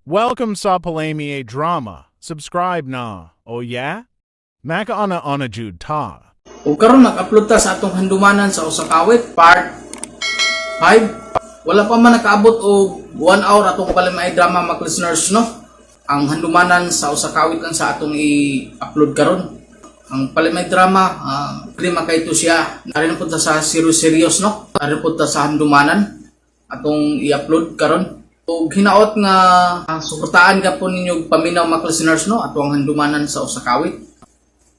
Welcome sa Palami Drama. Subscribe na. Oh yeah? Makaana ana jud ta. Ug karon nag-upload ta sa atong handumanan sa usa ka awit part 5. Wala pa man nakaabot og 1 hour atong Palami Drama, mga listeners, no. Ang handumanan sa usa ka awit lang sa atong i-upload karon. Ang Palami Drama, klima kay to siya. Ari pud ta sa serious serious, no. Ari pud ta sa handumanan atong i-upload karon. Ug hinaot nga suportaan ka po ninyo paminaw, mga listeners, no, atong handumanan sa usa ka awit.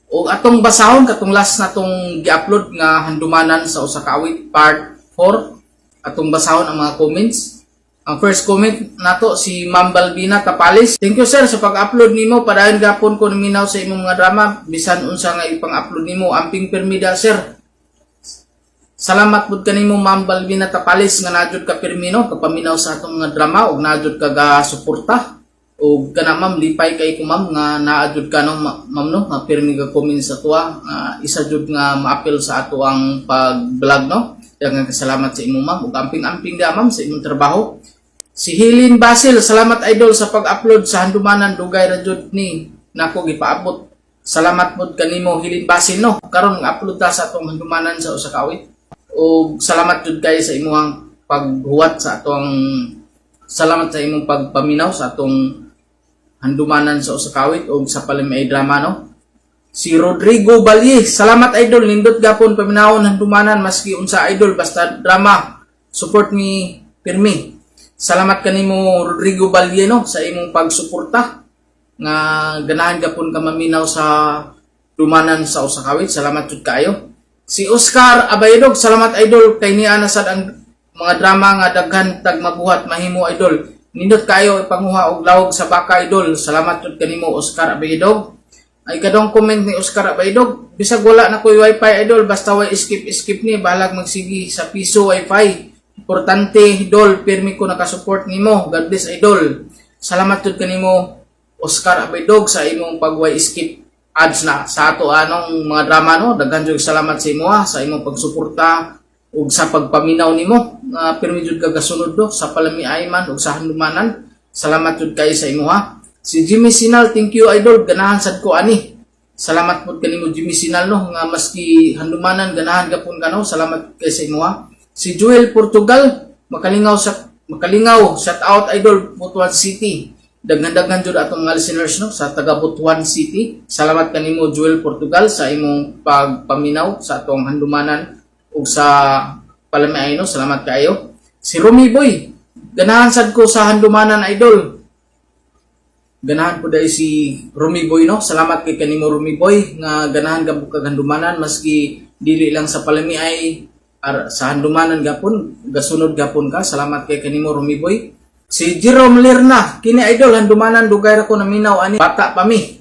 O atong basahon katong last na tong gi-upload nga handumanan sa usa ka awit part 4. Atong basahon ang mga comments. Ang first comment nato si Ma'am Balbina Tapalis. "Thank you, sir, sa pag-upload nimo. Padayon gapon ko naminaw sa imong mga drama bisan unsa nga ipang-upload nimo. Amping permida, sir." Salamat pud kanimo, Ma'am Balbina Tapalis, nga naa jud ka pirmi, no, kapaminaw sa atong mga drama ug naa jud ka ga suporta. Ug kana, ma'am, lipay kay ko, ma'am, nga naa jud ka, no, ma'am, no, nga pirmi ga comment sa tuwa nga isa jud nga maapil sa ato ang pag-vlog, no. Daghang salamat sa imo, ma'am, ug amping-amping da, ma'am, sa imong trabaho. Si Hilin Basil, "Salamat, idol, sa pag-upload sa handumanan, dugay ra jud ni nako gipaabot." Salamat pud kanimo, Hilin Basil, no. Karon upload ta sa atong handumanan sa usa ka awit. Ug salamat jud kay sa imong paghuwat sa atong, salamat sa imong pagpaminaw sa atong handumanan sa usa ka awit ug sa Palami Drama, no. Si Rodrigo Balye, "Salamat, idol, nindot gapon paminawon handumanan maski unsa, idol, basta drama. Support me pirmi." Salamat kanimo, Rodrigo Balye, no, sa imong pagsuporta nga ganahan gapon ka maminaw sa dumanan sa usa ka awit. Salamat jud kaayo. Si Oscar Abayodog, "Salamat, idol, kay niya na sad ang mga drama nga daghan tag mabuhat mahimo, idol. Nindot kayo ipanguha og lawog sa baka, idol." Salamat jud kanimo, Oscar Abayodog. Ay kadong comment ni Oscar Abayodog, "Bisag wala na ko'y wifi, idol, basta way skip skip ni, bahalag magsigi sa piso wifi. Importante, idol, pirmi ko nakasupport nimo. God bless, idol." Salamat jud kanimo, Oscar Abayodog, sa imong pagway skip ads na sa ato anong mga drama, no. Daghan jud salamat sa imo ha, sa imong pagsuporta ug sa pagpaminaw nimo nga pirmi jud ka gasunod do sa Palami Ayman ug sa handumanan. Salamat jud kay sa imo ha. Si Jimmy Sinal, "Thank you, idol, ganahan sad ko ani." Salamat pud kanimo, Jimmy Sinal, no, nga maski handumanan ganahan gapon ka, no. Salamat kay sa imo ha. Si Joel Portugal, "Makalingaw sa makalingaw, shout out, idol, Butuan City." Daghan-daghan jud atong mga listeners, no, sa taga Butuan City. Salamat kanimo, Joel Portugal, sa imong pagpaminaw sa atong handumanan ug sa Palami, no. Salamat kaayo. Si Rumi Boy, "Ganahan sad ko sa handumanan, idol." Ganahan po dahil si Rumi Boy, no. Salamat kay kanimo, Rumi Boy, nga ganahan ka kag handumanan maski dili lang sa Palami ay sa handumanan gapon gasunod gapon ka. Salamat kay kanimo, Rumi Boy. Si Jerome Lerna, "Kini, idol, handumanan, dugay ra ko naminaw ani, bata pa mi."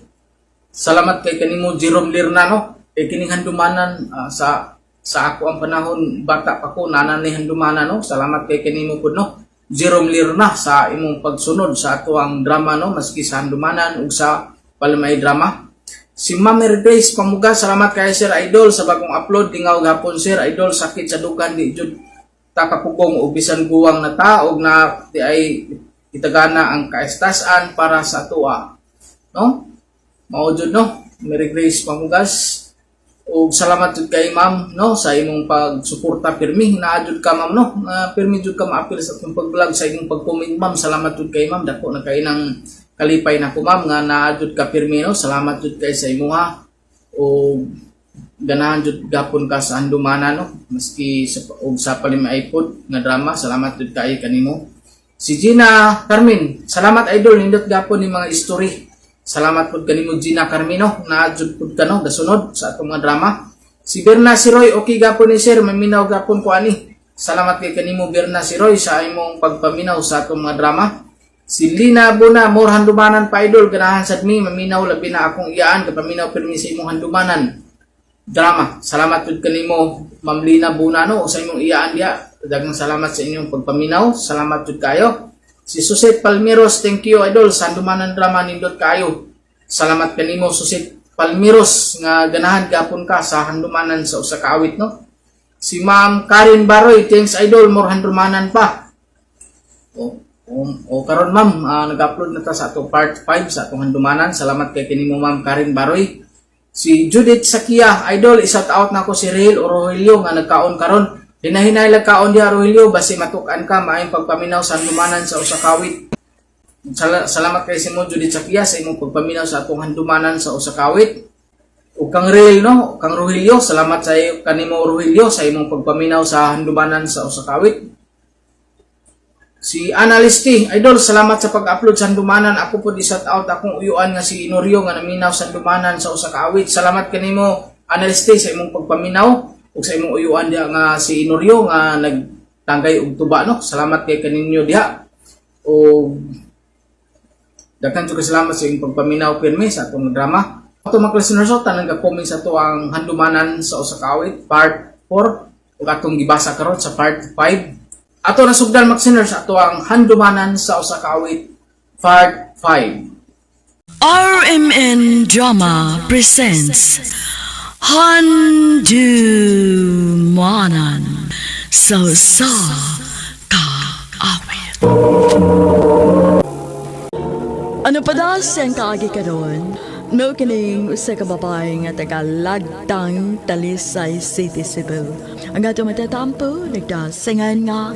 Salamat kay kanimo, Jerome Lerna, no. Kay kining handumanan, sa ako ang panahon bata pa ko nana ni handumanan, no. Salamat kay kanimo pud, no, Jerome Lerna, sa imong pagsunod sa ato ang drama, no, maski sa handumanan ug sa Palmay Drama. Si Ma'am Mary Grace Pamuga, "Salamat kay sir idol sa bagong upload. Lingaw gapon, sir idol, sakit sa dugan, di jud ta kapugong og bisan guwang na ta og na di ay itagana ang kaestasan para sa tuwa." No? Mao jud, no. Mary Grace Pamugas. Ug salamat jud kay ma'am, no, sa imong pagsuporta pirmi. Naa jud ka, ma'am, no. Na pirmi jud ka maapil sa atong pag-vlog, sa imong pag-comment, ma'am. Salamat jud kay ma'am. Dako na kay nang kalipay nako, ma'am, nga naa jud ka pirmi, no. Salamat jud kay sa imuha. Ug ganahan jud gapon ka sa handumanan, no, maski sa ug sa Palimi iPod nga drama. Salamat jud kay kanimo. Si Gina Carmen, "Salamat, idol, nindot gapon ni mga story." Salamat pud kanimo, Gina Carmen, no, naa jud pud ka, no, gasunod sa atong mga drama. Si Berna Siroy, "Okay gapon ni sir, maminaw gapon ko ani." Salamat kay kanimo, Berna Siroy, sa imong pagpaminaw sa atong mga drama. Si Lina Buna, "More handumanan pa, idol, ganahan sad mi maminaw, labi na akong iyaan kapaminaw pirmi sa imong handumanan drama." Salamat pud kanimo, Ma'am Lina Bunano, sa imong iyaan diya. Daghang salamat sa inyong pagpaminaw. Salamat pud kayo. Si Suset Palmiros, "Thank you, idol, sa handumanan drama, nindot kayo." Salamat kanimo, Suset Palmiros, nga ganahan gapon ka sa handumanan sa usa ka awit, no. Si Ma'am Karen Baroy, "Thanks, idol, more handumanan pa." Oh. O karon ma'am, nag-upload na ta sa atong part 5 sa atong handumanan. Salamat kay kanimo Ma'am Karen Baroy. Si Judith Sakia, idol, i-shout out na ako si Rahel Rogelio nga nagkaon karon. Hinahinay lang kaon diha Rogelio, basi matukan ka maayong pagpaminaw sa handumanan sa usa ka awit. Salamat kay si mo Judith Sakia sa imong pagpaminaw sa atong handumanan sa usa ka awit. Ug kang Rahel no, kang Rogelio, salamat sa iyo kanimo Rogelio sa imong pagpaminaw sa handumanan sa usa ka awit. Si Analisti, idol, salamat sa pag-upload sa handumanan. Ako po di-shout out akong uyuan nga si Inorio nga naminaw sa handumanan sa usa ka awit. Salamat kanimo Analisti sa imong pagpaminaw ug sa imong uyuan diha nga si Inorio nga nagtanggay og tuba no. Salamat kay kaninyo diha. Og daghan jud salamat sa imong pagpaminaw pirmi sa atong drama. Ato mga listeners, so, tanang ga-comment sa ato ang handumanan sa usa ka awit part 4 ug atong gibasa karon sa part 5. Ato na sugdan mga listeners ato ang handumanan sa usa ka awit part 5. RMN Drama presents Handumanan sa sa Kaawit. Ano pa daw siyang kaagi karon? No kining usa ka babae nga taga Lagtang, Talisay City, Cebu. Ang ato matatampo nagdasingan nga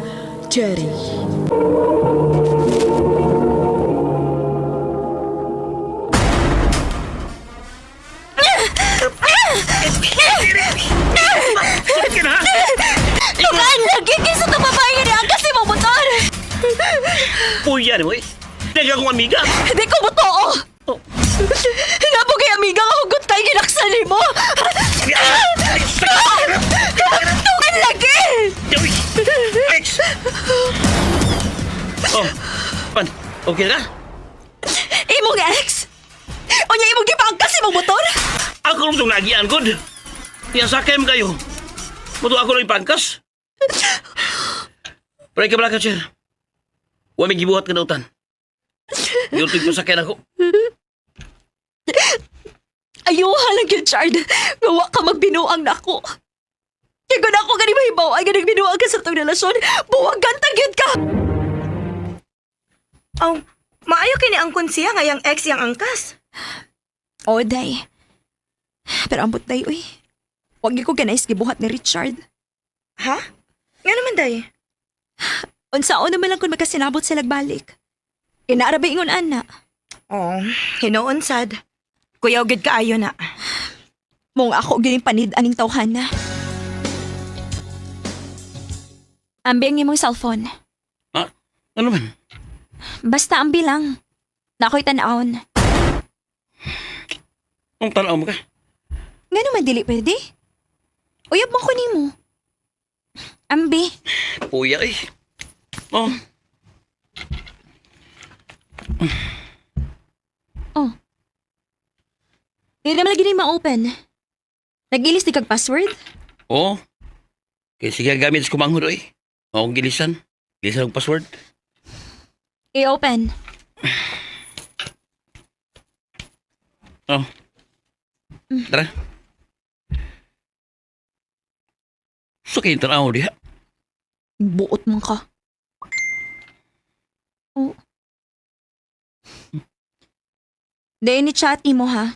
Cherry. Tukaan lagi kaysa itong babae nga niya kasi mo motor! Puya ni mo eh. Nagka akong amiga. Hindi ko mo too! Nabugay amiga nga hugot kay ginaksan mo! Tukaan lagi! Ex! Oh, pan, okay na? Imong ex? Unya imong gipangkas imong motor? Ako rin itong nagian, good. Yan sa akin kayo. Muto ako lang ipangkas. Pray ka bala ka, chair. Huwag may gibuhat ka na utan. Yurtig ko sa akin ako. Ayuha lang yun, Chard. Gawa ka magbinuang nako. Kaya kung ako gani mahibaw ay ganang binuang ka sa itong relasyon, buwagan tagyod ka! Oh, maayo kini ang konsiya nga yang ex yang angkas. O, day. Pero ambot, day, uy. Huwag ko ganais gibuhat ni Richard. Ha? Nga naman day. Unsaon naman lang kung magkasinabot sila balik. Inaarabay ingon ana. Oh, hinuon sad. Kuyaw gid kaayo na. Mong ako gining panid aning tawhana. Ambi ang imong cellphone. Ha? Ano man? Basta ambi lang. Nako'y tan-awon. Ang tanaw mo ka? Nga naman dili pwede. Uyab mo ko nimo. Ambi. Puya eh. Oh, Oh. Di naman lagi ni ma-open. Nag-ilis di kag password? oh. Kaya sige gamit sa kumanghod eh. Akong gilisan. Gilisan ang password. I-open. Oh. Tara. So kayo tanaw diha. Buot man ka. Oh. Dahil ni chat mo ha.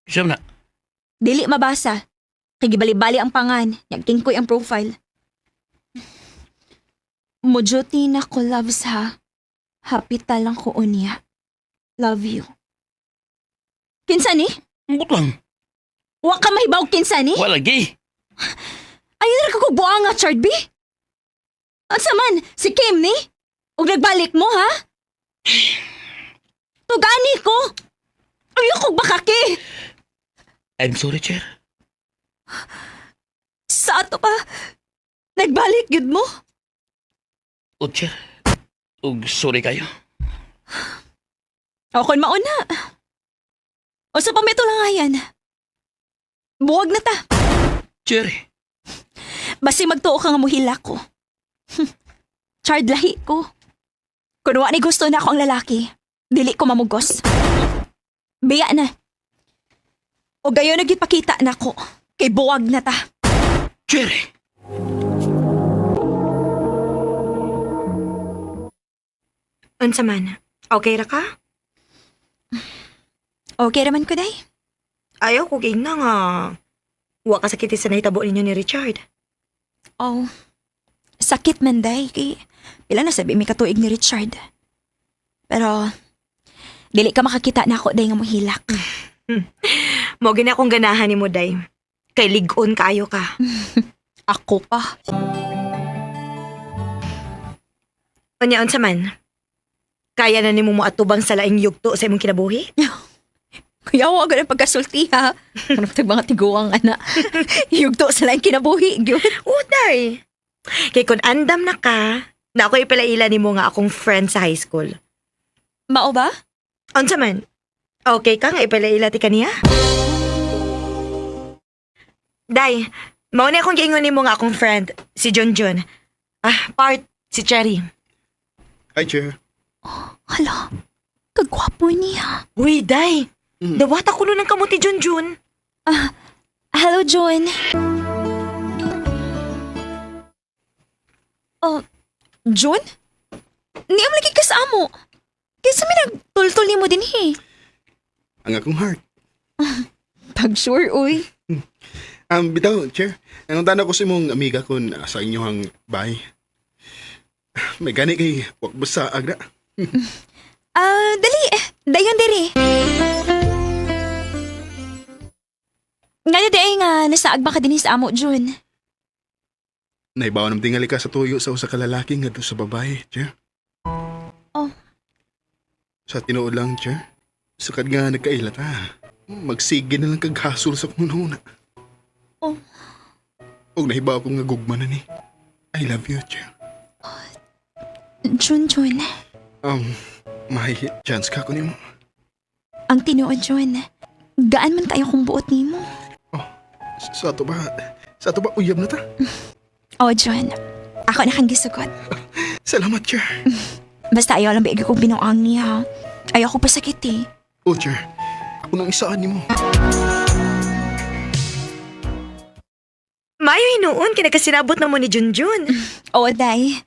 Siya na. Dili mabasa. Kay gibali-bali ang pangan, nagtingkoy ang profile. Mojuti na ko loves ha. Happy talang ko unya. Love you. Kinsa ni? Ambot lang. Wa ka mahibaw kinsa ni? Wala lagi. Ayun ra ka buang nga, Chard B. Unsa man, si Kim ni? Og nagbalik mo, ha? Tugani ko. Ayoko bakaki. I'm sorry, chair. Sa ato pa, nagbalik gyud mo. O, chair. Og sorry kayo. O kon mauna. O sa pamito lang ayan. Buwag na ta. Chair. Basi magtuo ka nga muhila ko. Chard lahi ko. Kun wa ni gusto na ako ang lalaki, dili ko mamugos. Biya na. O gayon nagipakita na ko. Kay buwag na ta. Chair. Unsa man? Okay ra ka? Okay raman ko, day. Ayaw ko na nga. Wa ka sakit sa nahitabo ninyo ni Richard. Oh, sakit man, day. Kay, pila na sabi may katuig ni Richard. Pero, dili ka makakita na ako, day, nga mohilak. Mo gini akong ganahan nimo, day. Kay lig-on kaayo ka. Ako pa. Unya unsa man? Kaya na nimo moatubang sa laing yugto sa imong kinabuhi? Kuya, wa ang pagkasulti, ha? Ano pa mga tiguang, ana? Yugto sa laing kinabuhi, gyud. Uday! Kay kun andam na ka, na ako ipalaila nimo nga akong friend sa high school. Mao ba? Unsa man? Okay ka nga ipalaila ti kaniya? Day, mao ni akong giingon nimo nga akong friend, si Junjun. Ah, part si Cherry. Hi, Chair. Hala, kagwapo niya. Uy, Day! Dawata ko nun ang kamuti Junjun. Hello, John. Oh, John? Niam lagi ka sa amo. Kaysa may nagtultol nimo din eh. Ang akong heart. Pag sure, uy. Bitaw, Chair. Anong tanaw ko sa imong amiga kun sa inyong bahay. May gani kay wag basta agna. Ah, dali. Dayon diri. Ngayon di ay nga nasaag ba ka din sa amo, Jun? Naibaw nam tingali ka sa tuyo sa usa ka lalaki ngadto sa babae, Chair. Oh. Sa tinuod lang, Chair. Sukad nga nagkaila ta. Magsige na lang kag hasol sa kung una. Oh. Og nahibaw ko nga gugma na ni. I love you, Chair. Jun, Jun. May chance ka ko nimo. Ang tinuod, Jun. Gaan man kayo kung buot nimo. Sa ato ba? Sa ato ba uyab na ta? Oh, Jun. Ako na kang gisugot. Salamat, Chair. Basta ayaw lang biig kong binuang niya. Ayaw ko pasakit eh. Oh, Chair. Ako nang isaan nimo. Mayo hinuon kay nagkasinabot na mo ni Junjun. Oo, day.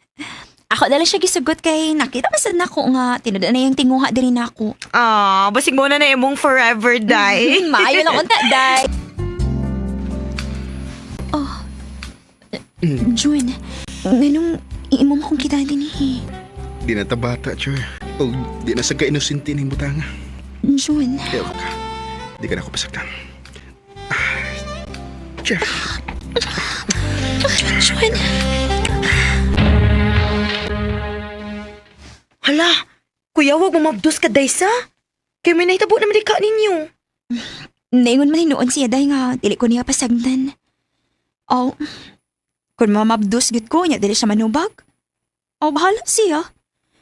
Ako dala siya gisugot kay nakita man sad nako nga tinud na yung tinguha diri nako. Ah, basig mo na na imong forever, Day. Maayo lang unta, day. Oh. Jun, nganong iimong kong kita din eh. Di na ta bata, Chair. O di na sa ka-inosente ning butanga. Jun, Kaya ka. Di ka na ako pasaktan. Ah, Chair. Jun. Hala, kuya, wag mo mabdos ka, Day, sa? Kay may nahitabo naman di ka ninyo. Naingon man hinuon siya day nga dili ko niya pasagdan. Oh, kung mamabdos gid ko niya dili siya manubag. Oh, bahala siya.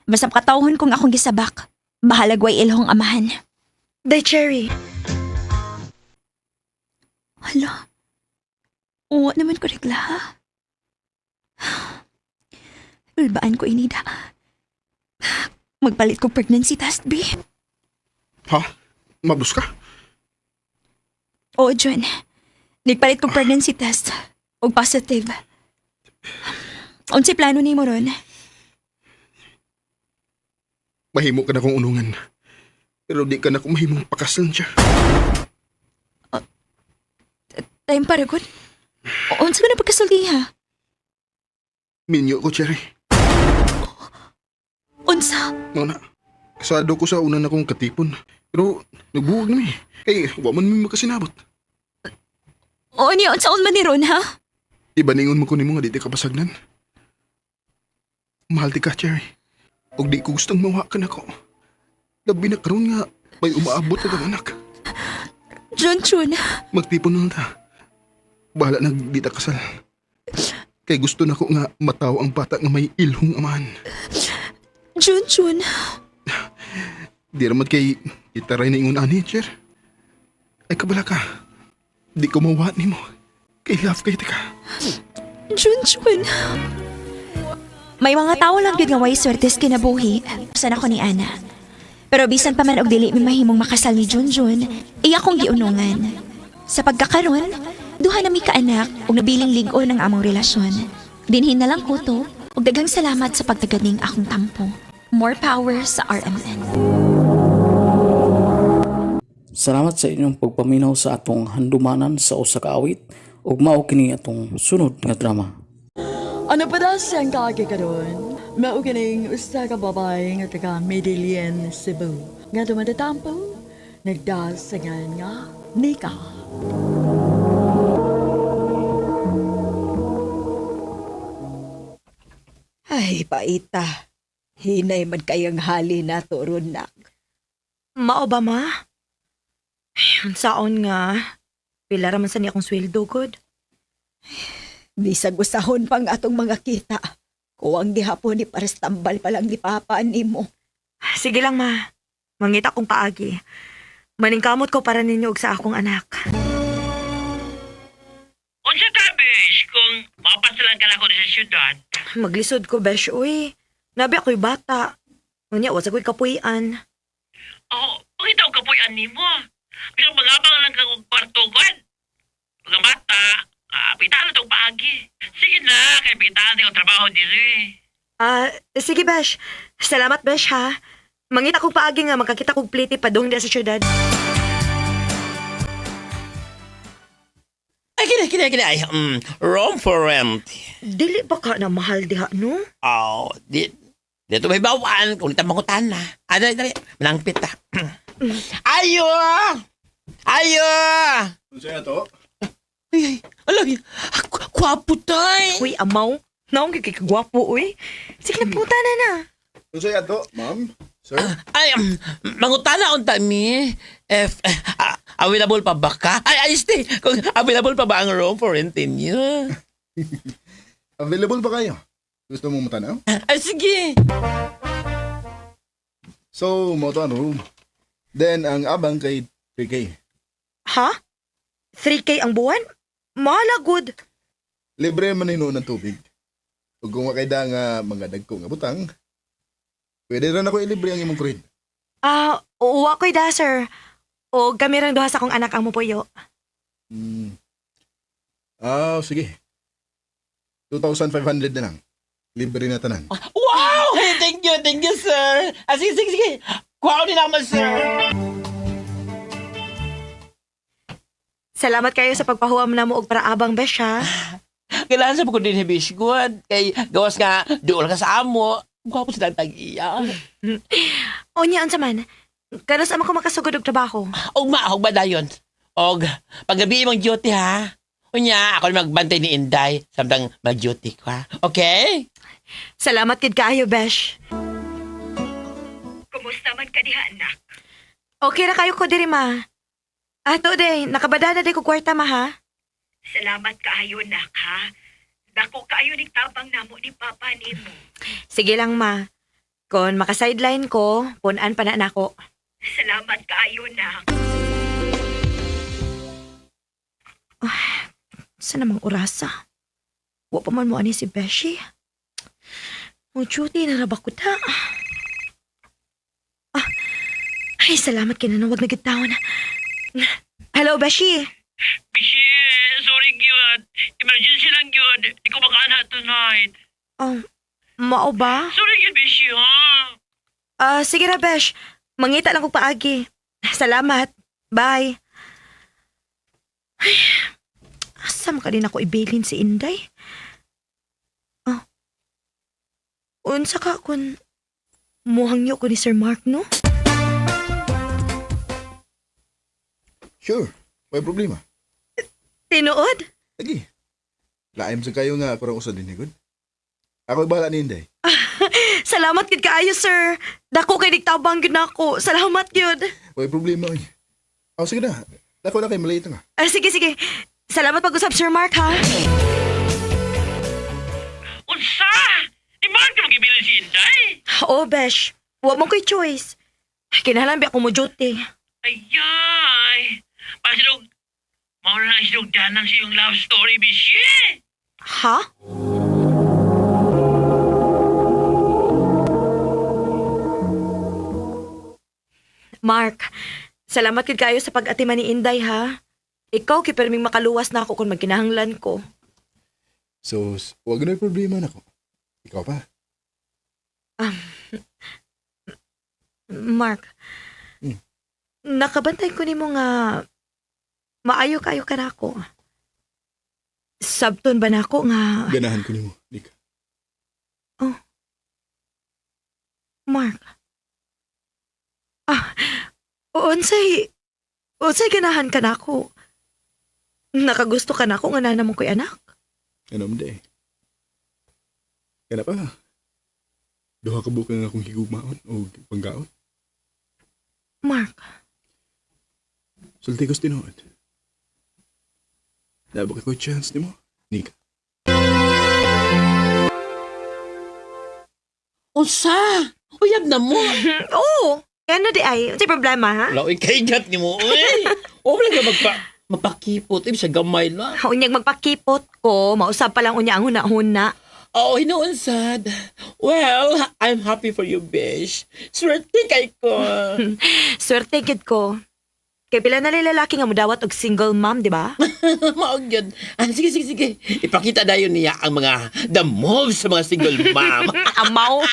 Basta makatawhon kung akong gisabak. Bahala gway ilhong amahan. Day, Cherry. Hala. Uwa naman ko regla. Ulbaan ko inida. Magpalit ko pregnancy test, B. Ha? Mabdos ka? Oo, John. Nagpalit ko pregnancy test. Og positive. Unsay plano nimo ron? Mahimo ka na kong unungan. Pero di ka na kong mahimong pakaslan, Chair. Time para gud. Unsa ko na pagkasulti ha? Minyo ko, Cherry. Unsa? Mga na. Kasado ko sa una na kong katipon. Pero nagbuwag na mi. Kay, wa man mi makasinabot. Oo niya, unsaon man ni ron ha? Iba ningon mo ko nimo nga di ti ka pasagnan. Mahal ti ka, Cherry. Og di ko gustong mawa ka nako. Labi na karon nga may umaabot na kang anak. Jun Jun. Magtipon na lang ta. Bahala na di ta kasal. Kay gusto na ko nga mataw ang bata nga may ilhong amahan. Jun Jun. Di raman kay itaray na ingon ani, Cher. Ay kabala ka. Di ko mawa nimo. Kay love kay ka. Jun Jun. May mga tao lang gyud nga way swerte sa kinabuhi. San ako ni Ana. Pero bisan pa man og dili mi mahimong makasal ni Junjun, iya kong giunungan. Sa pagkakaron, duha na mi kaanak ug nabiling lig-on ang among relasyon. Dinhin na lang ko to ug daghang salamat sa pagtagad ning akong tampo. More power sa RMN. Salamat sa inyong pagpaminaw sa atong handumanan sa usa ka awit ug mao kini atong sunod nga drama. Ano pa daw siyang kaagi karon? Mao kining usa ka babae nga taga Medellin, Cebu. Nga dumadatampo, nagdasangan nga Nika. Ay, paita. Hinay man kayang hali na to ron, nak. Mao ba, ma? Ay, unsaon nga. Pila ra man sa niya akong sweldo, good. Bisag usahon pang atong mga kita. Kuwang gihapon ni pares tambal pa lang ni Papa nimo. Sige lang, ma. Mangita kong paagi. Maningkamot ko para ninyo og sa akong anak. Unsa ta, besh, kung mapasalan ka na ako sa syudad? Maglisod ko, besh, uy. Nabi ako'y bata. Unya, wasa ko'y kapuy-an. Oh, pakita ko kapuy-an nimo. Pero magabang lang ka og kwarto gud. Mga bata, pitaan na tong paagi. Sige na, kay pitaan na yung trabaho diri. Ah, sige, besh. Salamat, besh, ha. Mangita kong paagi nga makakita kong plite padung diya sa syudad. Ay, kini, kini, kini. Ay, room for rent. Dili ba ka na mahal diha, no? Oh, di, dito may bawaan. Kung ita mangutan na. Ah, dali, dali. Manangpit ta. Ayo! Ayo! Unsa na to? Ay, ay, alay. Kwapo tay. Uy, amaw. Naong kikigwapo, uy. Sige na, puta na na. Unsa na to, ma'am? Sir? Ay, mangutana unta mi. If available pa ba ka? Ay, ay, stay. Kung available pa ba ang room for rent niyo? Available ba kayo? Gusto mo matanaw? Ay, sige. So, mo to ang room. Then, ang abang kay 3K. Ha? 3K ang buwan? Mahala, good. Libre man hinuon ng tubig. Ug kung wa kay da nga mga dagko nga butang, pwede ra nako ilibre ang imong kuryente. Ah, uwa ko'y da, sir. O kami rang duha sa akong anak ang mupuyo. Hmm. Ah, sige. 2,500 na lang. Libre na tanan. Wow! Hey, thank you, sir. Ah, sige, sige, sige. Kuha ni naman, sir. Salamat kayo sa pagpahuam na mo og paraabang, besh, ha? Kailangan sa pagkundin ni Bish Good. Kay gawas nga, dool ka sa amo. Mukha po silang tag-iya. O niya, unsa man. Kanos ama ko makasugod og trabaho. Og ma, og ba dayon? Og paggabi imong duty ha. Unya, ako na magbantay ni Inday samtang mag-duty ko ha. Okay? Salamat gid kaayo, besh. Kumusta man ka diha, anak? Okay ra kayo ko diri, ma. Ato day, nakabada na day ko kwarta, ma, ha? Salamat kaayo, nak, ha? Dako kaayo ni tabang namo ni Papa nimo. Sige lang, ma. Kon maka-sideline ko, punan pa na nako. Salamat kaayo, nak. Sa namang orasa? Wa pa man mo ani si Beshi. Mo duty na ra ba ko ta? Ah, ay, salamat kinanawag na gid taon. Hello, Beshi. Bishi, sorry gyud. Emergency lang gyud. Di ko makaana tonight. Oh, mao ba? Sorry gyud, Bishi, ha? Ah, sige ra, Besh. Mangita lang kog paagi. Salamat. Bye. Ay, asa man ka din ako ibilin si Inday? Oh. Unsa ka kun muhangyo ko ni Sir Mark, no? Sure, may problema. Tinuod? Lagi. Laim sa kayo nga ako usa din good. Ako bahala ni Inday. Salamat gid kaayo, sir. Dako kay nagtabang gid nako. Salamat gyud. May problema oy. Oh, sige na. Dako na kay malate nga. Ah, sige, sige. Salamat pag-usap, Sir Mark, ha? Unsa? Di man ka magibilin si Inday? Oo, Besh. Wa mo ko'y choice. Kinahanglan ba ako mo duty? Ayay! Pasilog, mauna na silog danan sa iyong love story, Bishi. Ha? Mark, salamat gid kayo sa pag-atiman ni Inday ha. Ikaw kay perming makaluwas na ako kung magkinahanglan ko. So, wag na problema nako. Ikaw pa. Mark. Nakabantay ko nimo nga maayo kayo ka nako. Sabton ba nako nga Ganahan ko nimo, Nika. Mark? Ah, unsay unsay ganahan ka nako? Nakagusto ka nako nga naa mo ko'y anak? Ano mo day? Kana pa. Duha ka buok nga akong higugmaon o panggaon. Mark, Sulti ko sa tinuod. Naa ba ko chance nimo, Nika? Unsa? Uyab na mo. Oo. Ano di ay? Unsay problema ha? Wala, kaigat ni mo, uy. O, wala ka magpakipot. Ibig sa gamay lang. Unyag magpakipot ko, mausab pa lang unya ang huna-huna. Oo, hinuon sad. Well, I'm happy for you, bish. Swerte kay ko. Swerte gid ko. Kay pila na lalaki nga mudawat og single mom, di ba? Maog yun. Ah, sige, sige, sige. Ipakita dayon niya ang mga the moves sa mga single mom. Amaw.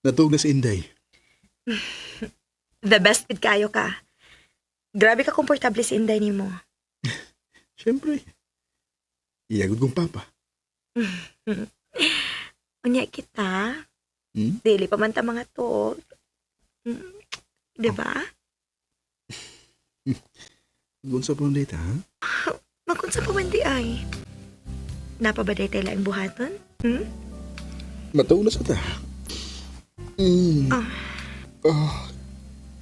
Natuog na si Inday. The best gid kayo ka. Grabe ka komportable si Inday nimo. Siyempre. Iyagod kong papa. Unya kita. Hmm? Dili pa man ta mga tuog. Di ba? Gunsa pa data, ha? Magunsa pa man di ay. Napabaday tayo laing buhaton? Hmm? Matuog na sa ta. Ah. Ah.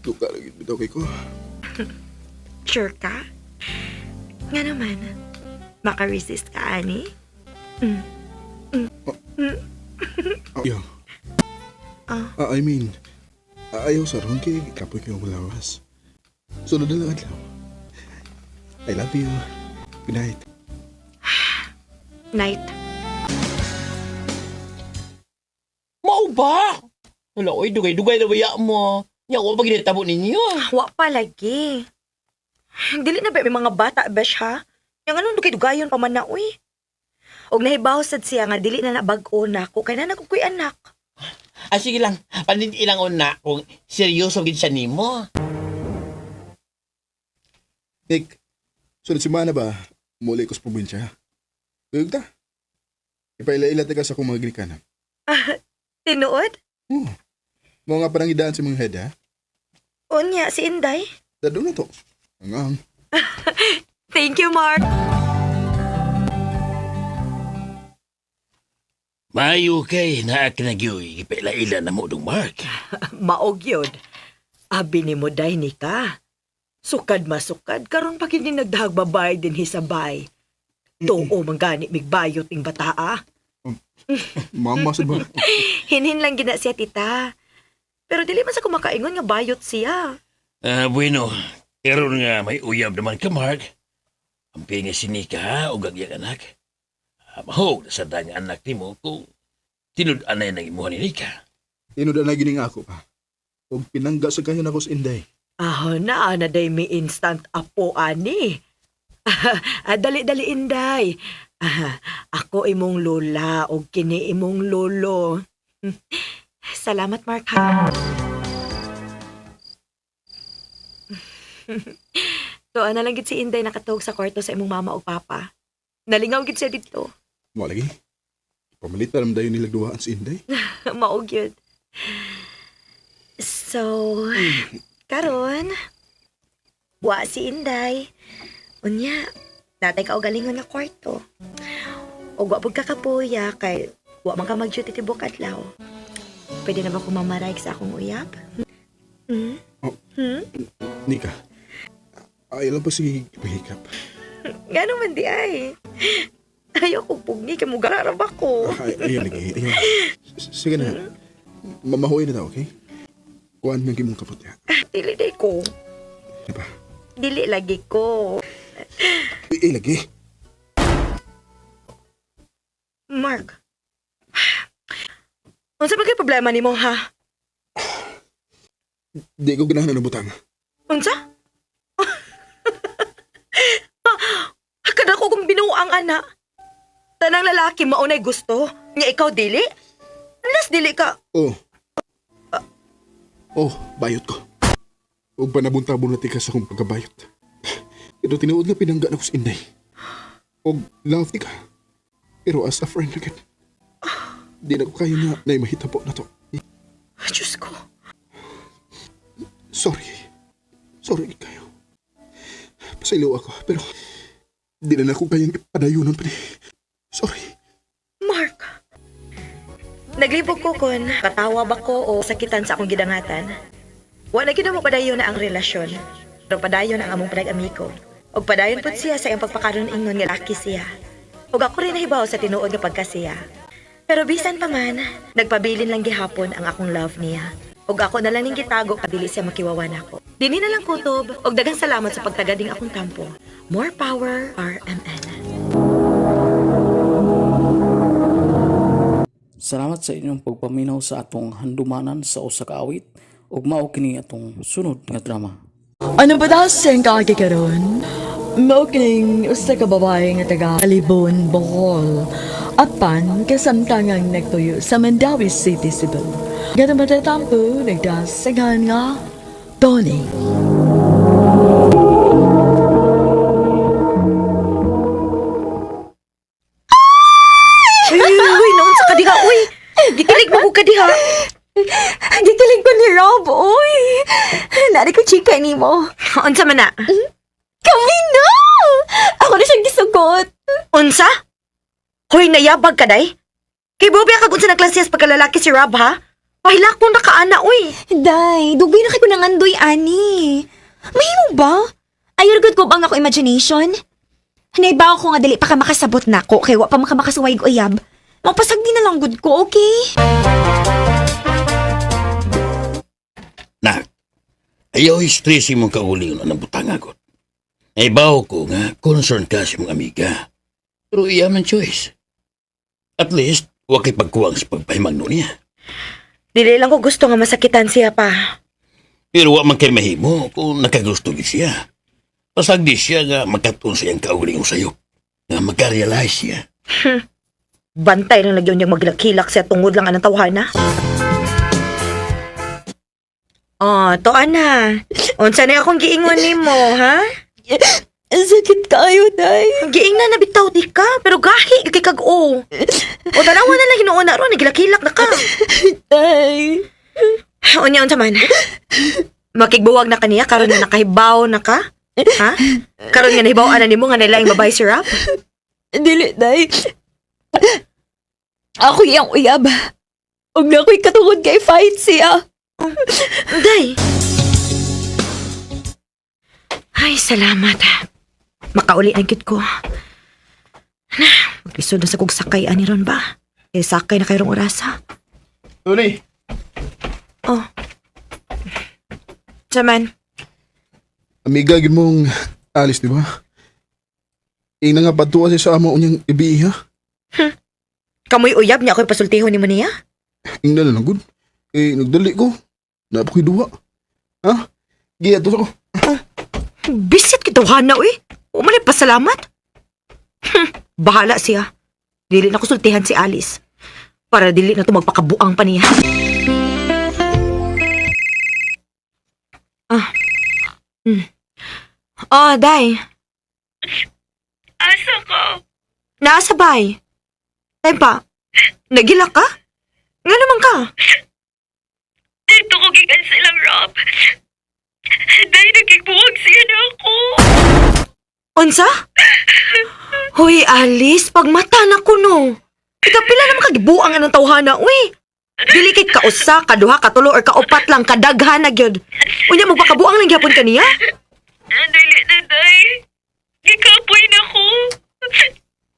Duka lagi bitaw kay ko. Sure ka? Nga naman, maka-resist ka, ani? Yo. Ah. Ah, I mean, ayaw sa ron kay kapoy kayo malawas. Sunod na lang adlaw. I love you. Good night. Night. Mao ba? Wala, oy, dugay-dugay na waya mo. Nya, wa pa ginitabo ninyo. Wa pa lagi. Dili na ba may mga bata, besh, ha? Yang anong dugay-dugayon pa man na, uy. Og nahibaw sad siya nga dili na nabag-o na ako kay na kuy anak. Ah, sige lang. Panin ilang una kung seryoso gid siya nimo. Nick, sunod semana ba, muli ko sa probinsya. Duyog ta. Ipaila-ila ta ka sa akong mga ginikanan. Tinuod? Oh. Mga nga parang idaan sa mga head, ha? Unya, si Inday. Dado na to. Ang ang. Thank you, Mark. Mayo kay naa kinagyoy ipaila-ila na mo dong Mark. Maog yun. Abi ni mo day ni ka. Sukad masukad, karon pa kini nagdahag babae din hisabay. Tuo man gani migbayot ing bataa. Mama sa ba? Hinhin lang gina siya, tita. Pero dili man sa kumakaingon nga bayot siya. Ah, bueno, karon nga may uyab naman ka Mark. Ang pinga si Nika ha, ug ang iyang anak. Ah, mahog na sa dang anak nimo kung tinud-anay ng imuha ni Nika. Tinuod na gining ako pa. Ug pinangga sa kayo nako sa Inday. Ah, na ana day mi instant apo ani. Ah, dali dali Inday. Ah, ako imong lola og kini imong lolo. Salamat, Mark, ha. Tuan na lang gid si Inday nakatuog sa kwarto sa imong mama o papa. Nalingaw gid siya dito. Mo lagi. Pamalit na naman dayon nila duhaan si Inday. Maog yun. So, karon, wa si Inday. Unya, natay ka og galingon nga kwarto. Og wa pud ka kapuya kay wa man ka mag-duty tibok adlaw. Pwede na ba ko mamaray sa akong uyab? Hmm? Oh. Hmm? Nika, ayaw lang pa sige pahikap. Ngano man di ay. Ayaw ko pugni kay mugararab ako. Ay, ayaw lagi, ayaw. Sige na. Mamahuin na daw, okay? Kuan ng kimong kapot ya. Dili day ko. Diba? Dili lagi ko. Eh, lagi. Mark. Unsa ba kay problema nimo ha? Di ko ganahan ng butang. Unsa? Kada ko kung binuang ana. Tanang lalaki maunay gusto, nya ikaw dili? Unless dili ka. Oh, Oh, bayot ko. Ug panabuntabon na tika sa akong pagkabayot. Pero tinuod nga pinangga na ko sa Inday. Og love tika. Pero as a friend again. Di na ko kaya nga na mahitabo na to. Diyos ko. Sorry. Sorry kayo. Pasaylo ako, pero di na ako kayang ipadayunan pa ni. Sorry. Mark. Naglibog ko kon, katawa ba ko o sakitan sa akong gidangatan. Wala gyud mo padayon na ang relasyon. Pero padayon ang among panag-amigo. Og padayon pud siya sa iyang pagpakaron ingon nga laki siya. Og ako rin nahibaw sa tinuod nga pagkasiya. Pero bisan pa man, nagpabilin lang gihapon ang akong love niya. Og ako na lang ning gitago kadili siya makiwawa nako. Dinhi na lang kutob og daghang salamat sa pagtagading akong tampo. More power, RMN. Salamat sa inyong pagpaminaw sa atong handumanan sa usa ka awit ug mao kini atong sunod nga drama. Ano pa daw siyang kaagi karon? Mao kining usa ka babae nga taga Alibon, Bohol. Apan kasamtangang nagtuyo sa Mandawi City, Cebu. Ganun matatampo, nagdasagan nga Tony. Uy, uy, noon sa kadiha, uy. Gikilig mo ko kadiha. Gikilig ko ni Rob, uy. Nari ko chika ni mo. Unsa man na? Kami na! Ako na siyang gisugot. Unsa? Hoy, nayabag ka, day? Kay Bobby, kag unsa na klasiyas pagkalalaki si Rob, ha? Pahilak mo nakaana, uy. Day, dugay na kay ko nangandoy, ani. Mahimo ba? Ayaw gud ko bang ako imagination? Naibaw ko nga dili pa ka makasabot nako kay wa pa man ka makasuway og uyab. Mapasag di na lang gud ko, okay? Nak, ayaw stress imong kaulingon ang butang agot. Naibaw ko nga, concern ka sa imong amiga. Pero iya man choice. At least, wa kay pagkuwang sa pagpahimangno niya. Dili lang ko gusto nga masakitan siya pa. Pero wa man kay mahimo kung nakagusto gid siya. Pasagdi siya nga magkatuon sa iyang kaulingon sayo. Nga magka-realize siya. Bantay lang lagi niyang maglakilak siya tungod lang anang tawhana. Oh, to ana. Unsa na akong giingon nimo, ha? Ang sakit kayo, day. Giing na nabitaw di ka, pero gahi kay kag o. O tanawa na lang hinuon na ron, nagilakilak na ka. Day. Unya unsa man? Makigbuwag na kaniya karon nga nakahibaw na ka? Ha? Karon nga nahibaw ana nimo nga nailaing babae si Rob? Dili, day. Ako iyang uyab. Ug na ako'y katungod kay fight siya. Day. Ay, salamat. Makauli ang kit ko. Na, maglisod na sa kog sakay ani ron ba? Eh, sakay na kayrong orasa. Tony, Oh. Saman, amiga gid mong Alice, di ba? Ina nga padtuwa siya sa amo unyang ibihi, ha? kamoy uyab niya ako'y pasultihon nimo niya? Ingna na lang, good. Eh, nagdali ko. Napakoy duwa. Ha? Giya to ko. Bisit kita hana uy. Umalay pasalamat. Bahala siya. Dili na ko sultihan si Alice. Para dili na to magpakabuang pa niya. Ah. Oh, day. Asa ka? Naasa bay? Tay pa. Nagila ka? Nga naman ka? Dito ko gikan silang Rob. Dahil nagigbuwag siya na ako. Unsa? Hoy, Alice, pagmata na ko no. Ikapila naman kagibuang anang tawhana, uy. Dili kay kausa, kaduha, katulo, or kaupat lang, kadaghan na gyud. Unya, magpakabuang lang gyapon kaniya? Dili na, day. Gikapoy na ko.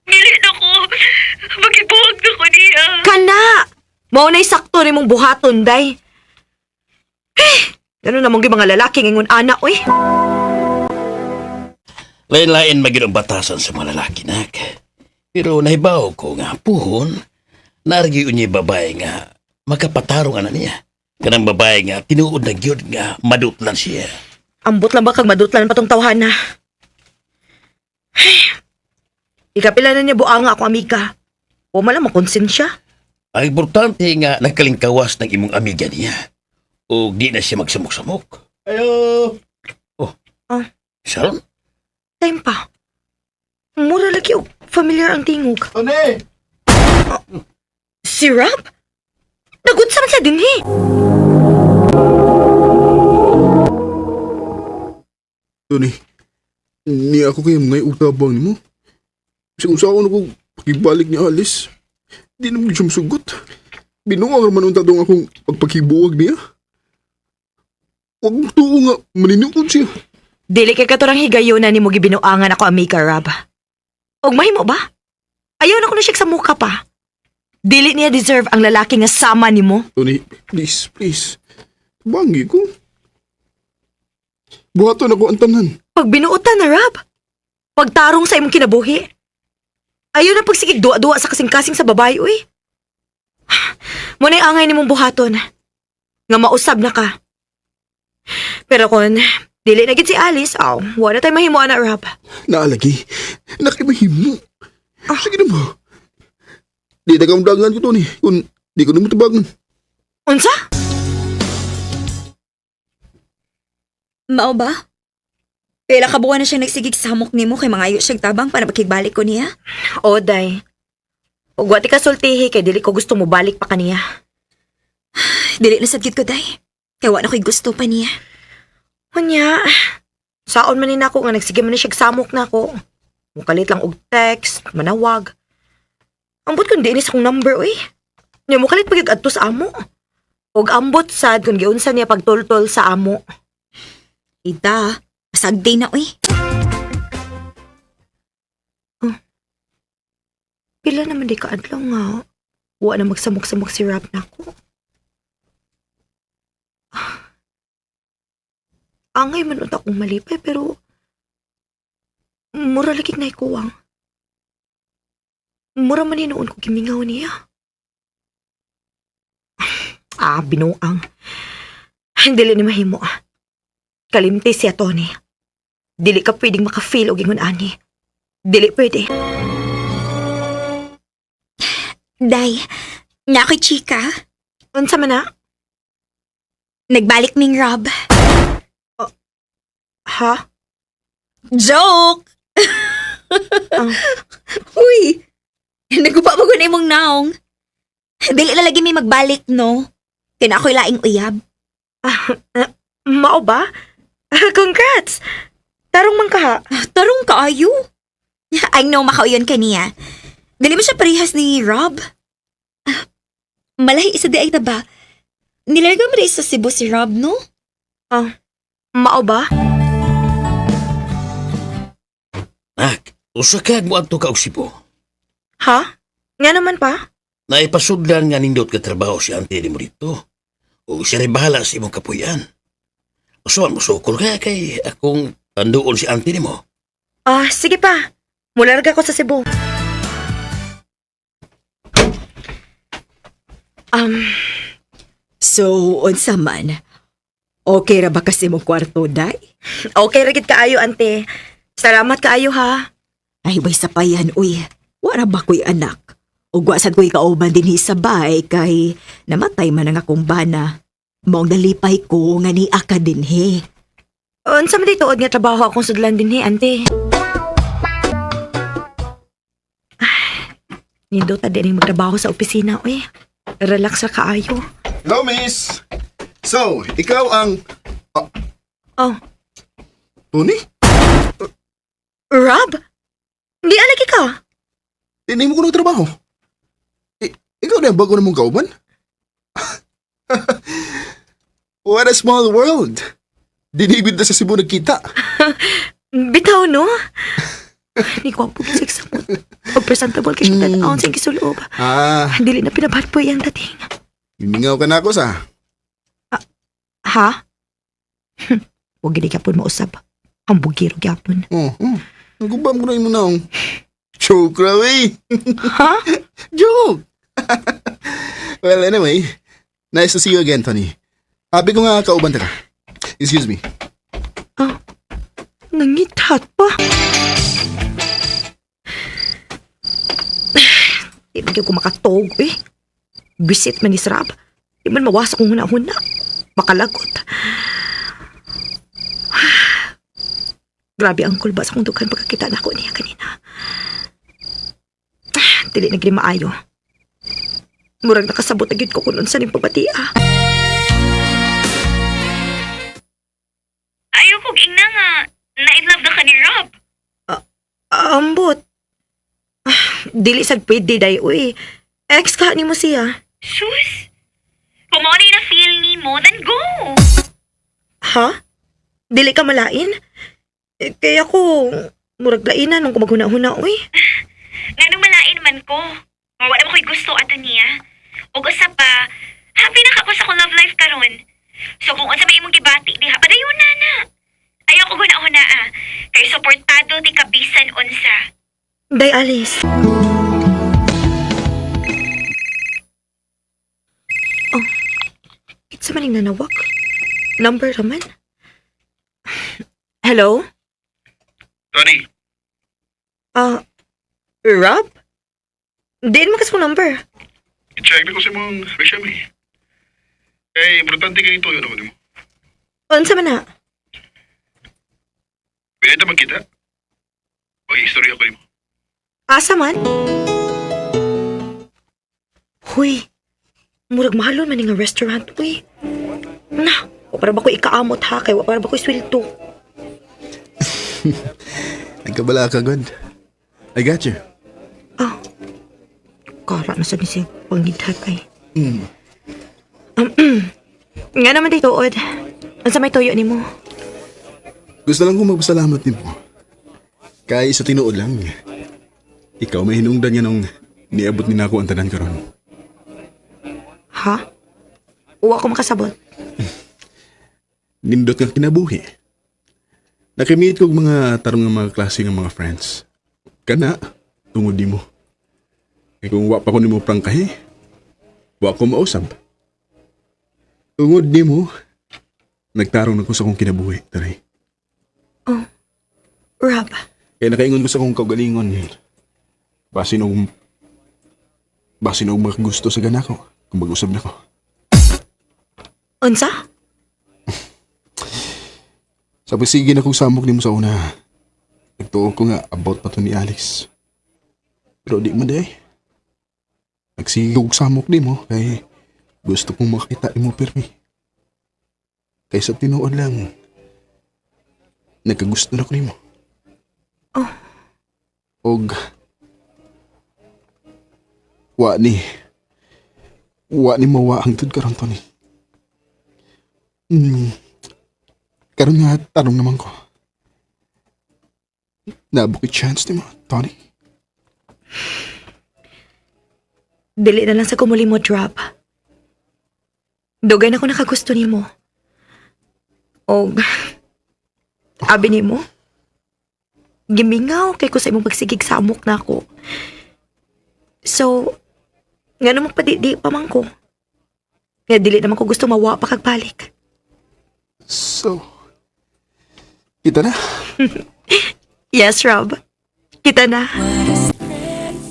Dili na ko. Magibuwag na ko niya. Kana! Mao na'y sakto ni mong buhaton, day. Eh, ganun namang gyud mga lalaki ngingon ana, uy. Lain-lain maging ang batasan sa mga lalaki, nak. Pero nahibaw ko nga, puhon, naargi unya babae nga makapatarong ana niya. Kanang babae nga, tinuod na gyud nga madutlan siya. Ambot lang ba kag madutlan pa tong tawhana? Ay, ikapila na niya buanga ako, amiga. O malam makonsensya. Ang importante nga nagkalingkawas ng imong amiga niya. O di na siya magsamok-samok. Ayo! Oh. Ah. Sharon? Time pa. Mura lagi og familiar ang tingog. Tony! Si Rob? Nagunsa man siya dinhi. Tony, niya ako kayo mga utabang nimo. Sa usawa na ko, pakibalik ni Alice. Di naman siya masugot. Binuang raman unta dong akong pagpakibuwag niya. Huwag mo tuo nga, maninuod siya. Dili kay katurang higayon na nimo gibinuangan ako amiga Rob. Og mahimo ba? Ayaw na ko na siya sa muka pa. Dili niya deserve ang lalaki nga sama nimo. Tony, please, please. Bangi ko. Buhaton ako ang tanan. Pag binuotan na Rob. Pagtarong sa imong kinabuhi. Ayaw na pagsigig duwa-duwa sa kasing-kasing sa babae, uy. Muna'y angay nimong buhaton. Nga mausab na ka. Pero kung dili na gid si Alice, aw, wala tay mahimuan na Rob. Naalagi. Nakimahimo. Sige na ba? Di na kaundangan ko, Tony. Kung di ko na mo tabangan. Unsa? Mao ba? Pila ka buwan na siya nagsigig samok nimo kay mangayo siyang tabang para makigbalik ko niya. O, day. Ug wa ti ka sultihi kay dili ko gusto mo balik pa kaniya. Dili na sad gid ko day. Kay wa na ko'y gusto pa niya. Unya, saon man ni nako nga nagsige man ni siya samok nako. Mukalit lang og text, manawag. Ambot kun di ni sa akong number uy. Nya mukalit pag adto sa amo. Og ambot sad kun giunsa niya pagtultol sa amo. Ida, pasagday na uy. Pila naman di ka adlaw nga wa na magsamok-samok si Rob nako. Angay man unta akong malipay pero mura lagi na ikuwang. Mura man hinuon ko gimingaw niya. Ah, binuang. Dili ni mahimo. Kalimti siya, Tony. Dili ka pwedeng makafeel og ingon ani. Dili pwede. Day, na ako'y chika. Unsa man na? Nagbalik ning Rob. Ha? Joke! Ah. Uy! Naguba mo gud imong naong. Dili na lagi may magbalik, no? Kaya na ako'y laing uyab. Mao ba? Congrats! Tarong man ka ha. Tarong kaayo. I know makauyon ka niya. Dili mo siya parehas ni Rob. Ah, Malahi isa di ay taba. Nilarga mo rin sa Cebu si Rob, no? Mao ba? Nak, usa ka mo adto ka og Cebu. Ha? Nga naman pa? Naipasudlan nga nindot ka trabaho si auntie nimo dito. O siya rin bahala sa imong kapuyan. Usuan mo sukol ka kay akong tanduon si auntie nimo. Ah, sige pa. Mularga ko sa Cebu. Um, So, unsa man? Okay ra ba kasi mong kwarto, day? okay ra gid kaayo, ante. Salamat kaayo ha. Ay, way sapayan, uy. Wara ba ko'y anak? Ug wa sad ko'y kauban dinhi sa bahay kay namatay man ang akong bana. Maong nalipay ko nga ni ka dinhi. Unsa man di tuod nga trabaho akong sudlan dinhi, ante? Ah, Nindot ta din magtrabaho sa opisina, uy. Relax ra kaayo. Hello, miss! So, ikaw ang... Oh, Tony? Rob? Di alagi ka. Tinay mo ko ng trabaho. Ikaw na ang bago na mong kauban? What a small world! Dinibid na sa Cebu nagkita. Bitaw, no? Hindi ko ang pugisig sa mo. Pag-presentable ka siya mm. Sa gisulob. Ah, Dili na pinabat po iyang dating. Gimingaw ka na ako sa. Ha? Huwag gini gyapon mausab. Ang bugiro gyapon. Oh. Nagubam ko na imo naong. Joke raw eh. Ha? Joke! Well, anyway, nice to see you again, Tony. Happy ko nga kauban ta ka. Excuse me. Nangitat pa. Di man gyud ko makatog eh. Bisit man ni Srab. Di man mawasak kong huna-huna. Makalagot. Grabe ang kulba sa akong dughan pagkakita na ako niya kanina. Dili na gid maayo. Murag nakasabot na gid ko kung unsa ning pagbatia. Ayaw kog ingna nga na-inlove na ka ni Rob. Ambot. Dili sad pwede day uy. Ex ka nimo siya. Sus! Kung mao na feel nimo, then go! Ha? Dili ka malain? Eh, kaya ko murag lainan nung kumaghuna-huna uy. Nganong malain man ko. Wala mo ko'y gusto ato niya. Ug usa pa, happy na ka ko sa akong love life karon. So kung unsa may imong gibati diha, padayon na na. Ayaw ko guna-huna ah. Kay suportado ti kabisan unsa. Day Alice. Oh, kitsa man ning nanawag? Number raman? Hello? Tony, Rob? Diin mo kasi kong number. i-check na ko sa imong resume. Kay importante kay ito yun ako nimo. Unsa man na? Pwede ta magkita? Mag-istorya ko nimo. Asa man? Huy, murag mahalon man nga restaurant, uy. Na, wa para ba ko ikaamot ha, kay wa para ba ko isweldo. Nagkabala ka, God. I got you. Ah, kara na sa ni siya pangidhat ay. Nga naman day tuod. Unsa may tuyo nimo? Gusto lang kong magpasalamat nimo. Kay sa tinuod lang. Ikaw may hinungdan niya nung niabot ni nako ang tanan karon. Ha? Uwa ko makasabot. Nindot nga kinabuhi. Nakimit kog mga tarong nga mga klase nga mga friends. Kana, tungod nimo. Kay kung wa pa ko nimo prangkahi, wa ko mausab. Tungod nimo, nagtarong na ko sa akong kinabuhi, taray. Rob, Kaya nakaingon ko sa akong kaugalingon. Basin og basin og makagusto sa gana ko kung mag-usab na ko. unsa? Sa pagsige na kong samok nimo sa una. Nagtuo ko nga about pa to ni Alex. Pero di man day. Nagsige og samok nimo kay gusto kong makita nimo pirmi. Kay sa tinuod lang nagkagusto na ko nimo. Oh. Og wa ni mawa hangtod karon Tony. Karon nga tanong naman ko. Naabot chance nimo, Tony. Dili na lang sa kumuli mo, drop. Dugay na ko nakagusto nimo. Og abi nimo. Gimingaw kay ko sa imong pagsigig samok na ako. So, ngano magpadidi pa man ko. Nga dili naman ko gusto mawa pa kag balik. So, kita na. Yes, Rob. Kita na.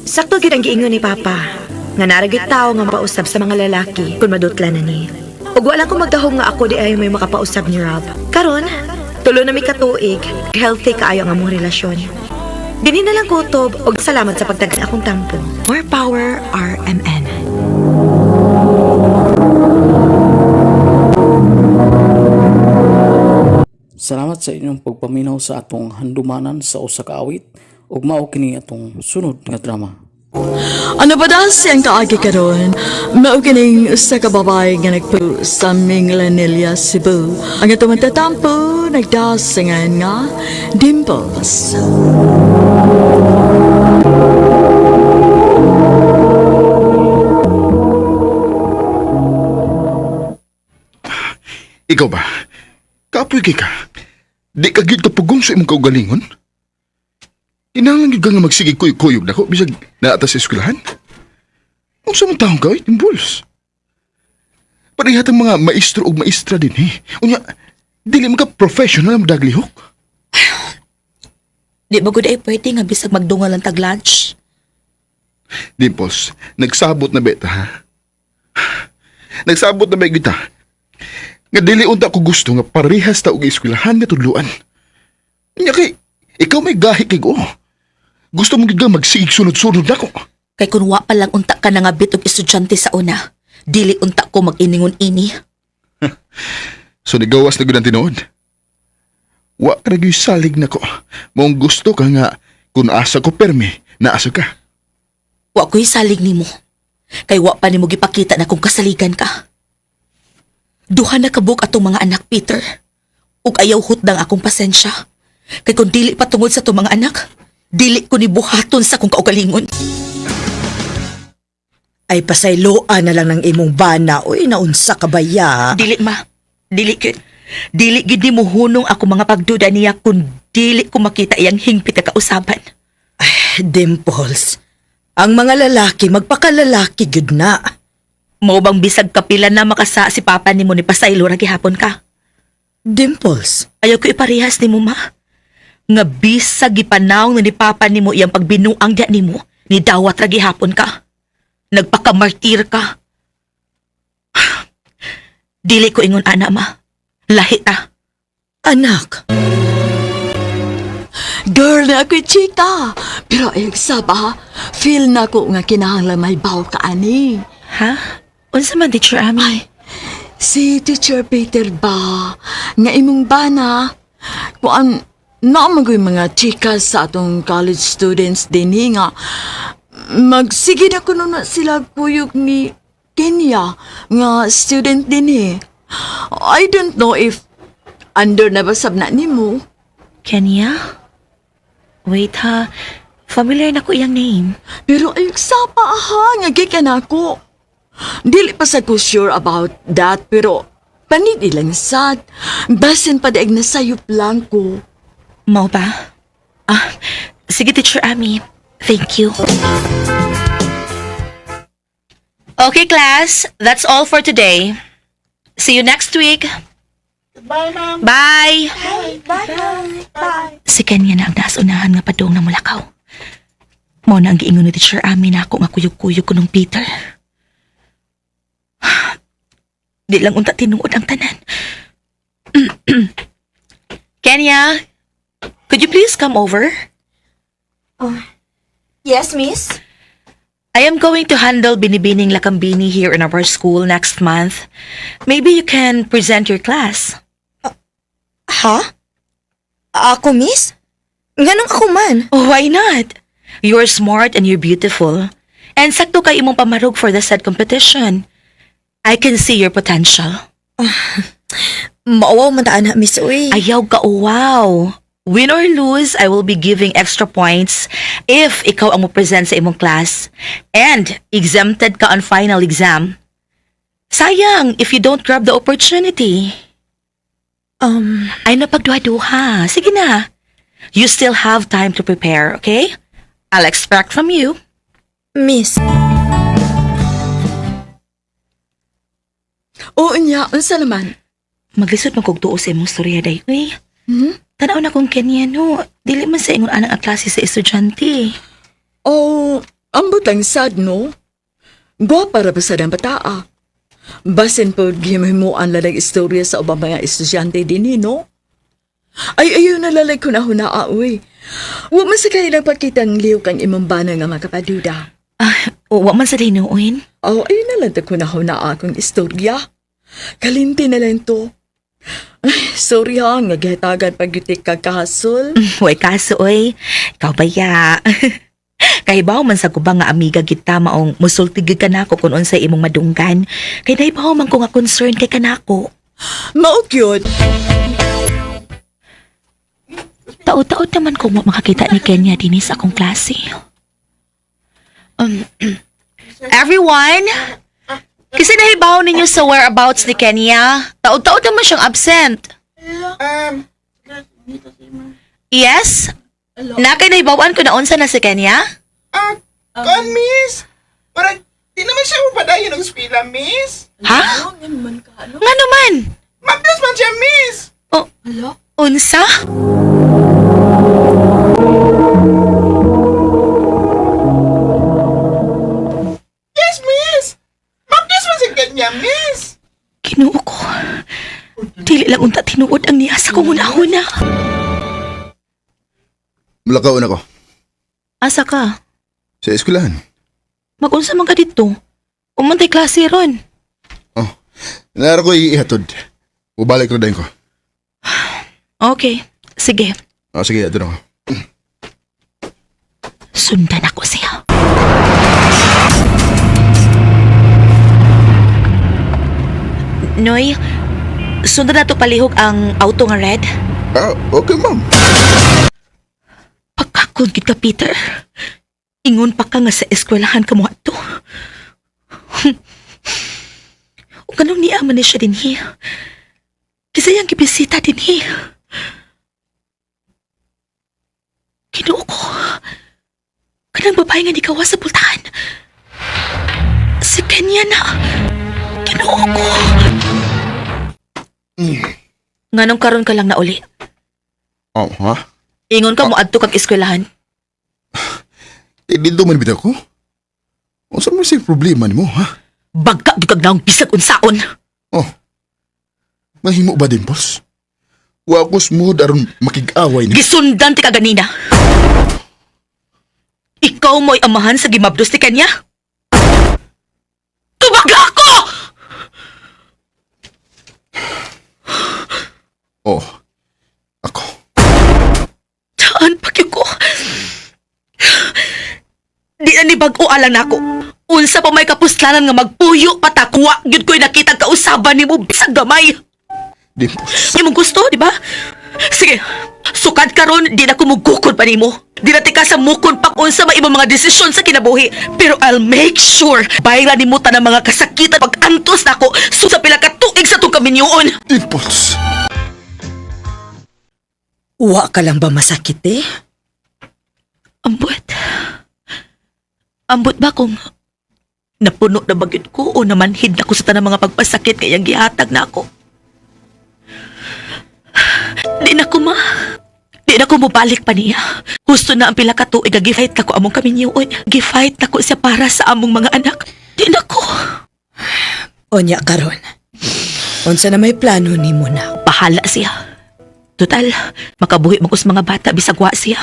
Sakto gid ang giingon ni Papa. Nga naragit tao nga mapausab sa mga lalaki kung madutla na ni. Ug wala ko magdahom nga ako di ay may makapausab ni Rob. Karon, tulo na mi katuig, healthy kaayo ang among relasyon. Dini na lang kutob og salamat sa pagtagan akong tampo. More power RMN. Salamat sa inyong pagpaminaw sa atong handumanan sa usa ka awit ug mao kini atong sunod nga drama. Ano ba dahil siyang kaagi karon? Mao kining usa ka babae nga nagpo sa Minglanilla, Cebu. Ang atong matatampo nagdasingan nga Dimples. Ikaw ba? Kapoy kay ka. Di ka gid kapugong sa imong kaugalingon? Kinahanglan gyud ka nga magsige kuyog nako bisag naata sa eskwelahan. Unsa man taong ka, oy, Timbuls? Pareha tang mga maestro ug maestra din eh. Unya, dili man ka professional ang daglihok. Di ba gud ay pwede nga bisag magdungal ang tag-lunch? Dimples, nagsabot na beta ha. Nagsabot na ba kita? Nga dili unta ko gusto nga parehas ta og eskwelahan nga tudloan. Nya kay ikaw may gahi kay ko. Gusto mo gid ka magsiig sunod-sunod nako. Kay kun wa pa lang unta ka nangabit og estudyante sa una, dili unta ko mag-iningon ini. So nigawas na gud ang tinuod. Wa ka na gyud salig nako. Mong gusto ka nga kung asa ko permi, naasa ka. Wa ko'y salig nimo. Kay wa pa nimo gipakita na kung kasaligan ka. Duha na kabuk atong mga anak, Peter. Ug ayaw hutdang akong pasensya. Kay kung dili pa tungod sa atong mga anak, dili ko ni buhaton sa akong kaugalingon. Ay pasayloan na lang ng imong bana. Uy, naunsa ka ba ya? Dili ma. Dili gyud. Dili gyud nimo hunong ako mga pagduda niya kung dili ko makita iyang hingpit na kausaban. Dimples, ang mga lalaki magpakalalaki gyud na. Mao bang bisag kapila na makasa si papa nimo ni pasaylo ra gihapon ka? Dimples, Ayaw ko iparehas nimo ma. Nga bisag gipanawng na ni papa nimo iyang pagbinuang diya nimo, ni dawat ra gihapon ka. Nagpakamartir ka. Dili ko ingon ana ma. Lahi ta. Anak. Girl na ako'y chika. Pero ayag saba, feel na ko nga kinahanglan may baw ka ani. Ha? Unsa man, Teacher Ami? Ay, si Teacher Peter ba, nga imong bana, kuan, naamagoy mga chika sa atong college students din nga, magsige na kuno na sila kuyog ni Kenya, nga student din eh. I don't know if under na ba sab na nimo. Kenya? Wait ha. Familiar na ko iyang name. Pero ay sapa ha, nga gikan ako. Dili pa sa ko sure about that, pero panid ilang sad. Basin pa daig na sayop lang ko. Mao ba? Ah, sige Teacher Ami. Thank you. Okay, class. That's all for today. See you next week. Bye, ma'am. Bye. Bye. Bye. Si Kenya na ang nasunahan nga padung na mulakaw. Mao na ang giingon ni Teacher Ami na ako nga kuyog-kuyog ko nung Peter. Di lang unta tinuod ang tanan. Kenya, could you please come over? Yes, miss? I am going to handle Binibining Lakambini here in our school next month. Maybe you can present your class. Ha? Ako, miss? Nganong ako man? Oh, why not? You're smart and you're beautiful. And sakto kay imong pamarog for the said competition. I can see your potential. Mauwaw man ta ana, miss, uy. Ayaw ka, oh, wow. Win or lose, I will be giving extra points if ikaw ang mo-present sa imong class. And exempted ka on final exam. Sayang if you don't grab the opportunity. Ay napagduha-duha. Sige na. You still have time to prepare, okay? I'll expect from you. Miss. Oo niya, unsa naman? Maglisod man kog tuo sa imong storya day. Uy. Tanaw na kong Kenya no. Dili man sa ingon anang ang klase sa estudyante. Oh, ambot lang sad, no? Gwapa ra ba sad ang bataa? Basin po gihimuan lalag istorya sa ubang mga estudyante din, eh, no? Ay, ayaw na lalay ko na hunaa, uy. Wa man sa kayo nagpakitang liw kang imong bana nga makapaduda. Ah, wa man sa dinuin. Oh, ayun na lang ko na hunaa akong istorya. Kalimti na lang to. Ay, sorry ha, nga gihatagan pag-yutik ka kahasol. Way kaso oy. Ikaw ba ya? Kahibaw man sa kuba nga amiga kita maong musulti gyud kanako kung unsay imong madunggan. Kay nahibaw man ko nga concern kay kanako. Mao gyud. Taot-taot naman kung wa makakita ni Kenya dinhi sa akong klase. Everyone, kasi nahibaw ninyo sa whereabouts ni Kenya. Taot-taot naman siyang absent. Yes? Nakay nahibawan ko na unsa na si Kenya? Ah, kan, miss. Parang, di naman siya mapadayon ng eskwela, miss. Ha? Nga naman? Maplas man siya, miss. Oh, unsa? Yes, miss. Maplas man siya kanya, miss. Kinuo ko. Dili lang unta tinuod ang niya sa kong una-una. Mulakaw na ko. Asa ka? Sa eskwelahan. Magunsa man ka dito. Umantay klase ron. Oh, nara ko ihatod. Ubalik na din ko. Okay, sige. Ah, sige, ato na ko. Sundan ako siya. Noy, sundan na to palihog ang auto nga red. Ah, okay, ma'am. Pagkakon gid ka, Peter. Ingon pa ka nga sa eskwelahan ka mo ato. O kanong niya man ni siya dinhi. Kasi yang gibisita dinhi. Kinuo ko. Kanang babae nga nikawa sa pultahan. Si Kenya na. Kinuo ko. Nganong karon ka lang na uli? Oh, ha? Ingon ka mo adto kag eskwelahan. Eh, dito man bitaw ko. Unsa man say problema nimo, ha? Bagka gyud kag naong bisag unsaon. Oh. Mahimo ba din, boss? Wa ko smooth aron makig-away ni. Gisundan ti ka ganina. Ikaw mo'y amahan sa gimabdos ni kanya? Tubaga ako! Oh. Ako. Saan pa ko? Di na ni bag-o alang nako. Unsa pa may kapuslanan nga magpuyo patakwa gyud ko'y nakita kausaban nimo bisag gamay. Dimples. Imong gusto, di ba? Sige, sukad karon di na ko mugukod pa nimo. Di na tika sa mukon pa unsa may imong mga desisyon sa kinabuhi. Pero I'll make sure bayra nimo tanang mga kasakitan pag-antos nako so sa pila ka tuig sa tong kaminyoon. Dimples. Wa ka lang ba masakit eh? Ambot. Ambot ba kung napuno na bagyod ko o namanhid na ko sa tanang mga pagpasakit kayang gihatag na ako? Di na ko ma. Di na ko mubalik pa niya. Husto na ang pila ka tuig nga gifight na ko among kaminyoon. Gifight na ko siya para sa among mga anak. Di na ko. Onya karon. Unsa na may plano nimo na? Bahala siya. Total, makabuhi man ko sa mga bata bisag wa siya.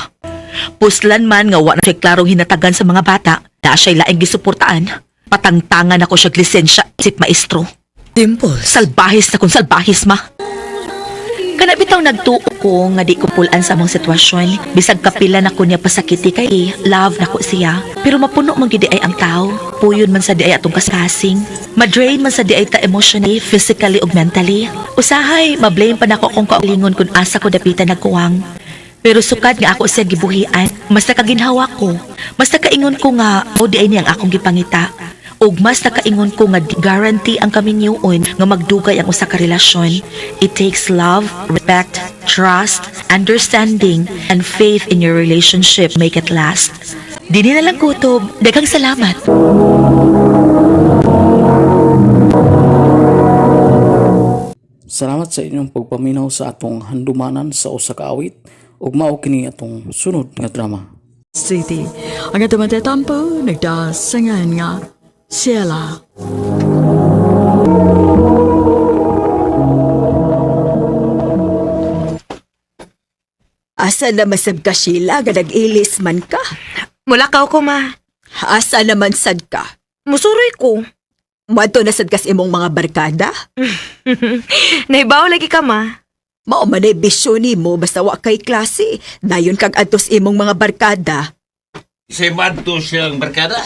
Puslan man nga wa na siya klarong hinatagan sa mga bata, na siya'y laing gisuportaan. Patangtangan ako siya lisensya, isip maestro. Dimples. Salbahis na kung salbahis ma. Kana bitaw nagtuo ko nga di ko pulan sa among sitwasyon. Bisag kapila na ko niya pasakiti kay love na ko siya. Pero mapuno man gid ay ang tao. Puyon man sa di ay atong kasing. Madrain man sa di ay ta emotionally, physically ug mentally. Usahay, mablame pa nako kung kaulingon kung asa ko dapitan nagkuwang. Pero sukad nga ako siya gibuhian, mas nakaginhawa ko. Mas nakaingon ko nga mao di ay niya ang akong gipangita. Ug mas nakaingon ko nga guarantee ang kaminyoon nga magdugay ang usa ka relasyon. It takes love, respect, trust, understanding, and faith in your relationship make it last. Dini na lang kutob. Daghang salamat. Salamat sa inyong pagpaminaw sa atong handumanan sa usa ka awit ug mao kini atong sunod nga drama. City. Ang atong matatampo, nagdasangan nga, Sheila. Asa na masab ka Sheila nga nag-ilis man ka? Mulakaw ko, ma. Asa naman sad ka? Musuroy ko. Madto na sad kas imong mga barkada? Naibaw lagi ka, ma. Mao man ay bisyo nimo basta wa kay klase. Dayon kag adtos imong mga barkada. Si Madto siyang barkada.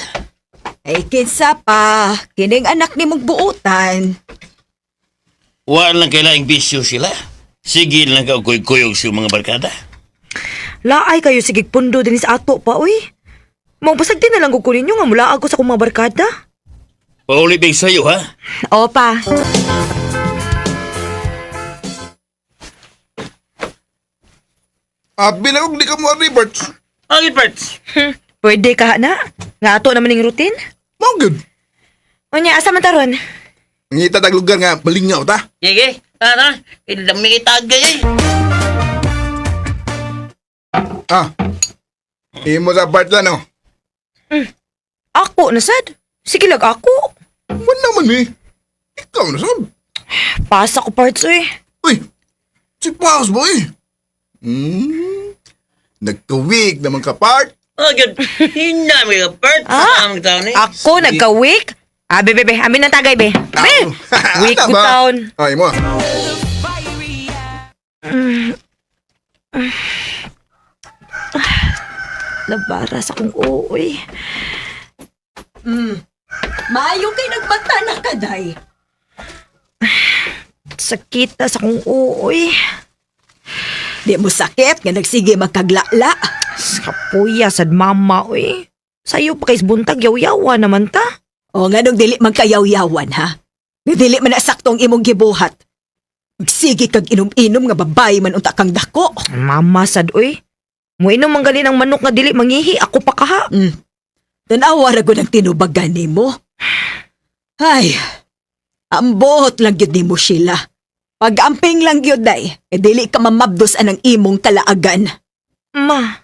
Ay kinsa pa, kining anak nimong buutan. Wa lang kailangang bisyo sila. Sige lang ka kuyog sa mga barkada. Laay kayo sige pundo din sa ato pa, uy. Maupasag din na lang ko ninyo nga mula ako sa akong mga barkada. Paulibig sa'yo, ha? Opa. Ah, bilang di ka mo reverts. Ang parts. Pwede ka na. Nga ato naman ning routine. Mao gyud. Unya, asa man taron? Ngita tag lugar nga malingaw ta. Sige, tara. Ilami kita agay eh. Ah. Imo sa part lang, no? Ako na sad. Sige lag ako. Wala man eh. Ikaw na sab. Pasa ko parts, uy. Uy! Si Paz, boy! Nagkawig naman ka, part. Oh, good. Hindi mo yung part. Ah. Ang taon eh. Ako nagka-week? Ah, be, be, be. Amin ang tagay, be. Be! Week Ano good ba? taon. Ay mo. Labara sa akong uoy. Maayo kay nagbata na ka, day. Sakit na sa akong uoy. Di mo sakit nga nagsige magkaglala. Kapuya sad mama, uy. Sayo pa kay buntag, yaw-yawa naman ta. O nga nung dili magkayaw-yawan, ha? Nga dili man na saktong imong gibuhat. Magsige kag inom-inom nga babae man unta kang dako. Mama sad, uy. Muinom man gali ng manok nga dili mangihi, ako pa kaha. Tanawa ra gud ang tinubagan nimo. Ay, ambot lang gyud nimo sila. Pag-amping lang gyud day, eh dili ka mamabdos anang imong kalaagan. Ma,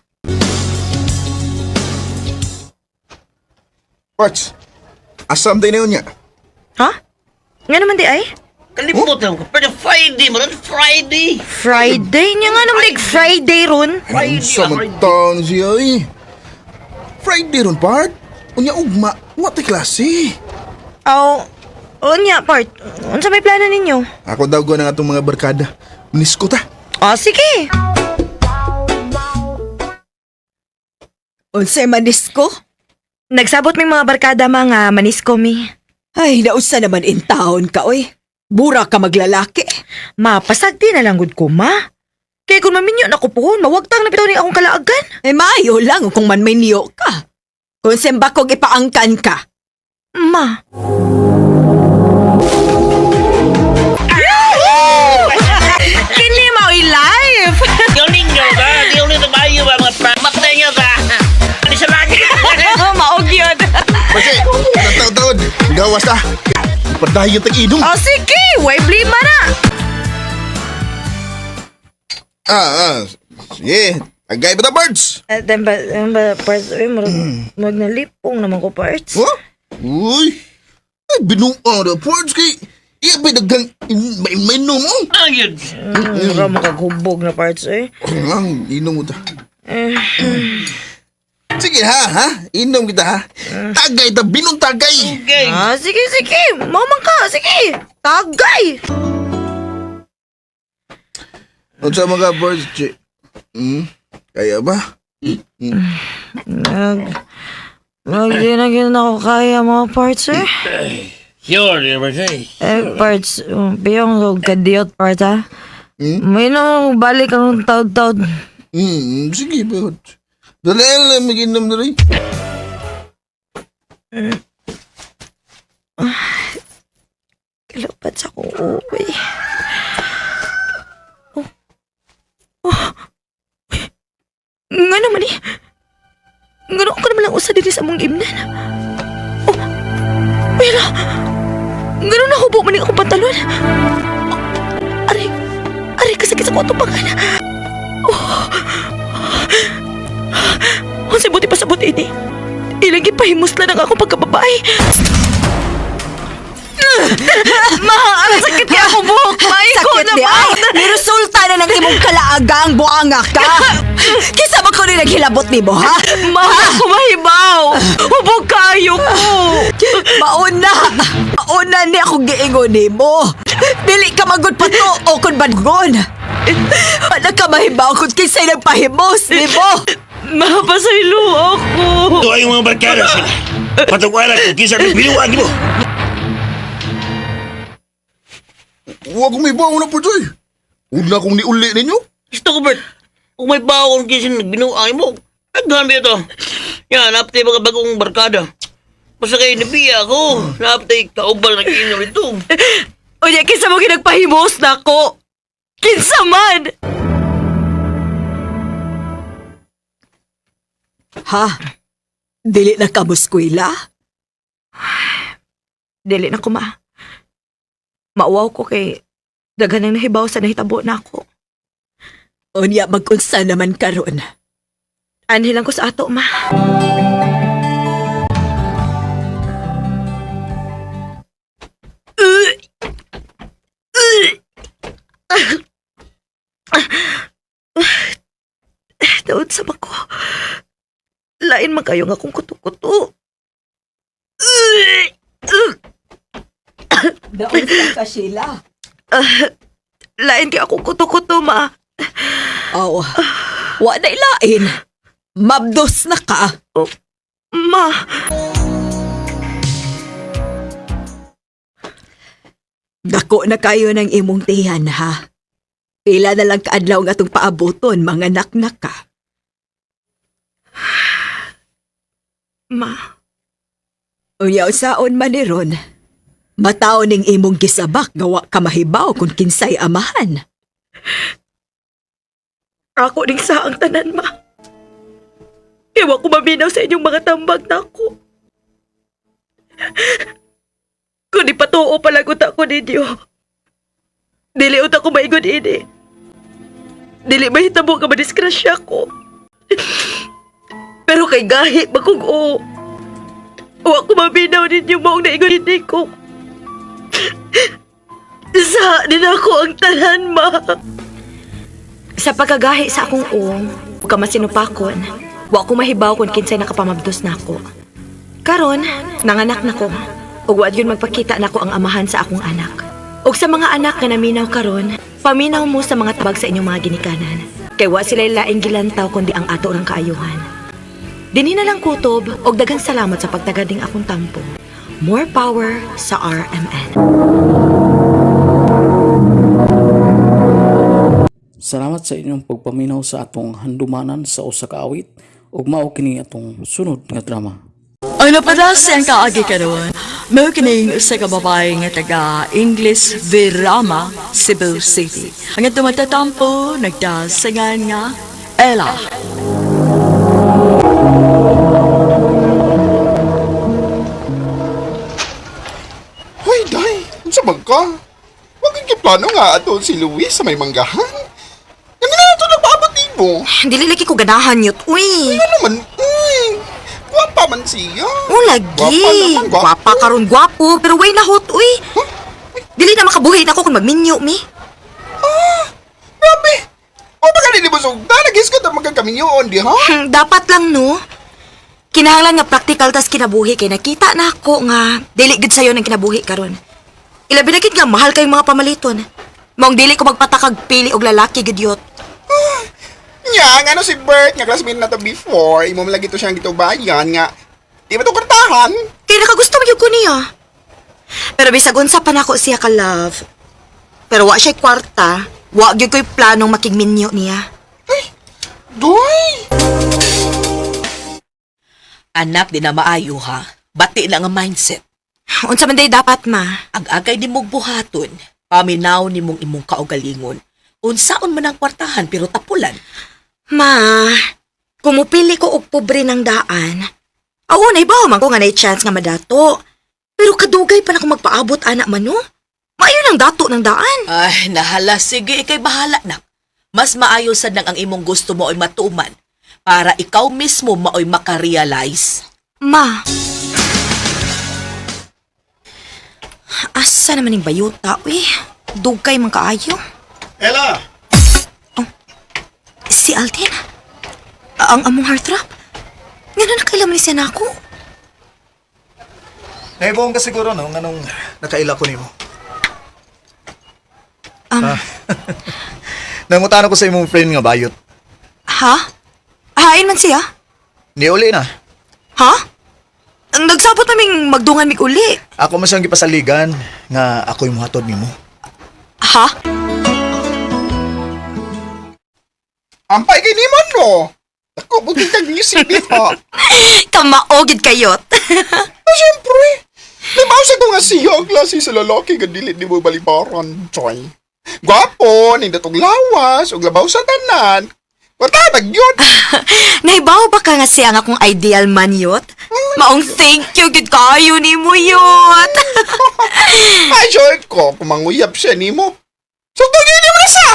Parts. Asam day na yun niya. ha? Nga naman di ay? Kalipot lang ko. Pero Friday mo rin. Friday. Friday? Nya nga naman like Friday ron. Ano sa man taon siya eh. Friday ron, part. Unya ugma, wa tay klase. Aw, unya part. Unsa may plano ninyo? Ako daw ko ng atong mga barkada. Manisko ta. Oh, sige. Unsay manis ko? Nagsabot may mga barkada mga manisko mi. Ay, nausa naman in taon ka, oy. Bura ka maglalaki. Ma, pasagdi na lang gud ko, ma. Kay kung maminyo na ko puhon, mawagtang na bitaw ni akong kalaagan. Eh, maayo lang kung man may niyo ka. Kung sembakog ipaangkan ka. Ma. Kini mao'y live! Yung ninyo ba? Yung ninyo ba? Yung mga matay nyo ba? Ano siya lagi? Maog yun. Kasi, taon-taon, gawas ta. Padayon tag inom. Oh, sige! Way blima na! Ah, sige. Agay ba ta, birds? Then ba, then ba, parts, uy, murag, murag nalipong naman ko, parts. Huh? Uy! Ay, binuang na, birds kay... Iya ba daghang may mainom mo? Ang yun. Murag makaghubog na parts, eh. Ang inom mo ta. Sige ha, ha? Inom kita ha. Tagay ta, binong tagay. Okay. Ah, sige, sige. Mamang ka, sige. Tagay! Unsa mga birds, chi? Kaya ba? Nag... Nag, di na gin ako kaya mga parts, eh. Sure, di ba siya? Eh, parts, piyong og kadiyot, parts, ha? May nang balik ang taod-taod. Sige, birds. Dali lang, mag-inom na rin. Kilapat sa akong uwi. Oh. Oh. Nga naman eh. Nga naman ko naman lang usa diri sa among imnan. Oh. Pero, nga naman nahubo man akong pantalon. Oh. Aray, aray, kasakit sa akong tupakan. Oh. Unsay buti pa sa buti ini. Ilang gipahimuslan ang akong pagkababae. Ma, ang sakit kaya ako buhok. Maiko Sakit na di ba? ay. Niresulta na ng imong kalaagang buanga ka. Kisa ba ko ni naghilabot nimo, ha? Ma, ako mahibaw. Hubog kayo ko. Mauna! Mauna ni akong giingon nimo. Dili ka magud pato o kun bangon. Wala ka mahibaw kung kinsay nagpahimos nimo. Ma, pasaylo ako. Ito ay mga barkada sila. Patungwalan kung kinsa ang binuang mo. Huwag kong may bawo na po, Joy. Una kong niuli ninyo. Gusto ko, Bert. Kung may bawon kasi binuang mo, aghan ba ito? Yan, napatay mga bagong barkada. Basta kayo nabiya ako. Napatay kaubal na kinom ito. Unya, kinsa mo ginagpahimos na ako. Kinsa man. Ha? Dili na ka muskwela? Dili na ko, ma. Mauwaw ko kay daghan ang nahibaw sa nahitabo na ako. Unya magunsa naman karon. Anhi lang ko sa ato, ma. Unsa ba ko? Lain man kayo nga akong kuto-kuto. Naunsa ka, Sheila? Lain kay akong kuto-kuto, ma. Aw, wa na ilain. Mabdos na ka. Ma. Dako na kayo ng imong tiyan, ha? Pila na lang kaadlaw nga atong paaboton, mga naknak ka. Ma. Unya usaon man ni ron. Mataw ning imong gisabak gawa ka mahibaw kung kinsay amahan. Ako ning saang tanan, ma. Kaya wa ko maminaw sa inyong mga tambag na ako. Kung di patuo pala ko ninyo. Dili uta ko maigon ini. Dili mahitabo ka madisgrasya ko. Pero kay gahi bakong oo. Wa ko maminaw ninyo maong naigon ini ko. Sa din ako ang tanan, ma. Sa pagkagahi sa akong uong, ug ka masinupakon, wa ko mahibaw kung kinsay nakapamabdos nako. Karon, nanganak na ko. Ug wa yun magpakita nako ang amahan sa akong anak. Ug sa mga anak nga naminaw karon, paminaw mo sa mga tabag sa inyong mga ginikanan. Kay wa sila laing gilantaw kundi ang ato rang kaayuhan. Dinhi na lang kutob og daghang salamat sa pagtagad ning akong tampo. More power sa RMN. Salamat sa inyong pagpaminaw sa atong handumanan sa usa ka awit ug mao kini atong sunod nga drama. Ano pa na siyang kaagi karon? Mao kining usa ka babae nga taga English Virama, Cebu City. Ang atong matatampo nagdasangan nga Ella. Hoy, day! Unsa bang ka? Wag kay plano nga ato si Luis sa may manggahan. Ano na ito nagpaabot nimo? Dili lagi ko ganahan yut, uy. Ano naman, uy! Gwapa man siya. Oh, lagi. Gwapa naman, gwapo. Gwapa karon gwapo, pero way na hot, uy. Dili na makabuhi na ako kung magminyo mi. Ah, grabe! O ba ganun mo sugda? Nag-iskot ang magkakaminyoon, di ha? Dapat lang no. Kinahanglan nga practical tas kinabuhi kay nakita na ako nga dili gid sayo ng kinabuhi karon. Ilabi na gid nga mahal kayong mga pamaliton. Maong dili ko magpatakag pili og lalaki gid yot. Nya, nga ano si Bert, nga classmate na to before, imo man lagi to siyang gitubayan nga. Di ba to kartahan? Kay nakagusto man gyud ko niya. Pero bisag unsa pa nako siya ka love. Pero wa siya kwarta, wa gyud ko'y planong makigminyo niya. Ay, doy! Anak, di na maayo ha. Bati na nga mindset. Unsa man day dapat ma? Ang agay ni mong buhaton, paminaw ni mong imong kaugalingon. Unsaon man ang kwartahan pero tapulan. Ma, kumupili ko og pobre ng daan. Aw, naibaw man ko nga nay chance nga madato. Pero kadugay pa na ako magpaabot ana man no. Maayo nang dato ng daan. Ay, nahala. Sige, ikay bahala na. Mas maayo sad nang ang imong gusto mo ay matuman para ikaw mismo maoy makarealize. Ma. Asa naman yung bayuta, uy? Dugay man kaayo. Ella! Si Alden. Ang among heartthrob. Nga na nakailaman ni siya na ako. Naibuong ka siguro, no? Nganong nakaila ko nimo. Nangutana ko sa imong friend nga bayot. Ha? Hain man siya? Niuli na. Ha? Ang nagsabot naming magdungan mig uli. Ako man siyang gipasaligan nga ako'y muhatod nimo. Ha? Ampay kay nimo no! Ako, buti kag isip ha. Kamaogid kayot. Ah, siyempre! Nabasa ko nga siya ang klase sa lalaki nga dili ni mo balibaran, Joy. Gwapo, nindatong lawas, ug labaw sa tanan. Watabag yun! Naibaw ba ka nga siya nga kung ideal man yot? Maong thank you gid kayo ni mo yot. Ay, sure ko, kung manguyab siya nimo. So, tugin mo na sa!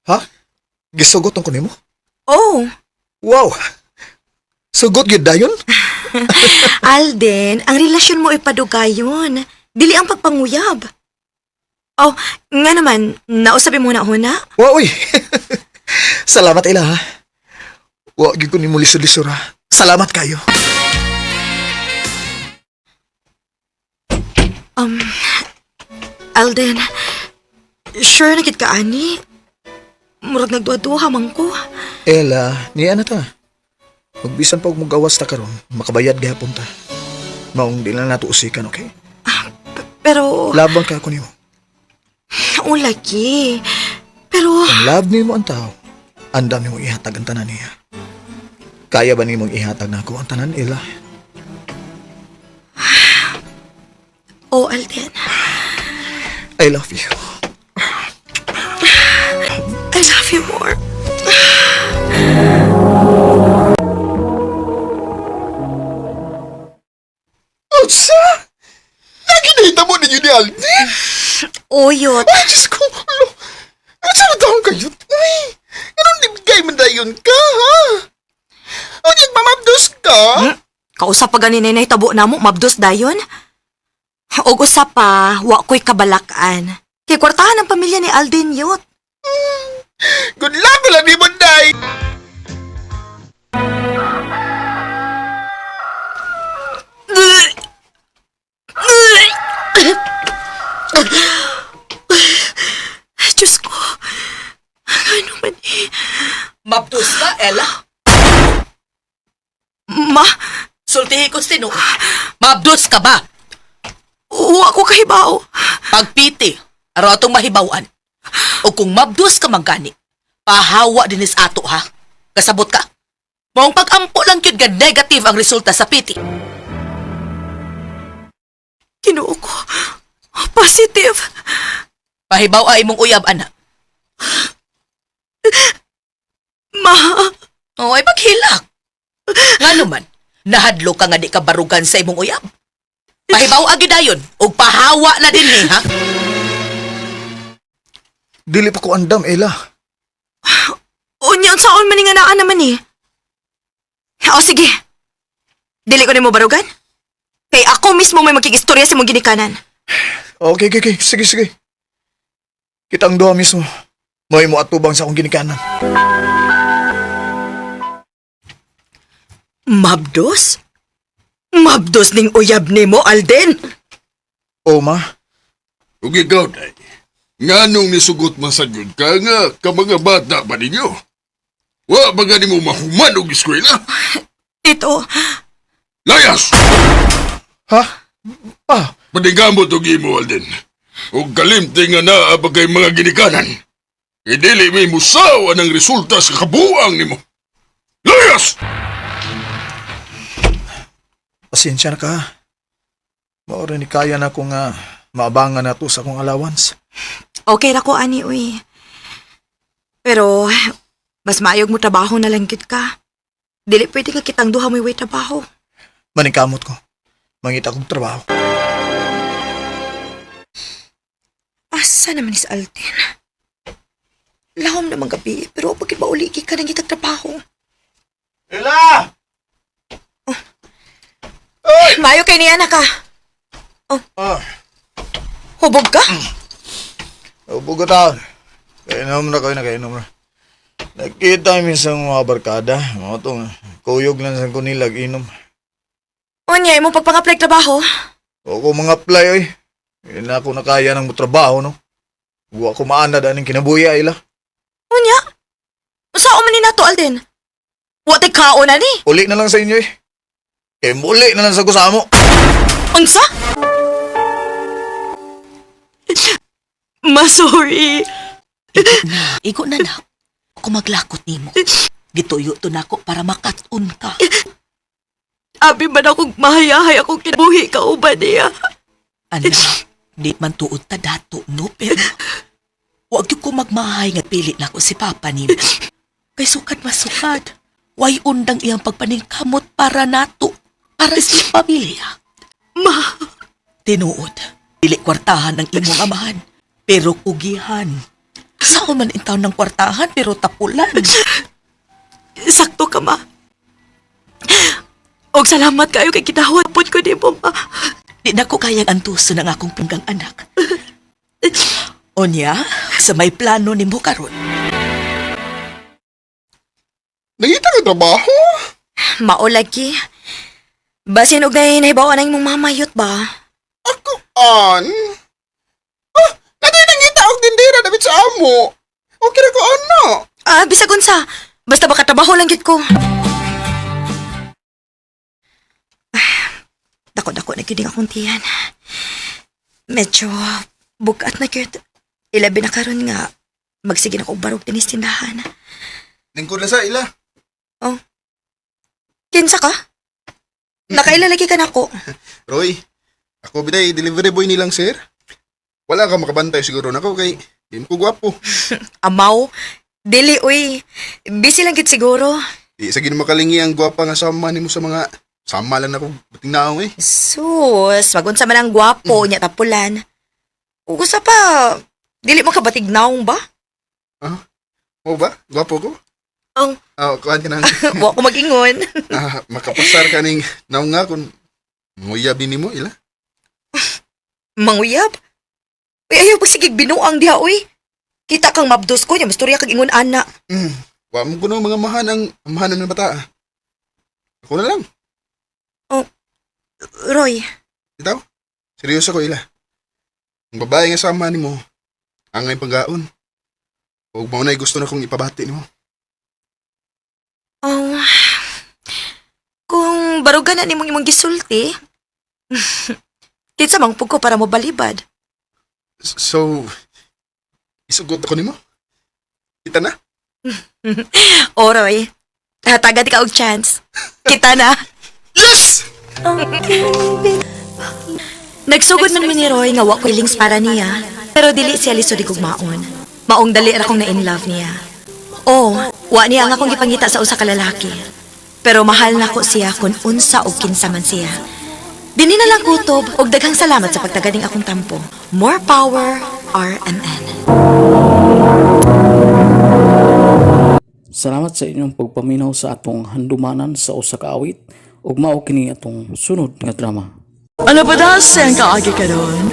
Ha? Gisugot ko nimo? Oh, Wow! Sugot gyud dayon? Alden, ang relasyon mo ay padugayon. Dili ang pagpanguyab. Oh, nga naman, nausabi mo na huna? Wa, uy. Salamat, Ella, ha. Wa, gyud ko nimo lisod-lisod, ha. Salamat kayo. Alden, sure na kit ka, ani? Murag nagduha-duha man ko. Ella, niya na ta. Magbisan pa og mugawas ta karon, makabayad gihapon ta. Maong di lang nato usikan, okay? Pero, Labang ka ako nimo. oh, lagi. Pero, Ang love nimo ang tao, andam nimo ihatag ang tanan niya. Kaya ba nimong ihatag na ako ang tanan, Ella? oh, Alden, I love you. I love you more. Unsa? Naginahita mo ninyo ni Alden? Oyot. Ay, Diyos ko! Lo, unsa na taong kayo? Uy, anong nibigay man dayon ka, ha? O, nagmamabdos ka? Kausap pa gani na tabo na mo, mabdos dayon. Og usa pa, wa ko'y kabalakan. Kay kwartahan ang pamilya ni Alden yot. Good luck lang ni Monday! Diyos ko, ano man eh. Mabdos ka, Ella? Ma, Sultihi ko tinuod. Mabdos ka ba? wa ko kahibaw. Pagpiti, araw atong mahibawan. O kung mabdos ka man gani, pahawa dinis ato ha. Kasabot ka. Maong pag-ampo lang kyud nga negative ang resulta sa piti. Ginoo ko, positive. Pahibaw ay imong uyab ana. Ma, O ay paghilak. Ngano man, nahadlo ka nga di ka barugan sa imong uyab. Pahibaw agi dayon ug pahawa na dinhi ha. Dili pa ko andam, Ella. unya unsaon man ni nga naa naman eh. O sige, dili ko nimo barugan. Kay ako mismo may makigistorya sa imong ginikanan. Okay, okay, okay. Sige, sige. Kitang duha mismo. May mo atubang sa akong ginikanan. Mabdos? Mabdos ning uyab nimo, Alden. O, ma. Ug ikaw, day. Nganong nisugot man sa gyud ka nga ka mga bata ba ninyo? Wa ba gani mo mahuman og eskwela? Tito, Layas! Ha? Ah, Paningkamot og imo, Alden. Ug kalimti nga naa pa kay mga ginikanan. Idili may musaw ang resulta sa kabuang nimo. Layas! pasensya na ka. Maura ni kaya na ko nga maabangan na to sa akong allowance. okay ra ko ani uy. Pero mas maayog mo trabaho na lang gyud ka. Dili pwede ka kitang duha mo way trabaho. Maningkamot ko. Mangita kong trabaho. Asa naman ni si Alden? Lahom naman gabi, pero pag mauligi ka nang itag trabaho. Ella! Mayo kay niya na ka. Ah, Hubog ka? upo ko taon. Kainom na kayo na, kainom na. Nakita mi sa mga barkada. Mga to, kuyog lang sa kunilag inom. Unya, imong pagpang-apply trabaho. O ko mga apply, oy. Hindi na ako nakaya ng trabaho, no? Wa ko maanad aning kinabuhi, ila. Unya? Saan man ni nato, Alden? Wa tay kaon na ni. Uli na lang sa inyo, eh. Kay muli na lang sa kusamo. Unsa? Ma, sorry. Igo na na. Ako maglakot nimo. Gituyo to nako para makat-on ka. Abi man akong mahayahay akong kinabuhi ka uban niya. Anak, di man tuod ta dato, no? Pero, wag yung ko magmahay nga pili nako si Papa nimo. Kay sukad masukad. Way undang iyang pagpaningkamot para nato. Para sa iyang pamilya. Ma, Tinuod, dili kwartahan ang imong amahan. Pero kugihan. Sao man intaw ng kwartahan pero tapulan. sakto ka, ma. Og salamat kayo kay gidawat pod ko nimo, ma. Di na ko kayang antuson ang akong pinggang anak. Unya, sa may plano nimo karon. Nangita ka trabaho? Mao lagi. Basin og nay nahibaw ang imong mamayot ba? Ako, an? Ah, natay nangita og tindera dapit sa amo. Okay ra ko, ano? Ah, bisag unsa. Basta baka trabaho lang gyud ko. Ah, dako-dako na gyud ang akong tiyan. Medyo bugat na gyud. Ilabi na karon nga magsige na ko og barog dinis tindahan. Lingkod na sa ila. Kinsa ka? Nakailalagi ka na ako. Roy, ako biday delivery boy nilang sir. Wala ka makabantay siguro nako kay di mo ko gwapo. Amaw, dili uy. Busy lang gid siguro. Di sa makalingi ang gwapa nga sama nimo sa mga sama lang nako bating naong eh. Sus, magunsa man ang gwapo nya tapulan. Ug usa pa, dili mo ka batig naong ba? Mo ba? Gwapo ko? Oh. Ah, kuan ka nang Wa ko mag-ingon. ah, makapasar ka ning naong nga kun nguyab din nimo ila. Manguyab. Uy, ayaw pagsigig binuang diha uy. Kita kang mabdos ko nya mastorya kag ingon ana. Wa mo kuno mga mahan ang amahan ng bata. Ah. Ako na lang. Roy, Itaw? Seryoso ko ila. Ang babae nga sama nimo angay panggaon. Ug mao na'y gusto na kong ipabati nimo. Oh, kung barugan na nimong imong gisulti, kinsa mang pug ko para mo balibad. So, isugot ako nimo? Kita na? O Roy, hatagan di ka og chance. Kita na. Yes! Nagsugod man mi ni Roy nga wa ko feelings para niya, pero dili siya lisod igugmaon. Maong dali ra kong na in love niya. Oh, wa niya ang akong gipangita sa usa ka lalaki. Pero mahal nako siya kung unsa og kinsa man siya. Dinhi na lang kutob og daghang salamat sa pagtaganing akong tampo. More power, RMN. Salamat sa inyong pagpaminaw sa atong handumanan sa usa ka awit ug mao kini atong sunod nga drama. Ano pa das ang kaagi karon?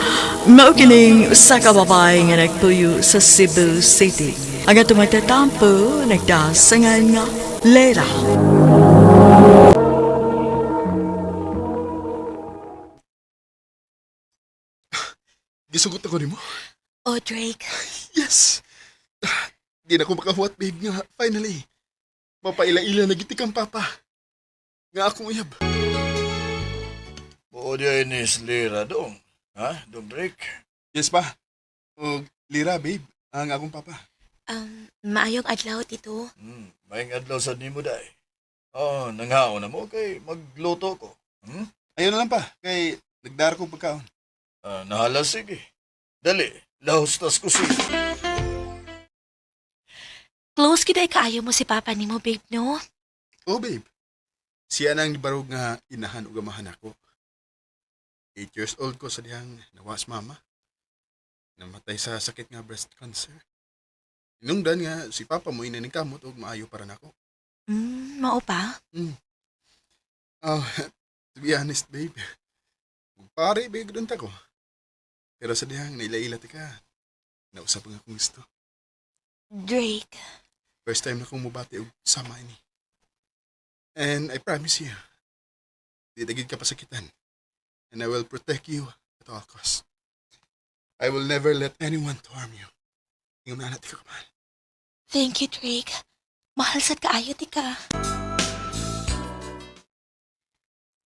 Mao kining usa ka babae nga nagpuyo sa Cebu City. Ang atong magtatampo nagdasangan nga Lera. Gisugot ako nimo? Oh, Drake. Yes! Ah, di na ko makahuwat, babe nga. Finally, mapaila-ila na gitik ang papa. Nga akong uyab. Buo di ay ni Lira dong. Ha? Dong Drake? Yes pa. Og lira, babe. Ang akong papa. Maayong adlaw, Tito. Maayong adlaw sa nimo day. Oo, nanghaon na mo kay magluto ko. Hmm? Ayun na lang pa. Kay nagdara ko pagkaon. Ah, nahala sige. Dali, lahos tas kusina. Close kita kaayo mo si Papa nimo, babe, no? Oh, babe. Siya na ang gibarog nga inahan ug amahan ako. 8 years old ko sa dihang nawas mama. Namatay sa sakit nga breast cancer. Inungdan nga si papa mo inaningkamot og maayo para nako. Mao pa? Oh, to be honest, babe. Pare, babe, doon ta ko. Pero sa dihang naila-ila ti ka, nausap nga akong gusto. Drake. First time na kong mubati og sama ini. And I promise you, di na gid ka pasakitan. And I will protect you at all costs. I will never let anyone to harm you. Ingon na natin ka kamahal. Thank you, Drake. Mahal sad kaayo ti ka.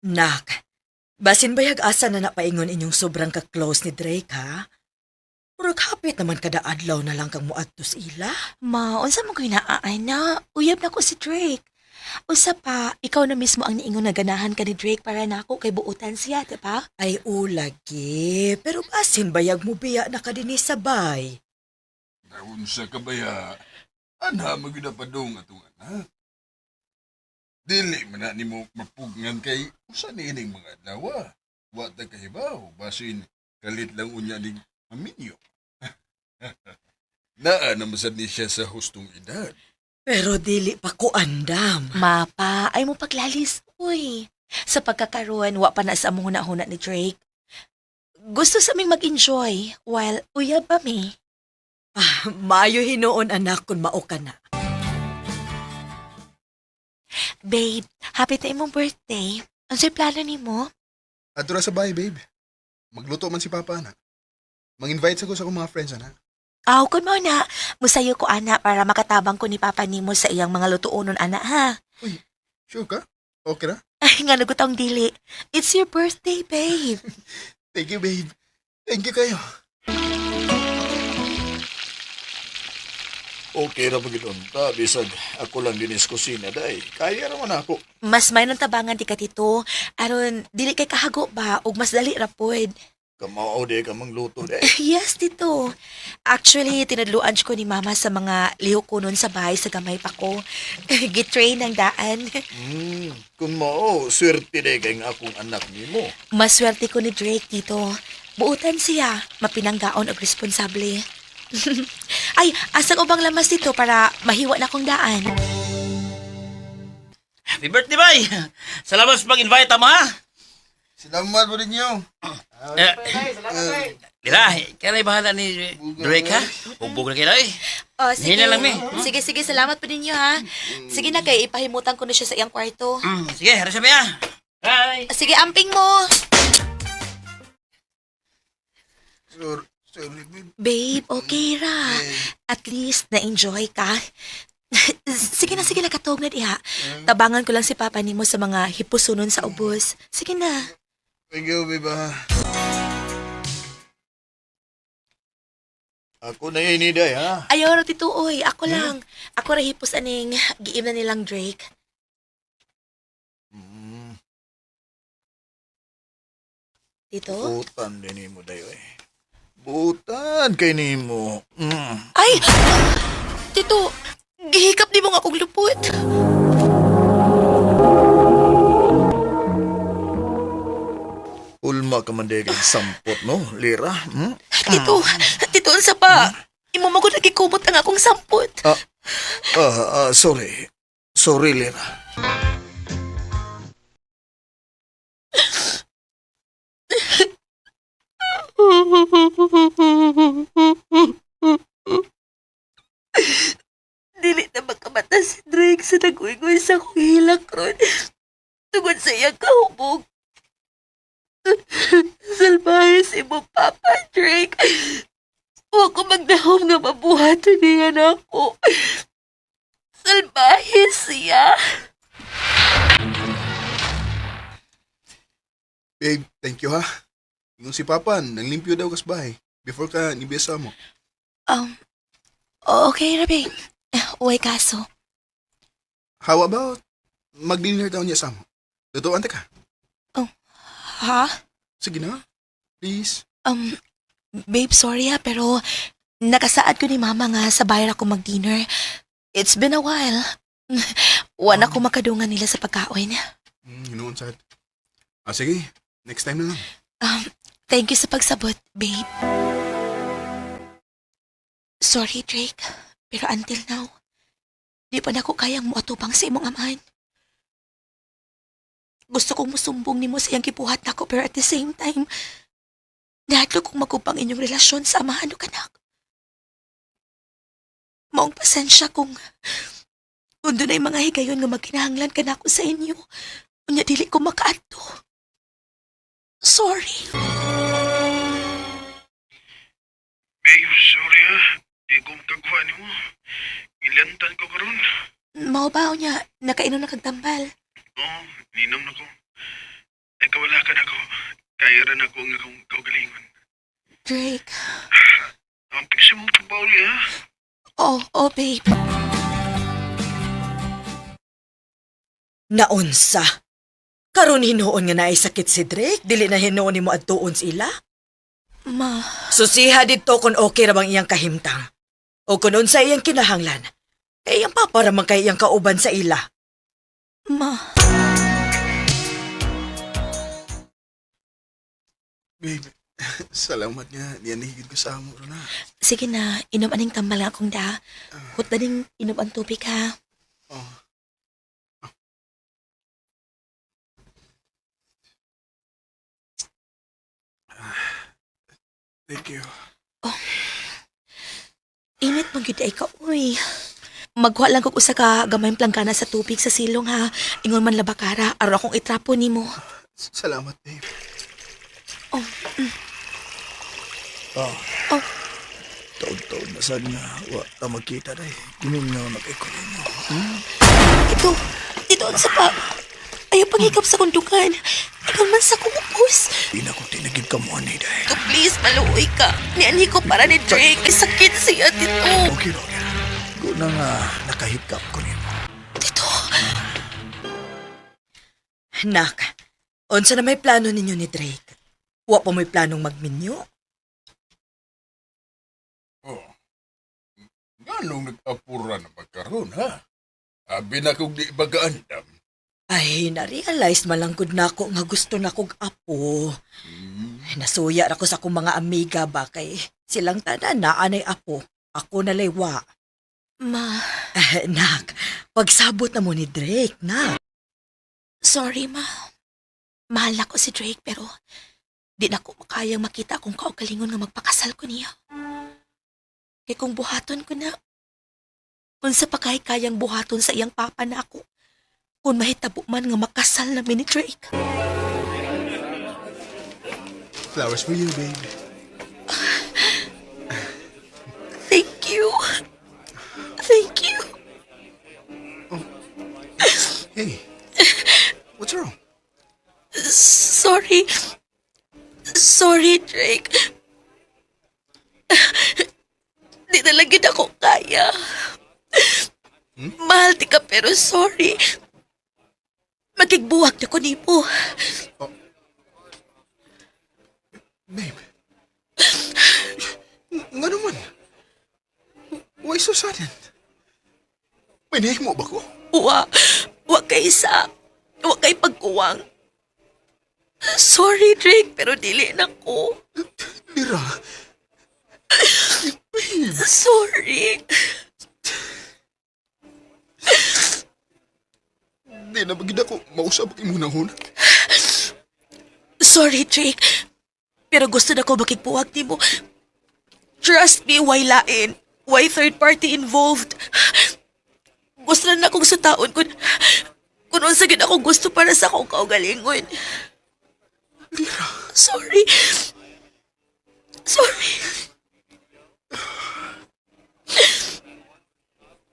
Nak, basin bayag asa na napaingon inyong sobrang ka-close ni Drake, ha? Murag hapit naman kada adlaw na lang kang muadto sa ila. Ma, unsa mo ko'y naa na? Uyab na ko si Drake. Usa pa, ikaw na mismo ang niingon na ganahan ka ni Drake para nako kay buutan siya, di ba? Ay, ulagi. Pero basin bayag mo biya na ka dinhi sa bay. Naunsa ka ba ya? Ana, maginapadong atong anak. Dili man na nimo mapugngan kay usa ni ining mga adlaw. Wa ta kahibaw, basin kalit lang unya ning maminyo. Naa na masad ni siya sa hustong edad. Pero dili pa ko andam. Mapa, ay mo paglalis, uy. Sa pagkakaroon, wa pa na sa among huna-huna ni Drake. Gusto sa aming mag-enjoy while uyab pa mi. Ah, maayo hinuon anak kung mao ka na. Babe, happy na imong birthday. Unsay plano nimo? Adto ra sa bahay, babe. Magluto man si Papa, ana. Mang-invite sa ko sa akong mga friends, ana. Aw, kun mo na. Musayo ko ana para makatabang ko ni Papa nimo sa iyang mga lutuonon ana ha. Uy, sure ka? Okay ra? Ay, nga nagutang dili. It's your birthday, babe. Thank you, babe. Thank you kayo. Okay ra pag unta, bisag ako lang din sa kusina, day. Kaya ra man ako. Mas may nang tabangan di ka tito. Aron, dili kay kahago ba ug mas dali ra pod. Kamao di ka mangluto, day. Yes, tito. Actually, tinadluan ko ni mama sa mga lihok ko nun sa bahay sa gamay pa ko. Gitrain ang daan. Kung mao, swerte day kay nga akong anak nimo. Maswerte ko ni Drake, tito. Buutan siya, mapinanggaon og responsable. Ay, asang ubang lamas dito para mahiwa na kong daan. Happy birthday, bay! Salamat sa pag-invite, ama, ha? Salamat po ninyo. Eh, Dila, kaya bahala ni Drake, ha? Hubog na kayo, eh. Oh, sige. Hina lang, mi. Sige, sige, salamat po ninyo, ha. Sige na kay ipahimutan ko na siya sa iyang kwarto. Sige, harap siya, ha? Bye! Sige, amping mo. Sorry, sorry, babe. Babe, okay ra. At least na-enjoy ka. Sige na, katog na diha. Tabangan ko lang si Papa nimo sa mga hipusunon sa ubos. Sige na. Thank you, babe. Ah. Ako na ini, day, ha? Ayaw ra tito, oy. Ako lang. Ako ra hipos aning giim na nilang Drake. Tito? Butan din nimo, day, oy. Butan kay nimo. Ay! Tito, gihikap ni mo nga akong lupot. Ulma ka man day kay sampot, no? Lira, hmm? Tito, tito, unsa pa? Imo mo ko nagikumot ang akong sampot. Sorry. Sorry, Lira. Dili na makamata si Drake sa nag-uy sa akong hilak ron. Tungod sa iyang kahubog. Salbahe si mo, Papa Drake. Huwag ko magdahom nga mabuhaton niya na ako. Salbahe siya. Babe, thank you ha. Ingon si Papa, nanglimpyo daw kas bahay. Before ka nibiyasa mo. Okay, Rabi. Uy, kaso. How about mag-dinner daw niya sa mo? Totoo, ante ka. Ha? Sige na. Please. Babe, sorry ha, pero nakasaad ko ni Mama nga sa bayar ako mag-dinner. It's been a while. Wala ko makadungan nila sa pagkaon. Hinuon sad. Ah, sige. Next time na lang. Thank you sa pagsabot, babe. Sorry, Drake, pero until now, di pa nako kayang muatubang sa imong amahan. Gusto kong musumbong nimo sa iyang gibuhat nako pero at the same time, nahadlok kong magubang inyong relasyon sa amahan ug anak. Maong pasensya kung dunay mga higayon nga magkinahanglan ka nako sa inyo. Unya dili ko makaadto. Sorry. Babe, sorry ha. Di ko makagawa nimo. Ilantan ko karon. Mao ba niya, nakainom na kag tambal. Oo, ninom na ko. Ikaw wala ka na ko. Kaya rin ako ang akong kaugalingon. Drake. Ang piksa mong pabauli ha. Oh, babe. Naunsa. Karon hinuon nga naay sakit si Drake, dili na hinuon nimo adtuon sila. Ma, Susiha didto kung okay ra bang iyang kahimtang. O kung unsa iyang kinahanglan. Kay iyang papa ra man kay iyang kauban sa ila. ma. Babe, salamat nga. Niyanigid ko sa amo na. Sige na, inom aning tambal nga akong da. Hutda ning inom ang tubig ha. Oh. Thank you. man gyud ay ka, uy. Magkuha lang kog usa ka gamay planggana sa tubig sa silong ha. Ingon man labakara, aron akong itrapo nimo. Salamat, babe. Oh. Oh. Oh. Taon-taon na sad nga wa ta magkita day. Gimingaw na kay ko nimo. Ito, dito sa pa. Ayaw paghikap sa kundukan. Ikaw man sa kumupos. Di na ko tinagib ka mo ani day. Tito, please, maluoy ka. Nianhi ko para ni Drake. Ay, sakit siya, Tito. Okay, okay. Guna nga nakahikap ko nimo. Tito. Nak, unsa na may plano ninyo ni Drake? Wa pa mo'y planong magminyo? Oh. Nganong nag-apura na magkaroon, ha? Abi na kong di bagaandam. Ay, na-realize malangkod na ako nga gusto na kog apo. Nasuya ra ko sa akong mga amiga ba kay silang tanan na anay apo. Ako na laywa. Ma, Nak, pagsabot na mo ni Drake, nak. sorry, ma. Mahal na ko si Drake pero di na ko makayang makita kung kaugalingon nga magpakasal ko niya. Kay kung buhaton ko na, unsa pa kay kayang buhaton sa iyang papa na ako, kung mahitabo man nga makasal na mi ni Drake. Flowers for you, babe. Thank you. Thank you. Hey. What's wrong? Sorry. Sorry, Drake. Di na lang gid ako kaya. Mahal di ka pero sorry. Magigbuwag na ko nimo. Babe. Nga naman. Why so sudden? May nahimo ba ko? Wa, wa kay sa, wa kay pagkuwang. Sorry, Drake, pero dili na ko. Lira. Sorry. Di na bagid ako mausap ang imong hunahuna. Sorry, Drake. Pero gusto na ko makigbuwag nimo. Trust me, why lain? Why third party involved? Gusto na akong sa taon kung unsa gid ako gusto para sa akong kaugalingon. Sorry. Sorry.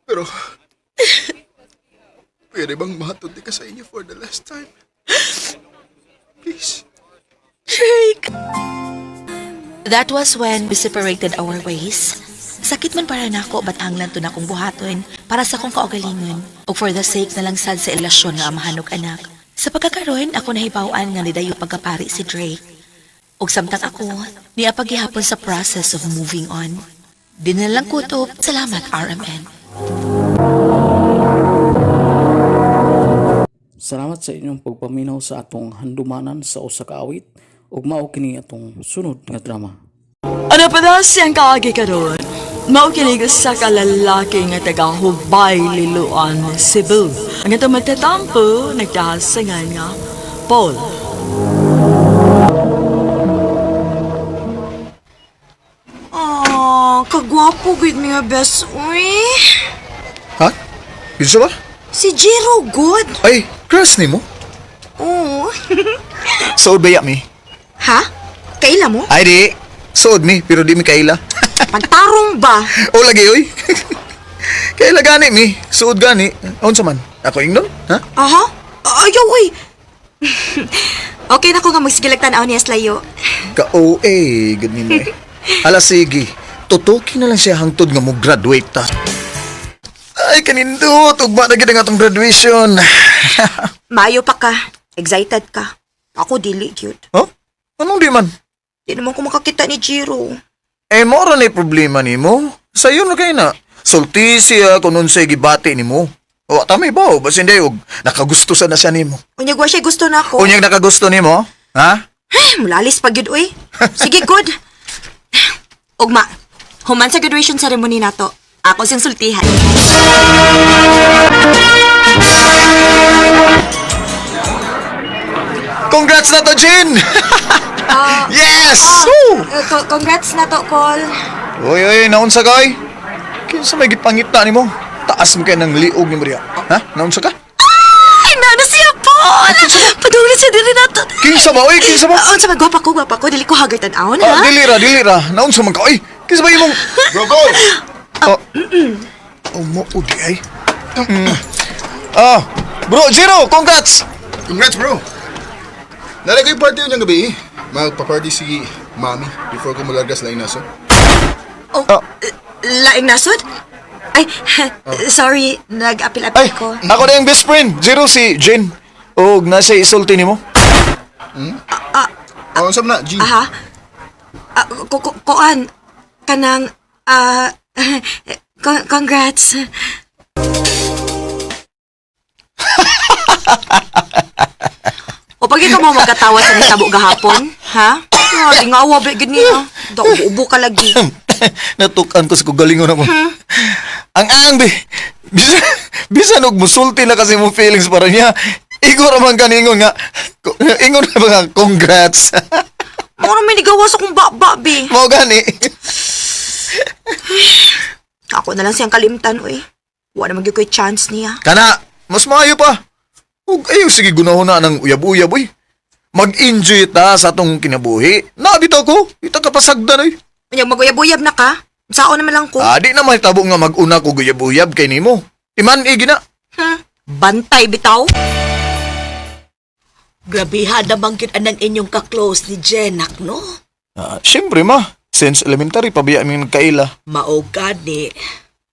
Pero, pwede bang mahatod di ka sa inyo for the last time? Please. Drake. That was when we separated our ways. Sakit man para nako but hanglan to na akong buhaton para sa akong kaugalingon ug for the sake na lang sad sa relasyon nga amahan ug anak. Sa pagkakaroon ako nahibaw-an nga nidayo pagkapari si Drake. Ug samtang ako niya paghihapon sa process of moving on. Di na lang kutob. Salamat, RMN. Salamat sa inyong pagpaminaw sa atong handumanan sa usa ka awit ug mao kini atong sunod nga drama. Ano pa daw siyang kaagi karon? Mao kini sa kalalaki nga taga Hubay, Liloan, Cebu. Ang atong magtatampo, nagdasangan nga Paul. Oh, kagwapo gud nga best uy. Ha? Kinsa ba? Si Jero good. Ay, crush nimo? Oo. Suod ba ya mi? Ha? Kaila mo? Ay di. Suod mi, pero di mi kaila. Pantarong ba? O lagi oy. Kaila gani mi, suod gani. Unsa man? Ako ingnon? Ha? Aha. Ayaw uy. Okay na ko nga magsigilag tan-aw niya slayo. Ka OA, good nimo eh. Hala sige. Tutuki na lang siya hangtod nga mo graduate ta. Ay kanindot, ugma na gid ang atong graduation. Maayo pa ka. Excited ka. Ako dili cute. Huh? Anong di man? Di naman ko makakita ni Jiro. Eh, mora na problema nimo. Sayo na kay na. Sulti siya kung unsay gibati nimo. O, tama ba? O, basin day, og nakagusto sa na siya nimo. Unyag wa siya gusto na ako. Unyag nakagusto nimo? Ha? Ay, mulalis pa gyud uy. Sige, good. Ugma, human sa graduation ceremony nato. Ako siyang sultihan. Congrats na to, Jin! Yes! Woo! Congrats na to, Col. Uy, uy, naunsa ka, oy? Kinsa may gipangita nimo? Taas mo kay ng liog ni Maria. Ha? Naunsa ka? Ay, nana siya, Paul! Padung na siya diri nato. Kinsa ba oy? Kinsa ba? Ah, unsa man, gwapa ko, gwapa ko. Dili ko haggard tan-awon, Ah, ha? dili ra, dili ra. Naunsa man ka oy? Kinsa ba imong Bro, go! Oh. Oh, mo udi ay. Ah, bro, Jiro, congrats. Congrats, bro! Naray ko yung party yun yung gabi eh. Magpa-party si Mami before ko malargas laing naso. Oh, laing nasod? Ay, sorry, nag-apil-apil Ay, ko. ako na yung best friend, Jiro si Jane. Og nasa isulti nimo. Oh, unsa man na, G? Aha. Ah, kuan, kanang, ah, congrats. O pag ikaw mo magkatawa sa nitabo gahapon, ha? Ah, tingawa ba gid niya? Da ubo ka lagi. Natukan ko sa kugalingon ako. Ang ang bi. Bisan, bisan og musulti na kasi mo feelings para niya. Igo ra man kaningon nga. Ingon na ba nga congrats. Mura may nigawas akong baba, bi. Mao gani. Ako na lang siyang kalimtan, uy. Wala naman gyud ko'y chance niya. Kana, mas maayo pa. Ug ayo sige gunahon na ng uyab-uyab uy. Mag-enjoy ta sa atong kinabuhi. Nabitaw ko, ita kapasagdan uy. Unyag maguyab-uyab na ka. Sao naman lang ko. Ah, di na mahitabo nga mag-una ko guyab-uyab kay nimo. Iman igi na. Bantay bitaw. Grabiha naman gyud anang inyong ka-close ni Jenak, no? Ah, syempre ma, since elementary pabiya mi nagkaila. Mao gani.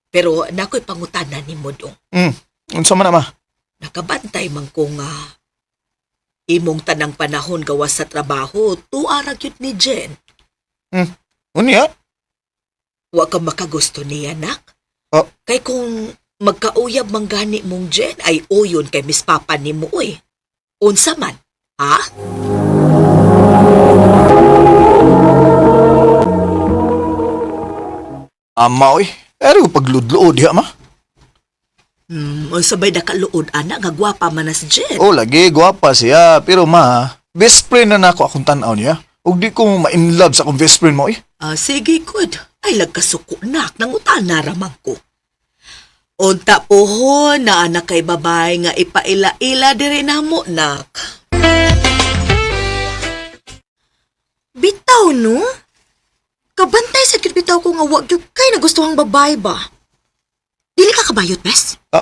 Pero nakoy pangutana nimo dong. Unsa man na ma? Nakabantay man ko nga imong tanang panahon gawas sa trabaho, tuwa ra gyud ni Jen. Unya? Wa ka makagusto niya, nak. Ah. Kay kung magkauyab man gani mong Jen, ay uyon kay Miss Papa nimo uy. Unsa man, ha? Ama oy. Pero pagludlo diha ma. Unsa bay nakaluod ana nga gwapa man na si Jen. Oh, lagi gwapa siya, pero ma, best friend na nako akong tan-aw niya. Ug di ko ma-in love sa akong best friend mo eh. Ah, sige, good. Ay, lagkasuko nak, nangutana ramang ko. Unta pohon na anak kay babay nga ipaila-ila diri namo nak. Bitaw, no? Kabantay sa gyud bitaw ko nga wa gyud kay nagustuhang babae ba? Dili ka kabayot, bes? Ah,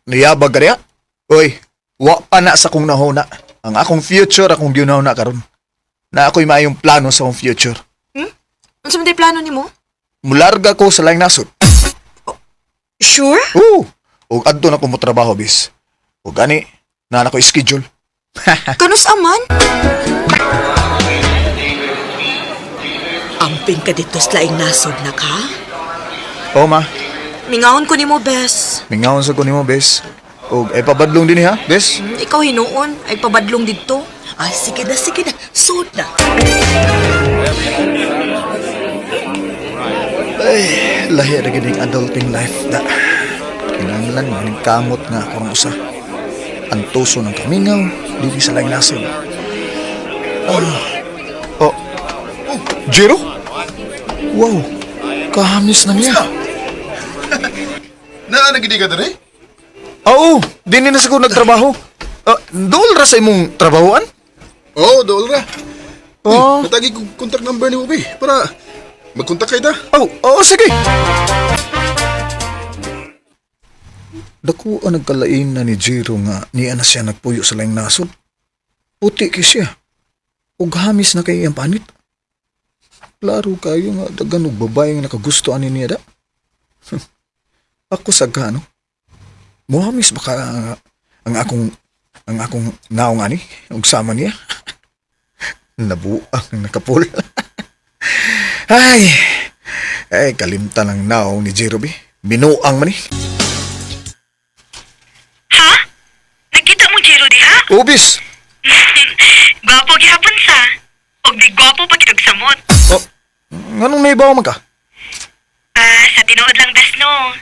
niyabag ka niya? Uy, wa pa na sa kong nahuna. Ang akong future akong ginahuna karon. Na ako'y maayong plano sa akong future. Unsa man day plano nimo? Mularga ko sa laing nasod. Sure? Oo. Ug adto na ko mo trabaho bis. Ug gani, naa na ko schedule. Kanus aman? Amping ka dito sa laing nasod nak ha? Oo ma, Mingahon ko nimo, bes. mingahon sa ko nimo bes. Ug ay pabadlong din ha, bes. Ikaw hinuon, ay pabadlong didto. Ay, sige na, sige na. Sud na. Ay, lahi ra gid ang adulting life da. Kinahanglan maning kamot nga ako ang usa. Antuso ng kamingaw, dili sa laing nasod. Ah. Oh. Jiro? Wow. Kahamis na niya. Naa na gid ka dere? Oo, dinhi na sa ko nagtrabaho. Ah, dool ra sa imong trabahoan? Oo, oh, dool ra. Oh. Uy, natagi ko contact number ni Ubi para magkontak kay ta. Oh, oo, sige. Dako ang nagkalain na ni Jiro nga niya na siya nagpuyo sa laing nasod. Puti kay siya. Ug hamis na kay iyang panit. Klaro kayo nga dagan og babae nga nakagusto ani niya da. Ako sa gano. Muhamis baka ang akong naong ani ug sama niya. Nabuang nakapul. Ay, ay, kalimtan ang naong ni Jerobe. Binuang man eh. Ha? Nagkita mo Jero diha? Ubis! Gwapo gihapon sa. Og di gwapo pa gid og samot. Oh, nganong naibaw man ka? Ah, sa tinuod lang bes no.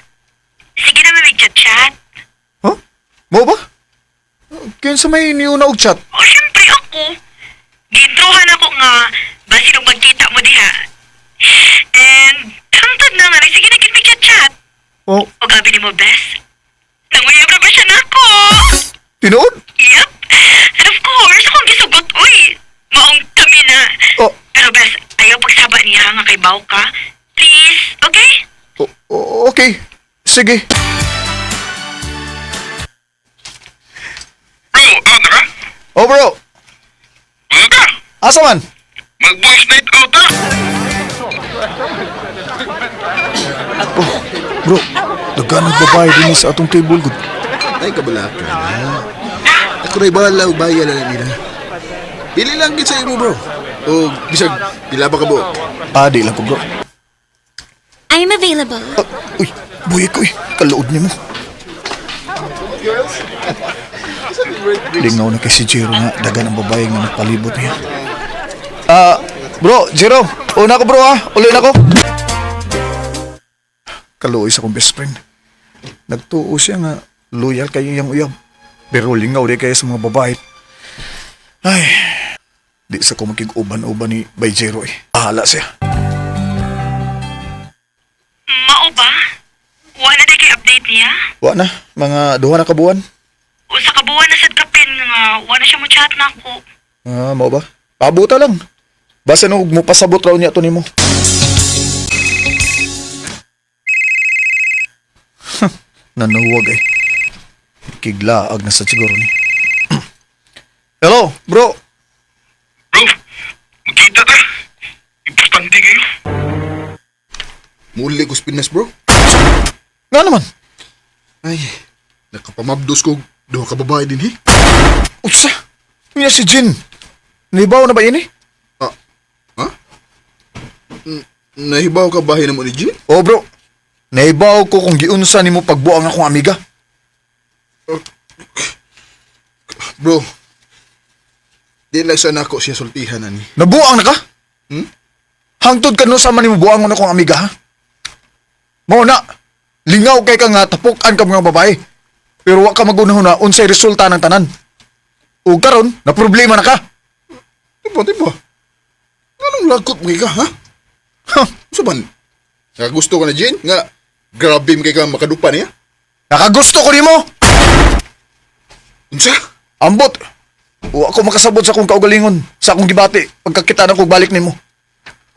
Sige na may chat-chat. Huh? Mo ba? Kinsa may niuna og chat? O syempre ako. Giintrohan ako nga basin og magkita mo diha. And hangtod na nga sige na gid may chat-chat. Sige. Bro, out na ka? Oh bro, Ano ka? asa man? Mag-boys night out ha? Bro, daghan ng babae din sa atong table gud. Ay, kabala ka na. Ako na'y bahala o bayan na nila. Dili lang gid sa imo, bro. O, bisag, pila ba ka buok? Ah, di lang ko bro. I'm available. Ah, uy, buhi ko eh. Kalood nimo. Lingaw na kay si Jero nga dagan ang babae nga nagpalibot niya. Ah, bro, Jero, una ko bro ah. Uli na ko. Kaluoy sa kong best friend. Nagtuo siya nga loyal kayo iyang uyab. Pero lingaw di kayo sa mga babae. Ay, di sa ko makig-uban-uban ni Bay Jero eh. Bahala siya. Mao ba? Wala na kay update niya? Wa na, mga duha na kabuan. Usa ka buwan na sad kapin nga wala siya mo chat na ako. Ah, mao ba? Pabuta lang. Basta nung mo pasabot raw niya to nimo. Nanuwag eh. Kiglaag na sa siguro ni. Hello, bro. Bro, magkita ta. Importante kayo. Muli ko sa Pinas, bro. Nga naman. Ay, nakapamabdos ko duha ka babae din, he. Utsa. Niya si Jin. Nibaw na ba ini? Ah, ha? Nahibaw ka bahay na mo ni Jean? Oh, bro. Naibaw ko kung giunsa nimo pagbuang akong amiga. Bro, di lang sana ako siya sultihan ani. Nabuang na ka? Hmm? Hangtod ka no sama nimo buang na akong amiga, ha? Mao na. Lingaw kay ka nga tapukan ka mga babae. Pero wa ka magunahuna unsay resulta ng tanan. Ug karon na problema na ka. Diba, diba? Anong lakot mo ka, ha? Ha, Unsa man? Nakagusto ka na, Jean? Nga, grabe mo kay ka makadupa niya? Nakagusto ko nimo. Unsa? Ambot. Wa ko makasabot sa akong kaugalingon, sa akong gibati pagkakita na kog balik nimo.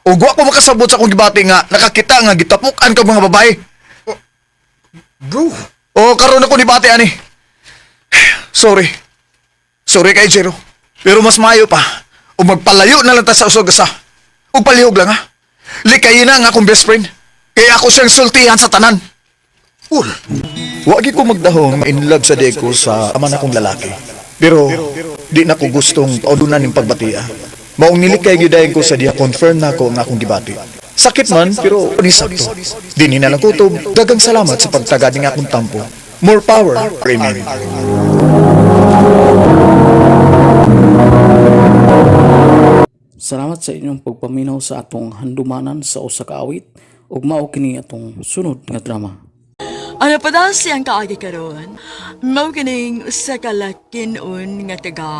Ug wa ko makasabot sa akong gibati nga nakakita nga gitapukan ka mga babae. Bro, O karon ako ni bati ani. Sorry. Sorry kay Jero. Pero mas maayo pa o magpalayo na lang ta sa usog asa. Ug palihog lang ha. Likayin na ang akong best friend. Kaya ako siyang sultihan sa tanan. Ul, Wagi ko magdahong in love sa deko sa ama na kong lalaki. Pero di na ko gustong paudunan ning pagbatia. Maong nilikay gyud ko sa diha confirm na ako ang akong gibati. Sakit man pero ni sakto. Dinhi na lang kutob. Dagang salamat sa pagtagad ning akong tampo. More power. Amen. Salamat sa inyong pagpaminaw sa atong handumanan sa usa ka awit ug mao kini atong sunod nga drama. Ano pa daw siyang kaagi karon? Mao kining usa ka lakinon nga taga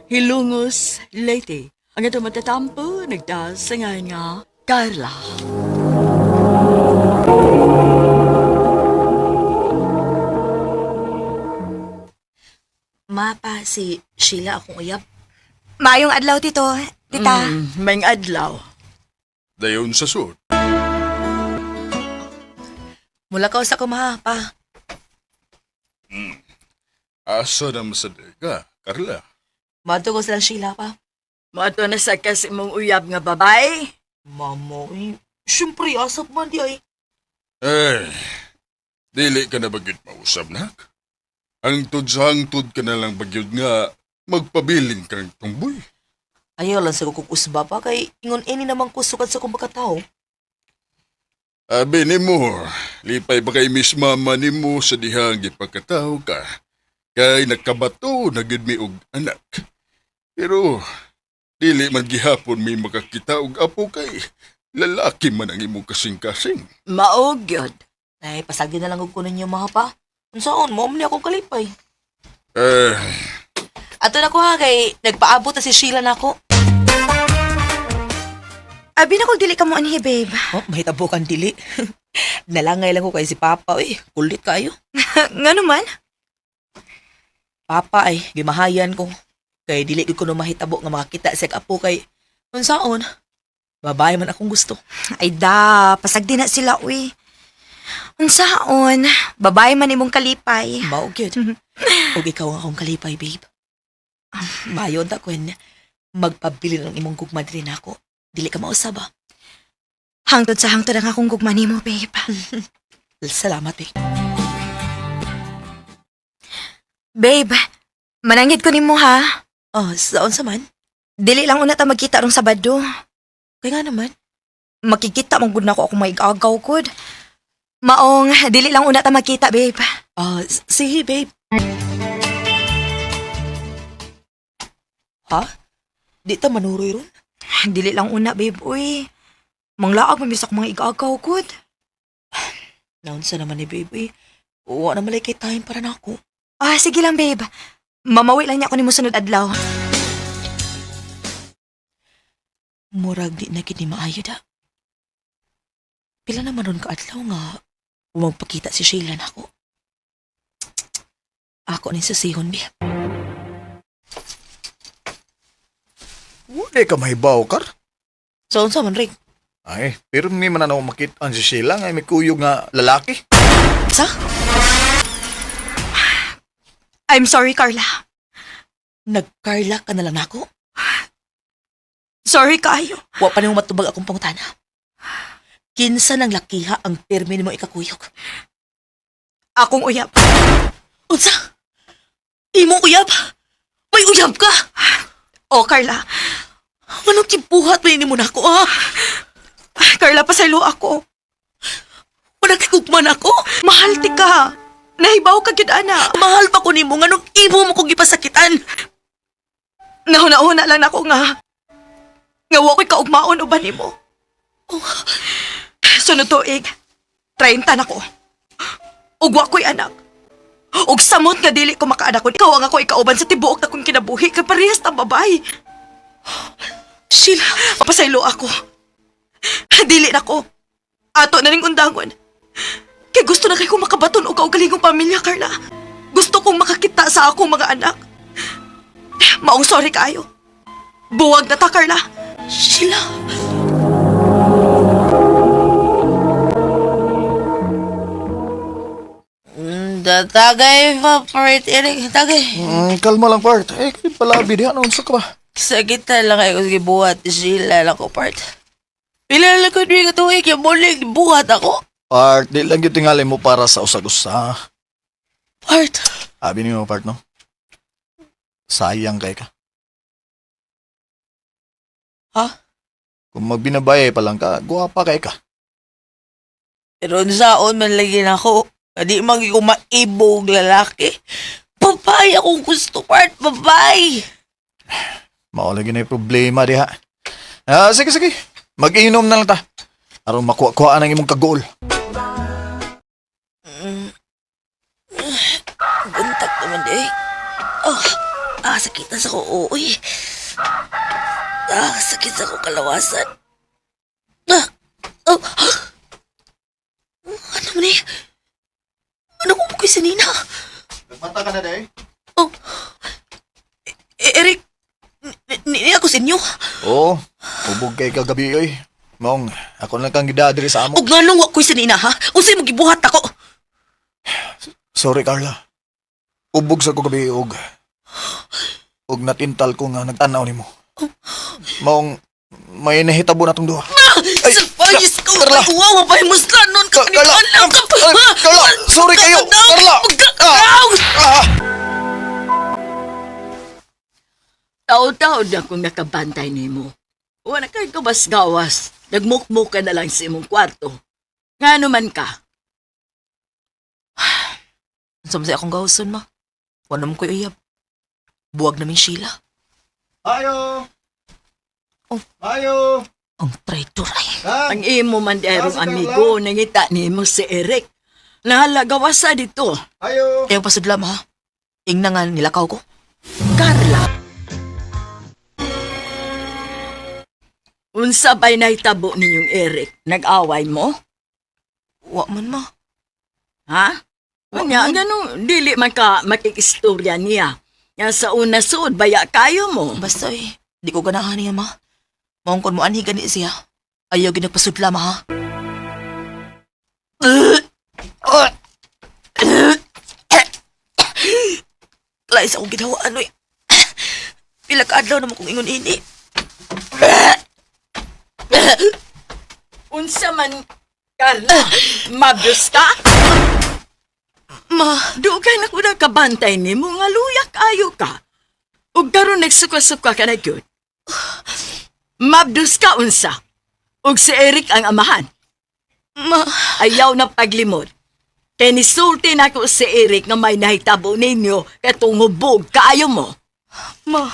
Hilongos, Leyte. Ang atong matatampo nagdasangan nga Carla. Mapa si Sheila akong uyab. Maayong adlaw, tito. Tita. May adlaw. Dayon sa sud. Mula ka sa kumaha pa. Asa na masaday ka, Carla? Madto ko sila Sheila pa. Moadto na sa kasi mong uyab nga babae. Mama, eh, syempre asap man di ay. Eh, dili ka na bagyod mausab, nak. Hangtod sa hangtod ka na lang bagyod nga magpabilin kang tungboy. Ayaw lang sa kong usba pa kay ingon ini naman ko sukad sa kong pagkatao. Abi nimo, lipay ba kay Miss Mama nimo sa dihang gipagkatao ka? Kay nakabato na gid mi og anak. Pero dili man gihapon mi makakita og apo kay lalaki man ang imong kasing-kasing. Mao gyud. Ay, pasagdi na lang og kunin niyo mga pa. Unsaon mo man akong kalipay. Eh, Ato na ko ha kay nagpaabot na si Sheila nako. Abi na kog dili ka mo anhi, babe. Oh, mahitabo kang dili. Nalangay lang ko kay si Papa, uy. Kulit kayo. Nga naman? Papa ay, gimahayan ko. Kay dili gid ko no mahitabo nga makakita sa apo kay unsaon. Babae man akong gusto. Ay da, pasagdi na sila, uy. Unsaon, babae man imong kalipay. Mao gyud. Ug ikaw ang akong kalipay, babe. Mayo ta kun magpabili ng imong gugma diri nako. Dili ka mausab ah. Hangtod sa hangtod ang akong gugma nimo, babe. Salamat, babe. Babe, mananghid ko nimo ha. Oh, sa unsa man? Dili lang una ta magkita rong Sabado. Kay nga naman. Makikita man gud nako akong maigagaw gud. Maong dili lang una ta magkita, babe. Ah, sige, babe. Ha? Di ta manuroy ron? Dili lang una, babe. Uy, manglaag man bisag mga igagaw gud. Naunsa naman ni babe, eh. Wa na malay kay time para nako. Ah, sige lang, babe. Mamawi lang niya ako nimo sunod adlaw. Murag di na gid ni maayo da. Pila naman ron kaadlaw nga magpakita si Sheila nako. Ako ni susihon bi. Wala ka mahibaw, Kar. So unsa man Rick? Ay, pero may man na ako makita si Sheila nga may kuyog nga lalaki. Sa? I'm sorry, Carla. Nagkarla ka na lang nako? Sorry kaayo. Wa pa nimo matubag akong pangutana. Kinsa nang lakiha ang pirmi nimo ikakuyog? Akong uyab. Unsa? Imong uyab? May uyab ka? Oh, Carla. Anong kibuhat man nimo nako ah? Carla, pasaylo ako. Wala kay gugma nako. Mahal ti ka. Nahibaw ka gyud ana. Mahal pa ko nimo nganong imo mo kong gipasakitan. Nahuna-huna lang nako nga. Nga wa ko'y kaugmaon uban nimo. Oh. Sunod tuig, 30 na ko. Ug wa ko'y anak. Ug samot nga dili ko makaanak kun ikaw ang ako ikauban sa tibuok na kong kinabuhi kay parehas ta babae. Sheila, Pasaylo ako. Dili na ko. Ato na ning undangon. Kay gusto na kay ko makabaton og kaugalingong pamilya, Carla. Gusto kong makakita sa akong mga anak. Maong sorry kaayo. Buwag na ta, Carla. Sheila. Tagay pa, part, Eric. Tagay. Kalma lang, part. Eh, palabi diha, ano, unsa ka ba? Sakit lang kayo kung gibuhat. Sheila lang ko, part. Pila lang ko rin katuig, yung muling buhat ako. Part, di lang yung tingali mo para sa usag-usa. Part. Abi niyo, part, no? Sayang kay ka. Ha? Kung magbinabay pa lang ka, guwapa kay ka. Pero saon man lagi na ako. Di man ko maibog lalaki. Babae akong gusto, part. Babae. Mao lagi na yung problema diha. Ah, sige, sige. Mag-inom na lang ta. Aron makuha-kuha ang imong kagool. Buntag naman eh. Oh, sakit na sa ko. Uy. Ah, sakit sa ko kalawasan. Ah, oh. Ano man eh? Ano ko po si Nina? Nagmata ka na, day? Oh. Eh, Eric, ni ako sa inyo. Oo. Ubog kay kagabi, oy. Mong, ako na lang kang gidadiri sa amo. Og nganong wa ko'y si Nina, ha? Unsay mo gibuhat ako? Sorry, Carla. Ubog sa ko gabi, og. Og natintal ko nga nagtanaw nimo. Maong, may nahitabo na tong duha. Ay, sa payis ko, Carla! wow, mapay muslan nun ka Carla! Ay, Carla! Sorry kayo! Carla! Ah! Ah! Taon-taon na kung nakabantay nimo. Wala kay gawas-gawas. Nagmukmuk ka na lang sa imong kwarto. Nga naman ka. Unsa man say akong gawson ma? Wala man ko'y uyab. Buwag namin Sheila. Ayo! Oh. Ayo! Ang traitor ay. Ang imo man derong Ah, si Carla. amigo, nangita nimo si Eric. Nahalagawasa dito. Ayo! Ayaw pasudla ma. Ingna nga nilakaw ko. Carla. Unsa ba'y nahitabo ninyong Eric? Nag-away mo? Wa man ma. Ha? Unya, ganun, dili man ka makikistorya niya. Nga sa una suod, baya kayo mo. Basta eh, di ko ganahan niya ma. Maong kon mo anhi gani siya. Ayaw ginagpasudla ma ha. Ugh! Lain sa akong ginawaan, oy. Pila ka adlaw naman kong ingon ini. Unsa man, Carla, mabdos ka? Ma, Dugay na ko na kabantay nimo nga luyak ayo ka. Ug karon nagsuka-suka ka na gyud. Mabdos ka unsa. Ug si Eric ang amahan. Ma, Ayaw na paglimod. Kay nisulti na ko si Eric nga may nahitabo ninyo katong hubog kaayo mo. Ma,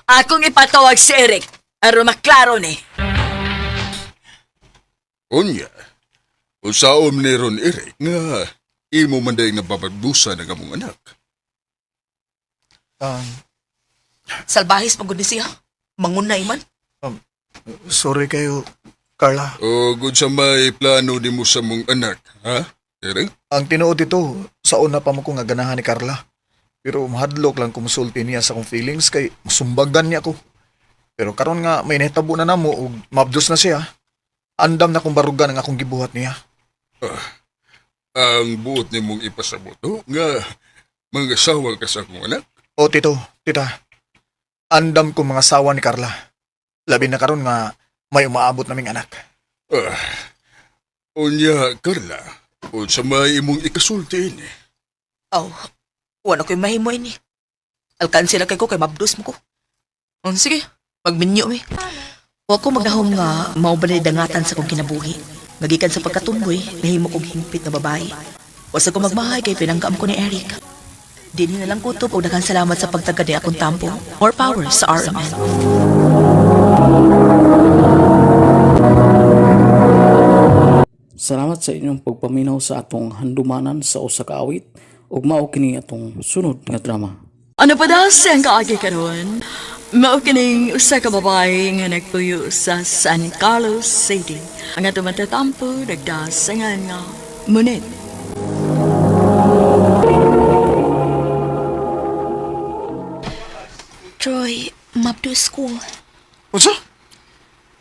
Akong ipatawag si Eric aron maklaro ni. Unya, usaom ni Ron Eric nga imo man dahil nababagdusa ng among anak. Salbahis pagod ni siya. Mangunay man. Sorry kayo, Carla. O good sa may plano ni mo sa mong anak, ha? Eric? Ang tinuod ito, sa una pa mo ko nga ganahan ni Carla. Pero mahadlok lang kumusulti niya sa akong feelings kay masumbagan niya ako. Pero karon nga may nahitabo na namo ug mabdos na siya. Andam na kong barugan ang akong gibuhat niya. Ang buot ni mong ipasabot, oh, nga mga asawa ka sa akong anak. O tito, tita, andam ko mga sawa ni Carla. Labi na karon nga may umaabot naming anak. Ah, unya, Carla, unsa may imong ikasulti ini. Aw, wala ko'y mahimo ini. Alkansi na kay ko kay mabdos mo ko. Sige, magminyo mi. Wa ko magdahom nga mao balay dangatan sa kong kinabuhi. Nagikan sa pagkatumboy, nahimo kong hingpit na babae. Wa sa ko magmahay kay pinangkaam ko ni Eric. Dinhi na lang kutob og daghang salamat sa pagtagad ni akong tampo. More power sa RMN. Salamat sa inyong pagpaminaw sa atong handumanan sa usa ka awit ug mao kini atong sunod nga drama. Ano pa daw siyang kaagi karon? Mao kining usa ka babae nga nagpuyo sa San Carlos City. Ang atong matatampo nagdasangan nga Munit. Troy, mabdos ko. Unsa?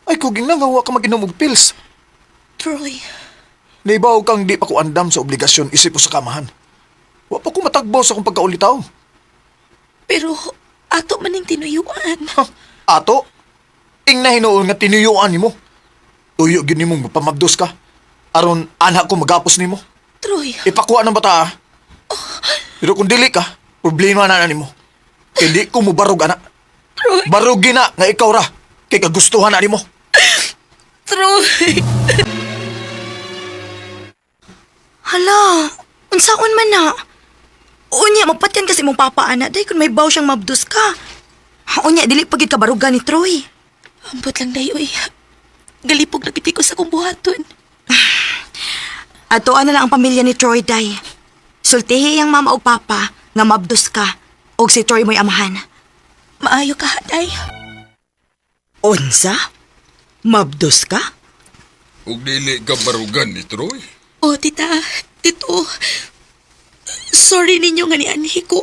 Ay kuging na nga wa ka mag-inom og pills. Troy, Naibaw kang di pa ko andam sa obligasyon isip ko sa kamahan. Wa pa ko matagbaw sa akong pagkaulitaw. pero ato maning tinuyuan. Ha, ato, ing na hinuon nga tinuyuan nimo. Tuyo gyud nimong mapamabdos ka. Aron anak ko magapos nimo. Troy, Ipakuha ng bata ah. Pero kung dili ka, problema na na nimo. Kay di ko mobarog ana. Barugi na nga ikaw ra kay kagustuhan na nimo. Troy. Hala, unsaon man na? Unya, mapatyan kasi mong papa, ana. Day, kung may baw siyang mabdos ka. Unya, dili pagid ka barugan ni Troy. Ambot lang dayo eh. Galipog na gid ko sa kong buhaton. Atoan na lang ang pamilya ni Troy, day. Sultihi ang mama og papa nga mabdos ka og si Troy mo'y amahan. Maayo ka, day. Unsa? Mabdos ka? Ug dili ka barugan ni Troy. Oh, tita, tito. Sorry ninyo nga nianhi ko.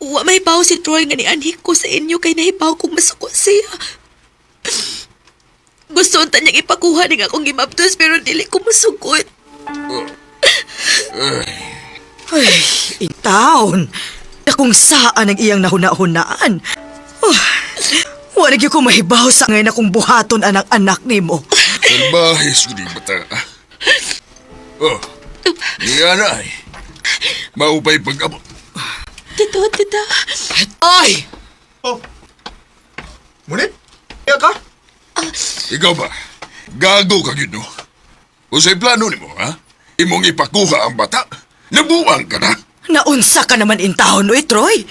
Wa may baw si Troy nga nianhi ko sa inyo kay nahibaw kong masuko siya. Gusto unta niyang ipakuha ning akong gimabdos pero dili ko masugod. Ay, intaon. Kung saan ang iyang nahuna-hunaan. Oh, wala gyud ko mahibaw sa ngayon akong buhaton anang anak nimo. Salbahis ko di bata. Oh, niya na ay. Maupay pag-abot. Tito, tita. Ay! Oh. Munit? Iya ka? Ikaw ba? Gago ka gyud no? Unsay plano nimo, ha? Imong ipakuha ang bata? Nabuang ka na? Naunsa ka naman intahon, oy, Troy.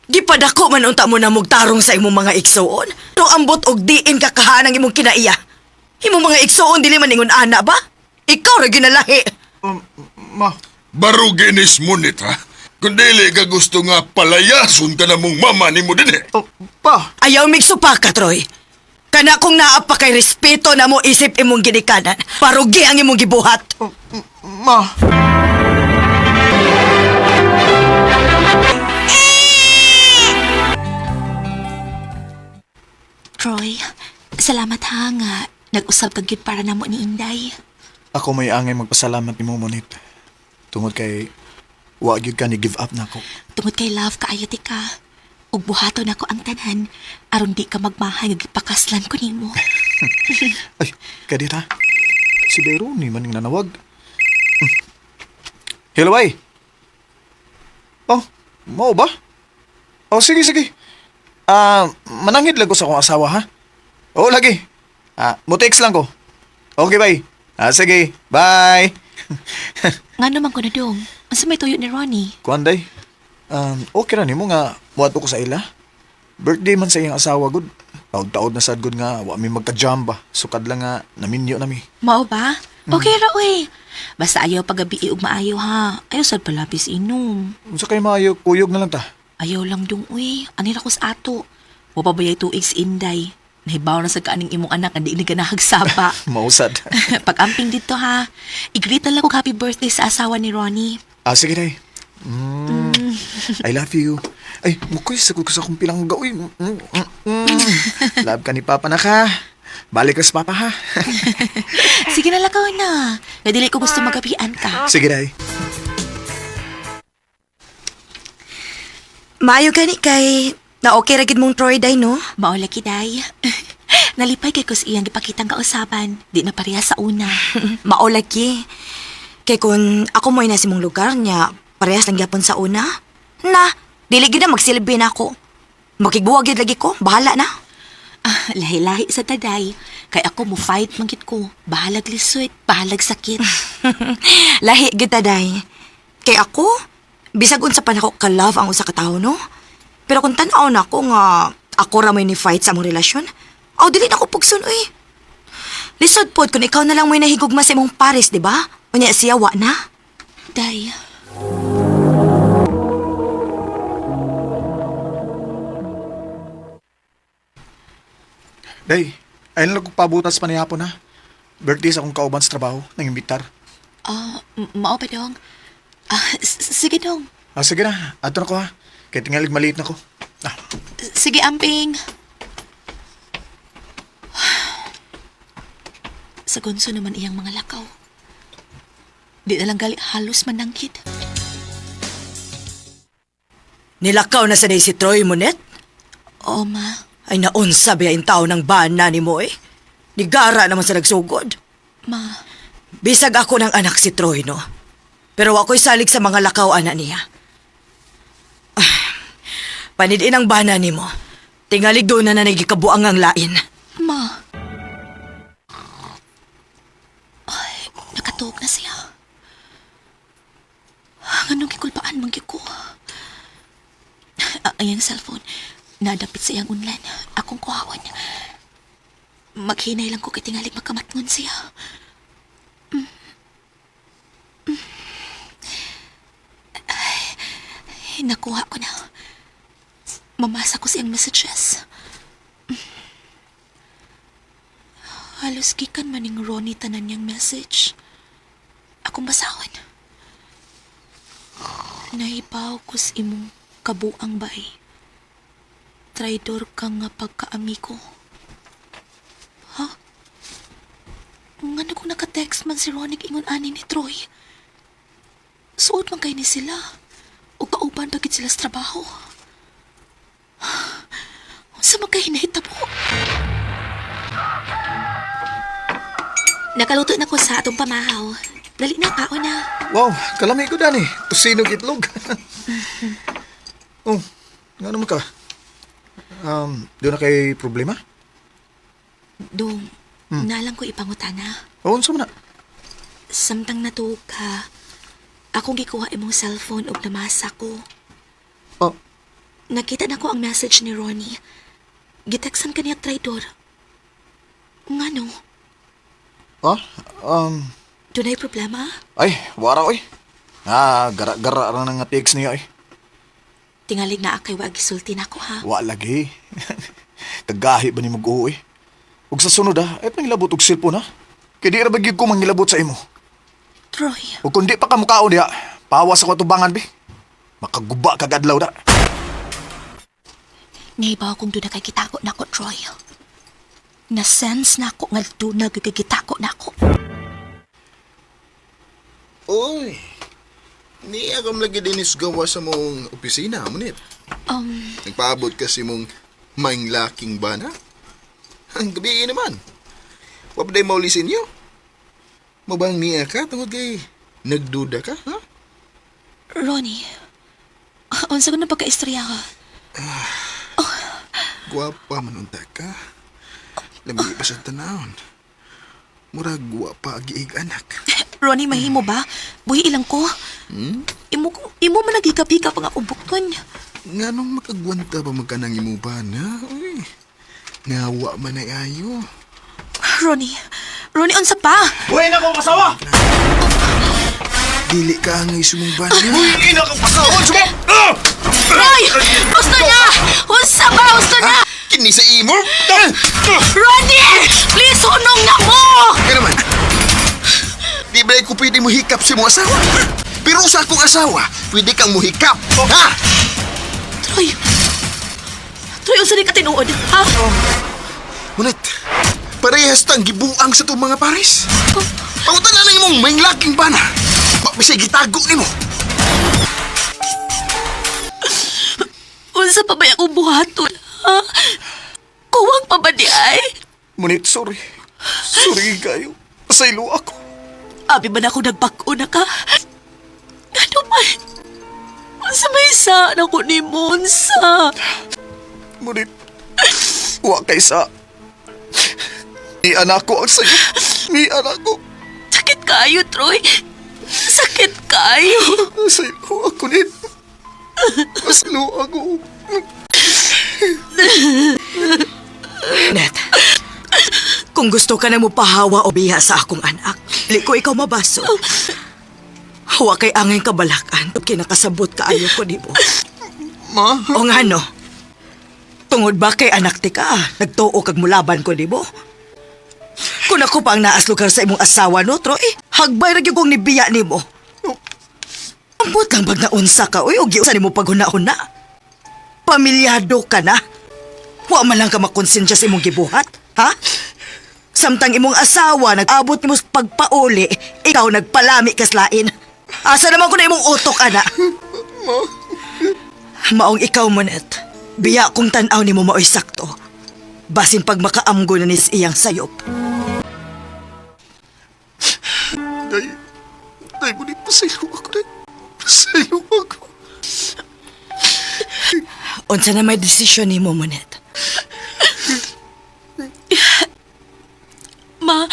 Gipadako man unta mo na mugtarong sa imong mga igsuon. No ambot og diin ka kahanang imong kinaiya. Imong mga igsuon dili man ingon ana ba? Ikaw ra ginalahi. Ma, Baruginis mo nit, ha? Kung dili ka gusto nga palayason ka na mong mama nimo din eh. oh, pa. Ayaw migsupa ka, Troy. Kana kung naa pa kay respeto na mo isip imong ginikanan, parugi ang imong gibuhat. Oh, ma. Troy, salamat ha nga nag-usab ka gyud para namo ni Inday. Ako may angay magpasalamat nimo Monit. Tungod kay Wa gyud ka ni give up na ako. Tungod kay love kaayo ti ka. Ug buhaton nako ang tanan aron di ka magmahay nga gipakaslan ko nimo. Ay, kadit ha. Si Beroni man yung nanawag. Hello, ay. Oh, mao ba? Oh, sige, sige. Ah, manangid lang ko sa akong asawa, ha? Oo, lagi. Ah, mo-text lang ko. Okay, bye. Ah, sige. Bye. Ngano man ko na dong? Unsa may tuyo ni Ronnie? Kuan, day. Okay ra nimo nga muadto ko sa ila. Birthday man sa iyang asawa, gud. Taod-taod na sad gud nga wa mi magka-jam ba. Sukad lang nga naminyo nami. Mao ba? Okay ra oy. Basta ayaw pagabi ug maayo ha. Ayaw sad palapis inom. Unsa kay maayo, kuyog na lang ta. Ayaw lang dong uy. Ani ra ko sa ato. Wa pa bayay tuig si Inday. Nahibaw na sa kaaning imong anak ang di ni ganahag saba. Mausad. Pag-amping dito ha. I-greet na lang kog happy birthday sa asawa ni Ronnie. Ah, sige, day. Mm. I love you. Ay, mukoy, sagot ko sa akong pilangga. Uy, Love ka ni Papa na ka. Balik ka sa Papa, ha? Sige na lakaw na. Nadili ko gusto magabian ka. Sige, day. Maayo gani kay na okay ra gid mong Troy day no? Mao lagi day. Nalipay kay kus iyang gipakitang kausaban. Di na pareha sa una. Mao lagi. Kay kun ako mo'y nasa imong lugar niya, parehas lang gyapon sa una. Na, dili gyud na magsilbi na ako. Makigbuwag gyud lagi ko, bahala na. Ah, lahi-lahi sa taday. Kay ako mo fight man gid ko. Bahalag lisod, bahalag sakit. Lahi gyud ta, day. Kay ako, bisag unsa pa nako ka love ang usa ka tawo no. Pero kung tan-aw nako nga ako ra may ni fight sa among relasyon, aw dili na ko pugson uy. Lisod pod kung ikaw na lang may nahigugma sa imong pares, di ba? Unya siya wa na. Day. Day, ayun lang kong pabutas pa ni hapon, ha? Birthday sa akong kauban sa trabaho, nang imbitar. Ah, mao pa dong. Ah, sige dong. Ah, sige na. Ato na ko, ha? Kaya tingalig maliit na ko. Ah, Sige, amping. Sa gonso naman iyang mga lakaw. Di na lang gali halos manangkit. Nilakaw na sa day si Troy Monet? Oo, ma. Ay naunsa ba yung tao ng bana ni mo eh? Nigara naman sa nagsugod. Ma, Bisag ako ng anak si Troy, no? Pero ako'y salig sa mga lakaw, ana niya. Ah, panidin ang bana ni mo. Tingalig doon na nanigikabuang ang lain. Ma. Ay, nakatuog na siya. Anong gikulpaan man gyud ko? Ang iyang cellphone, nadapit sa iyang unlan. Akong kuhaon. Maghinay lang ko kay tingalig makamatngon siya. Ay, nakuha ko na. Mamasa ko siyang messages. Halos gikan man ning Ronnie tanan niyang message. Akong basahon. Nahibaw ko sa imong kabuang bay. Traidor ka nga pagkaamigo. Ha? Ngano kung naka-text man si Ronnie ingon ani ni Troy? Suod man kay ni sila. O kauban bakit sila sa trabaho? Unsa man kay hinahitabo? Nakaluto na ko sa atong pamahaw. Dali na, kaon na. Wow, kalami ko, Dani. Tusinog itlog. Oh, nga naman ka? Doon na kay problema? Dong, nalang ko ipangutana. Oo, unsa man na? Samtang natuog ka, akong gikuha imong cellphone ug namasa ko. Oh, Nakita na ko ang message ni Ronnie. Giteksan ka niya traidor. Ngano? ah, um, Dunay problema? ay, wara oy. Ah, gara-gara ra na nga text niya ay. Tingalig na akay wag gisulti na ko ha. Wa lagi. Kagahi ba ni mag eh. Ug sa sunod ah, ay pangilabot og cellphone ha. Kay di ra ba gyud ko mangilabot sa imo. Troy, Ug kun di pa ka mukaon diha, pawas ako atubangan bi. Makaguba kag adlaw da. nahibaw kong doon na kay gitako na ko, Troy. Na-sense na ako nga doon na gigitako na ako. Uy. Ni akong lagi dinis gawa sa mong opisina, Munit. Nagpaabot kasi mong maing laking bana. Ang gabi naman. Wapaday maulisin niyo. Mabang niya ka tungod kay nagduda ka, ha? Ronnie, unsa ko na pagka-istorya ka? Gwapa man unta ka. Lami pa sa tanawon. Murag gwapa agiig anak. Ronnie, mahimo ba? Buhi ilang ko. Hmm? Imo, imo man naghikap-hikap ang ako bukton. Nga nung makagwanta pa magkanang imo ba na? Uy, ngawa man ay ayo. Ronnie, Ronnie, unsa pa? Buhay na kong asawa! Dili ka angay sumong bana. Buhay na kong asawa! Ah! Roy! Gusto na! Unsa ba? Gusto na! Kini sa imo? Ronnie! Please, hunong na mo! Kaya naman, di ba ko pwede mo hikap sa imong asawa? Pero sa akong asawa, pwede kang muhikap. Ha? Troy! Troy, unsa ni ka tinuod? Ha? Ngunit, parehas tang gibuang sa itong mga pares. Pangutan na lang imong may laking bana. Bisay gitago nimo. Unsa pa ba akong buhaton? Ha? Kuwang pa ba di ay? Ngunit, sorry. Sorry kayo. Pasaylo ako. Abi man ako nagbag-o na ka. Ano man? Unsa may sa na ko ni Monsa? Ngunit, wa kay sa. Ni anak ko ang sayo. Ni anak ko. Sakit kayo, Troy. Sakit kayo. Pasaylo ako nit. Pasaylo ako. Net, kung gusto ka na mo pahawa o biha sa akong anak, dili ko ikaw mabaso. Hawa kay angay kabalakan, kinakasabot ka ayo ko nimo. Ma? O nga no, tungod ba kay anak ti ka, nagtuo kag mulaban ko nimo? Kung ako pa ang naas lugar sa imong asawa no, Troy, hagbay ra gyud kong nibiya nimo. Ambot lang pag naunsa ka, uy, o giunsa nimo paghuna-huna. Pamilyado ka na. Wa man lang ka makonsensya sa imong gibuhat, ha? Samtang imong asawa nag-abot nimo sa pagpauli, ikaw nagpalami kaslain. Asa naman ko na imong utok, ana? Maong ikaw, Monet. Biya kung tan-aw nimo maoy sakto. Basin pag makaamgo na nis iyang sayop. Day, day, ngunit pasaylo ako, day. Pasaylo ako. Unsa na may desisyon nimo, Monet? Ma,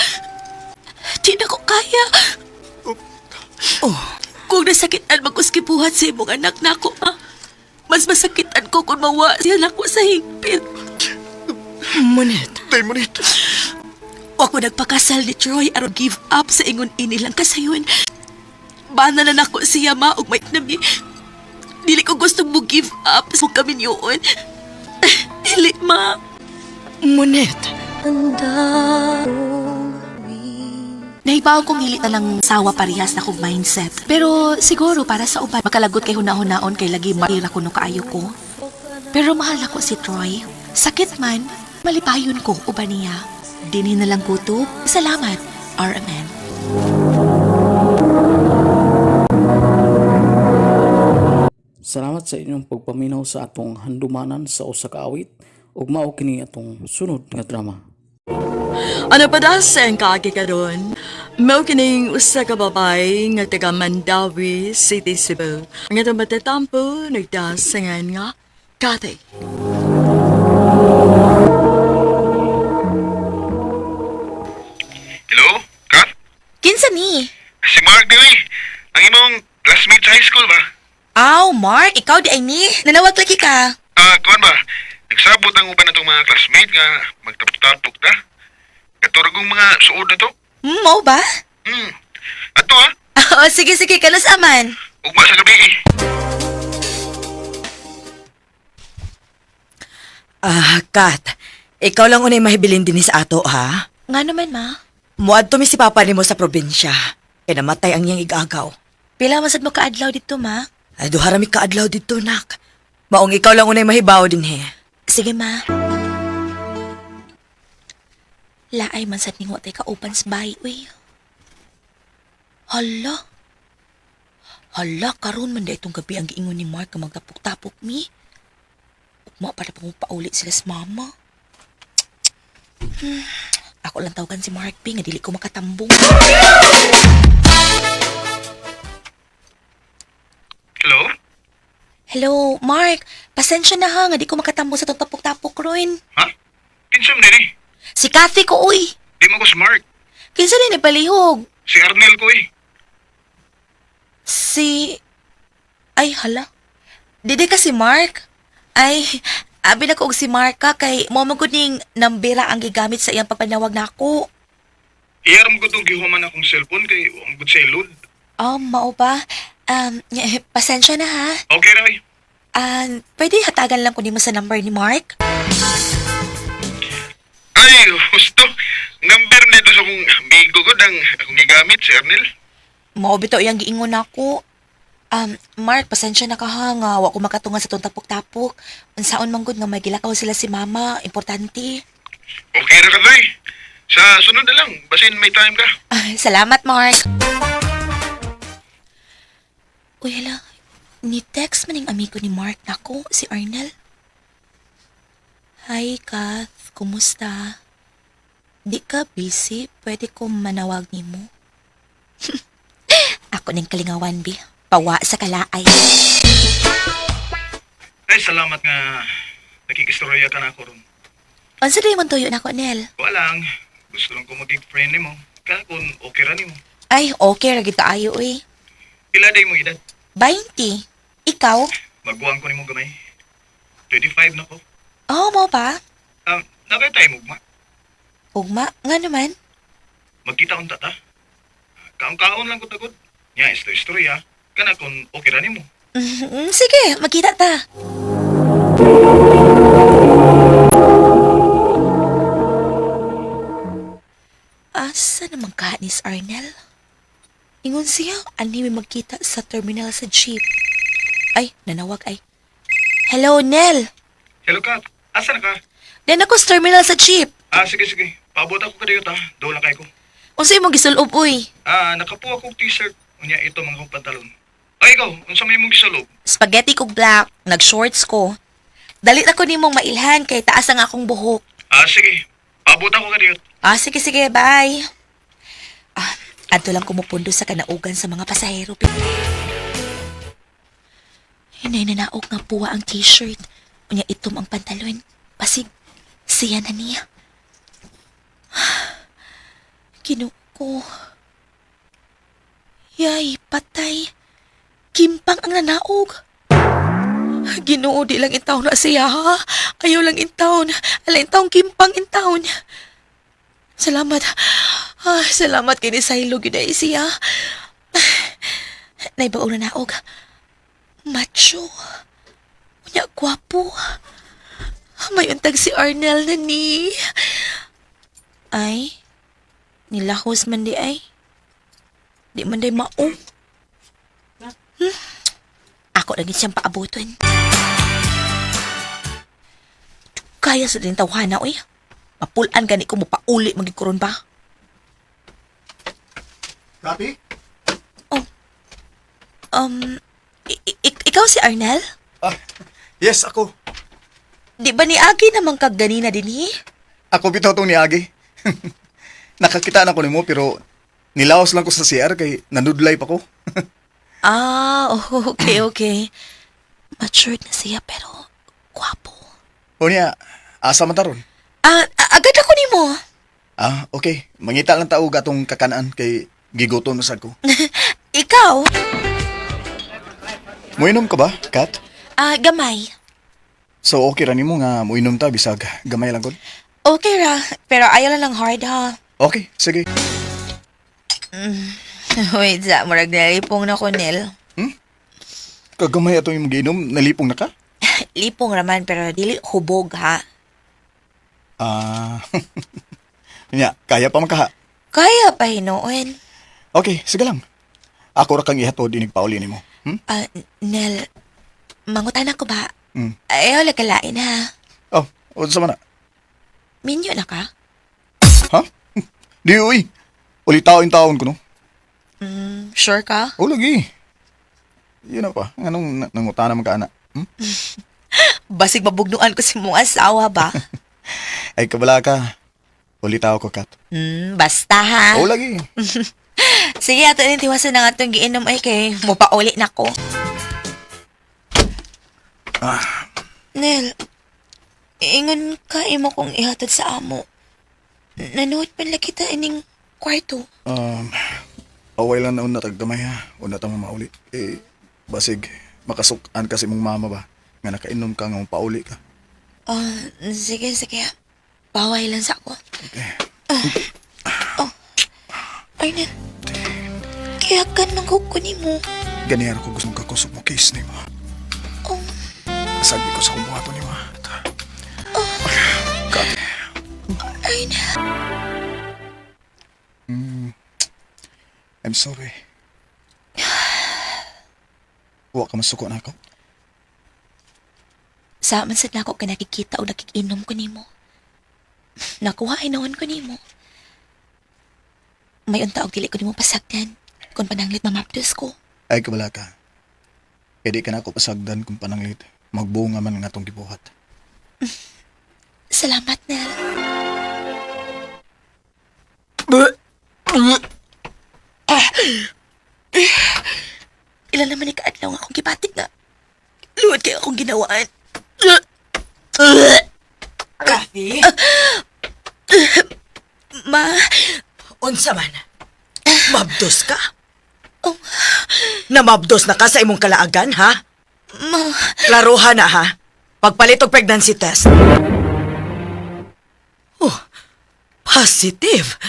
di na ko kaya. Oh. Kung nasakitan magkuskipuhan sa imong anak nako, ma. Mas masakitan ko kung mawa siya nako sa higpit. Monet. Day, Monet. Wa ko nagpakasal ni Troy aron give up sa ingon ini lang kasayon. Bana na nako siya ma ug may nami. Dili ko gusto mo give up sa kami yun. Dili ma. Monet. Nahibaw kong hili na lang sawa parehas na kong mindset. Pero siguro para sa uban, makalagot kay huna-hunaon kay lagi marira kuno kaayo ko. Pero mahal ako si Troy. Sakit man, malipayon ko uban niya. Dinhi na lang kutob. Salamat, RMN. Salamat sa inyong pagpaminaw sa atong handumanan sa usa ka awit ug mao kini atong sunod nga drama. Ano pa da sa ang kaagi karon? Mao kining usa ka babae nga taga Mandawi City, Cebu. Ang atong matatampo nagdasangan nga Kathy. Hello, Kat? Kinsa ni? Si Mark Dewey. Ang imong classmate sa high school ba? Aw, Mark, ikaw di ay ni. Nanawag lagi ka. Ah, kuan ba? Nagsabot ang uban natong mga classmate nga magtapok-tapok ta. Katurgong mga suod na to. Mo ba? Ato ah, Oo, sige, sige, kanos aman. ugma sa gabi eh. Ah, Kat. Ikaw lang unay mahibilin din sa ato, ha? Nga naman, ma. Muadto mi si papa nimo sa probinsya. Kay namatay ang iyang igagaw. Pila masad mo kaadlaw dito, ma? Ay, duha ra mi kaadlaw dito, nak. Maong ikaw lang unay mahibaw din he. Sige, ma. Laay man sad ningo tay kauban sa bahay, uy. Hala. Hala, karon man da itong gabi ang giingon ni Mark nga magtapok-tapok mi. Ugma para pa mong pauli sila sa mama. Ako lang tawagan si Mark B nga dili ko makatambong. Hello? Hello, Mark. Pasensya na ha nga di ko makatambong sa tong tapok-tapok ron. Ha? Kinsa man diri? Si Kathy ko uy. Di man ko si Mark. Kinsa ni palihog? Si Arnel ko eh. Si... Ay, hala. Didi ka si Mark. Ay, abi na ko og si Mark ka kay mo man gud ning nambira ang gigamit sa iyang pagpanawag nako. Iyar mo ko itong gihuman akong cellphone kay wa man gud siya load. Oh, mao ba? Pasensya na ha. Okay ra oy. Pwede hatagan lang ko nimo sa number ni Mark? Ay, husto. Number nito sa akong amigo ko dang akong gigamit si Arnel. Mao bitaw iyang giingon nako. Mark, pasensya na ka ha nga wa ko makatungan sa tong tapok-tapok. Unsaon man gud nga may gilakaw sila si Mama, importante. Okay ra ka tay. Sa sunod na lang, basin may time ka. Ah, salamat, Mark. Uy, hala. Ni-text man yung amigo ni Mark nako, si Arnel. Hi, Kath. Kumusta? Di ka busy? Pwede ko manawag nimo? Ako ning kalingawan, bi. Pawa sa kalaay. Ay, salamat nga nakikistorya ka na ako ron. Unsa day man tuyo nako, Nel? Wala lang. Gusto lang ko maging friend nimo. Kaya kung okay ra nimo. Ay, okay ra gid kaayo uy. Pila day mo edad? 20. Ikaw? Maguwang ko nimo gamay. 25 na ko. Oh, mo ba? Nakay tayo mugma. Ugma, nga naman. Magkita unta ta. Kaon-kaon lang ko tagod. Nya istorya. Kana kung okay ra nimo. Sige, magkita ta. Asa naman ka ni Arnel? Ingon siya, ani may magkita sa terminal sa jeep. Ay, nanawag ay. Hello, Nel. Hello Kat, asa na ka? Nan ako sa terminal sa jeep. Ah, sige sige. Paabot ako kadayo ta. Doon lang kay ko. Unsa imong gisulob uy? Ah, nakapuha kog t-shirt. Unya ito mga kong pantalon. Ay ikaw, unsa may imong gisulob? Spaghetti kog black, nag-shorts ko. Dali na ko nimong mailhan kay taas ang akong buhok. Ah, sige. Paabot ako kadayo. Ah, sige, sige, bye. Ah, adto lang kumupundo sa kanaugan sa mga pasahero. Hinay nanaog nga puwa ang t-shirt. Unya itom ang pantalon. Pasig, siya na niya. Kinuko. Yay, patay. Kimpang ang nanaog. Ginoo, di lang intaon na siya, ha? Ayaw lang intaon. Ala intaon, kimpang intaon. Salamat. Ah, salamat kay ni Silo gyud ay siya. Naibaw na naog. Macho. Unya gwapo. May untag si Arnel na ni. Ay, nilahos man di ay. Di man di mao. Ako lagi siyang paabuton. Kaya sa din tawhana, oy. Mapulaan gani ko mopauli magikuron ba? Kathy? Um, ikaw si Arnel? Ah, yes, ako. Di ba ni Agi naman kag ganina din eh? Ako bitaw tong ni Agi. Nakakita na ko nimo pero nilaos lang ko sa CR kay nanudlay pa ko. Ah, oh, okay, okay. Matured na siya pero gwapo. O niya, asa man taron? Ah, agad ako nimo. Ah, okay. Mangita lang tao atong kakanaan kay gigutom na sad ko. Ikaw? Moinom ka ba, Kat? Ah, gamay. So okay ra nimo nga moinom ta bisag gamay lang gud. Okay ra, pero ayaw lang lang hard ha. Okay, sige. Wait, sa murag nalipong na ko, Nel. Kagamay atong imong giinom, nalipong na ka? Lipong raman pero dili hubog ha. Ah. Nya, kaya pa man kaha. Kaya pa hinuon. Okay, sige lang. Ako ra kang ihatod inig pauli nimo. Hmm? Ah, Nel, mangutana ko ba? Mm. Ayaw lang kalain ha. Oh, unsa man na? Minyo na ka? Ha? Di uy. Ulitaw in taon ko no. Sure ka? O lagi. Yun na pa. Anong nangutana man ka, ana? Hmm? Basig mabugnuan ko si mong asawa ba? Ay, kabala ka. Ulitaw ko, Kat. Basta ha. Oo, lagi. Sige, ato ning tiwasan na nga itong giinom ay kay mupauli na ko. Ah, Nel, ingon ka imo kong ihatod sa amo. Nanuot man lang kita ining kwarto. um, away lang na una taggamay ha. Una ta mauli. Eh, basig, makasukan kasi mong mama ba? Nga nakainom ka, nga pauli ka. Ah, sige, sige. Baway lang sa ako. Ah. Oh. Ay, Nel. Kaya ka nang kukunin mo. Ganyan ako gustong kakusog mo case ni mo. Oh. Sabi ko sa kumuhato ni mo. Kat. Ay, Nel. I'm sorry. Wa ka masuko na ako. Sa man sad nako ka nakikita o nakikinom ko nimo. Nakuha ay noon ko nimo. May unta og dili ko nimo pasagdan kung pananglit mamapdos ko. Ay, kabala ka. Pwede ka na ako pasagdan kung pananglit. Magbunga man nga itong gibuhat. Salamat, Nel. Ilan naman ikaadlaw nga akong gibatik nga. Luwad kayo akong ginawaan. Kathy? Ma, Unsa man? Mabdos ka? Namabdos na ka sa imong kalaagan, ha? ma, Klaruha na, ha? Pagpalit og pregnancy test. Oh, positive.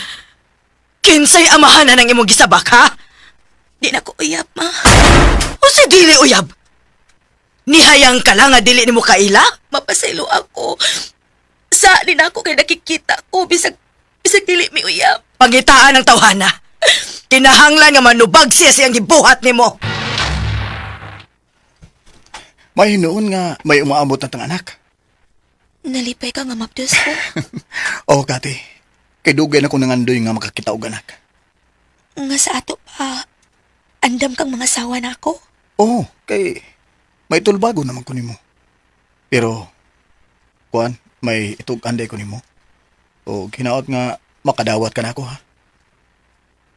Kinsay amahan na ng imong gisabak, ha? di na ko uyab, ma. O si dili uyab? Nihayang ka lang nga dili nimo kaila? Mapasaylo ako. Sa di na ako kay nakikita ko bisag bisag dili mi uyab. Pangitaan ang tawhana. Kinahanglan nga manubag siya siyang gibuhat nimo. May hinuon nga may umaabot na tang anak. Nalipay ka nga mapdos ko. Oh, Kati. Kay dugay na ko nangandoy nga makakita og anak. Nga sa ato pa, andam kang mga sawa na ako. Oo, kay may tulbago naman ko nimo. Pero, kuan, may itug anday ko nimo. O hinaot nga makadawat ka na ako ha.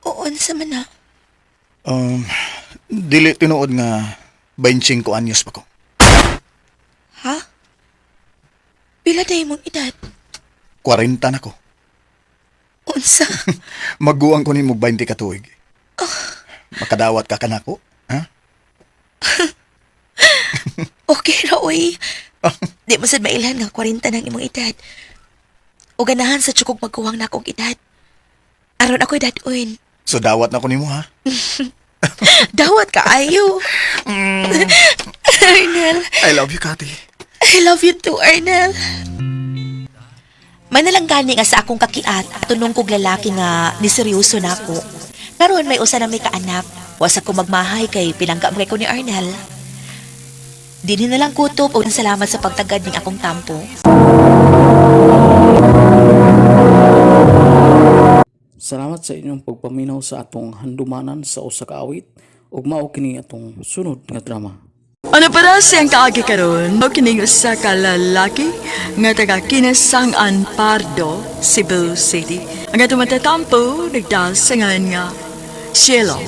Oo, unsa man na. Um, dili tinuod nga 25 anyos pa ko. Ha? Pila na imong edad? 40 na ko. Unsa? Maguwang ko nimo 20 ka tuig. Makadawat ka kanako, ha? Okay ra, oy. Di mo sad mailhan nga 40 nang imong edad. O ganahan sa tsukog magkuwang na akong edad. Aron ako'y dad-on. So dawat na ko nimo ha. Dawat ka ayo. Arnel, I love you, Kati. I love you too, Arnel. May nalang gani nga sa akong kakiat, tunong kog lalaki nga ni seryoso na ako. Karon may usa na may kaanak, wasa ko magmahay kay pinangga mo kay ko ni Arnel. Dinhi na lang kutob og salamat sa pagtagad ning akong tampo. Salamat sa inyong pagpaminaw sa atong handumanan sa usa ka awit ug mao kini atong sunod nga drama. Ano para siyang kaagi karon? Mao kining usa ka lalaki nga taga Kinasangan Pardo, Cebu City. Ang atong matatampo nagdasangan nga Cielo.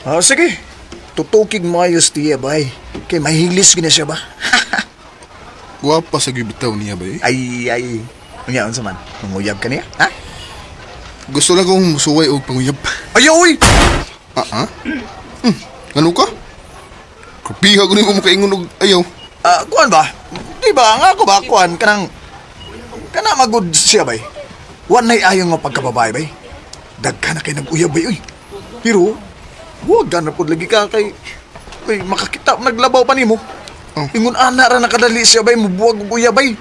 Ah, sige. Tutukig maayos tiya, bay. Kay mahilis gina siya ba? Gwapa sa gibitaw niya ba eh? Ay, ay. Unya, unsa man? Manguyab ka niya? Ha? Gusto lang kong musuway og panguyab. Ay, uy! Ah, ah? Ano ka? Kapiha ko nimo makaingon og ayaw. Ah, kuan ba? Di ba nga ako ba kuan kanang kana magud siya bay. Wa nay ayo nga pagkababae bay. Daghan na kay nag-uyab bay uy. Pero wa gana pud lagi ka kay kay makakita naglabaw pa nimo. Oh. Ingon ana ra nakadali siya bay mubuwag og uyab bay.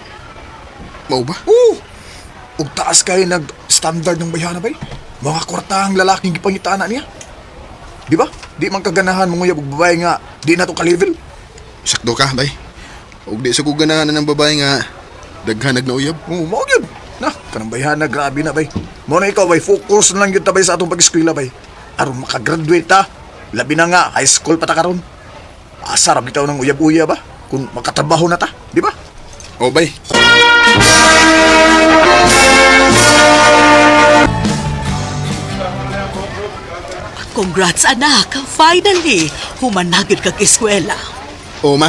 Mao ba? Oo. Ug taas kay nag standard ng bayhana bay. Mga kwartahang lalaking gipangitana niya. Di ba? Di man kaganahan manguyab og babae nga di na to ka-level. Sakto ka, bay. Og di sa ko ganahan ng babae nga daghan nagnauyab. Oo, mao gyud. Na, kanang bayhana, grabe na bay. Mo na ikaw bay, focus na lang yun ta bay sa atong pag-eskwela bay. Aron makagraduate ta. Labi na nga, high school pa ta karon. Asa ra bitaw ng uyab-uyab ba? Kung makatrabaho na ta, di ba? Oh, bay. Congrats anak, finally humanagid kag eskwela. Oh, ma.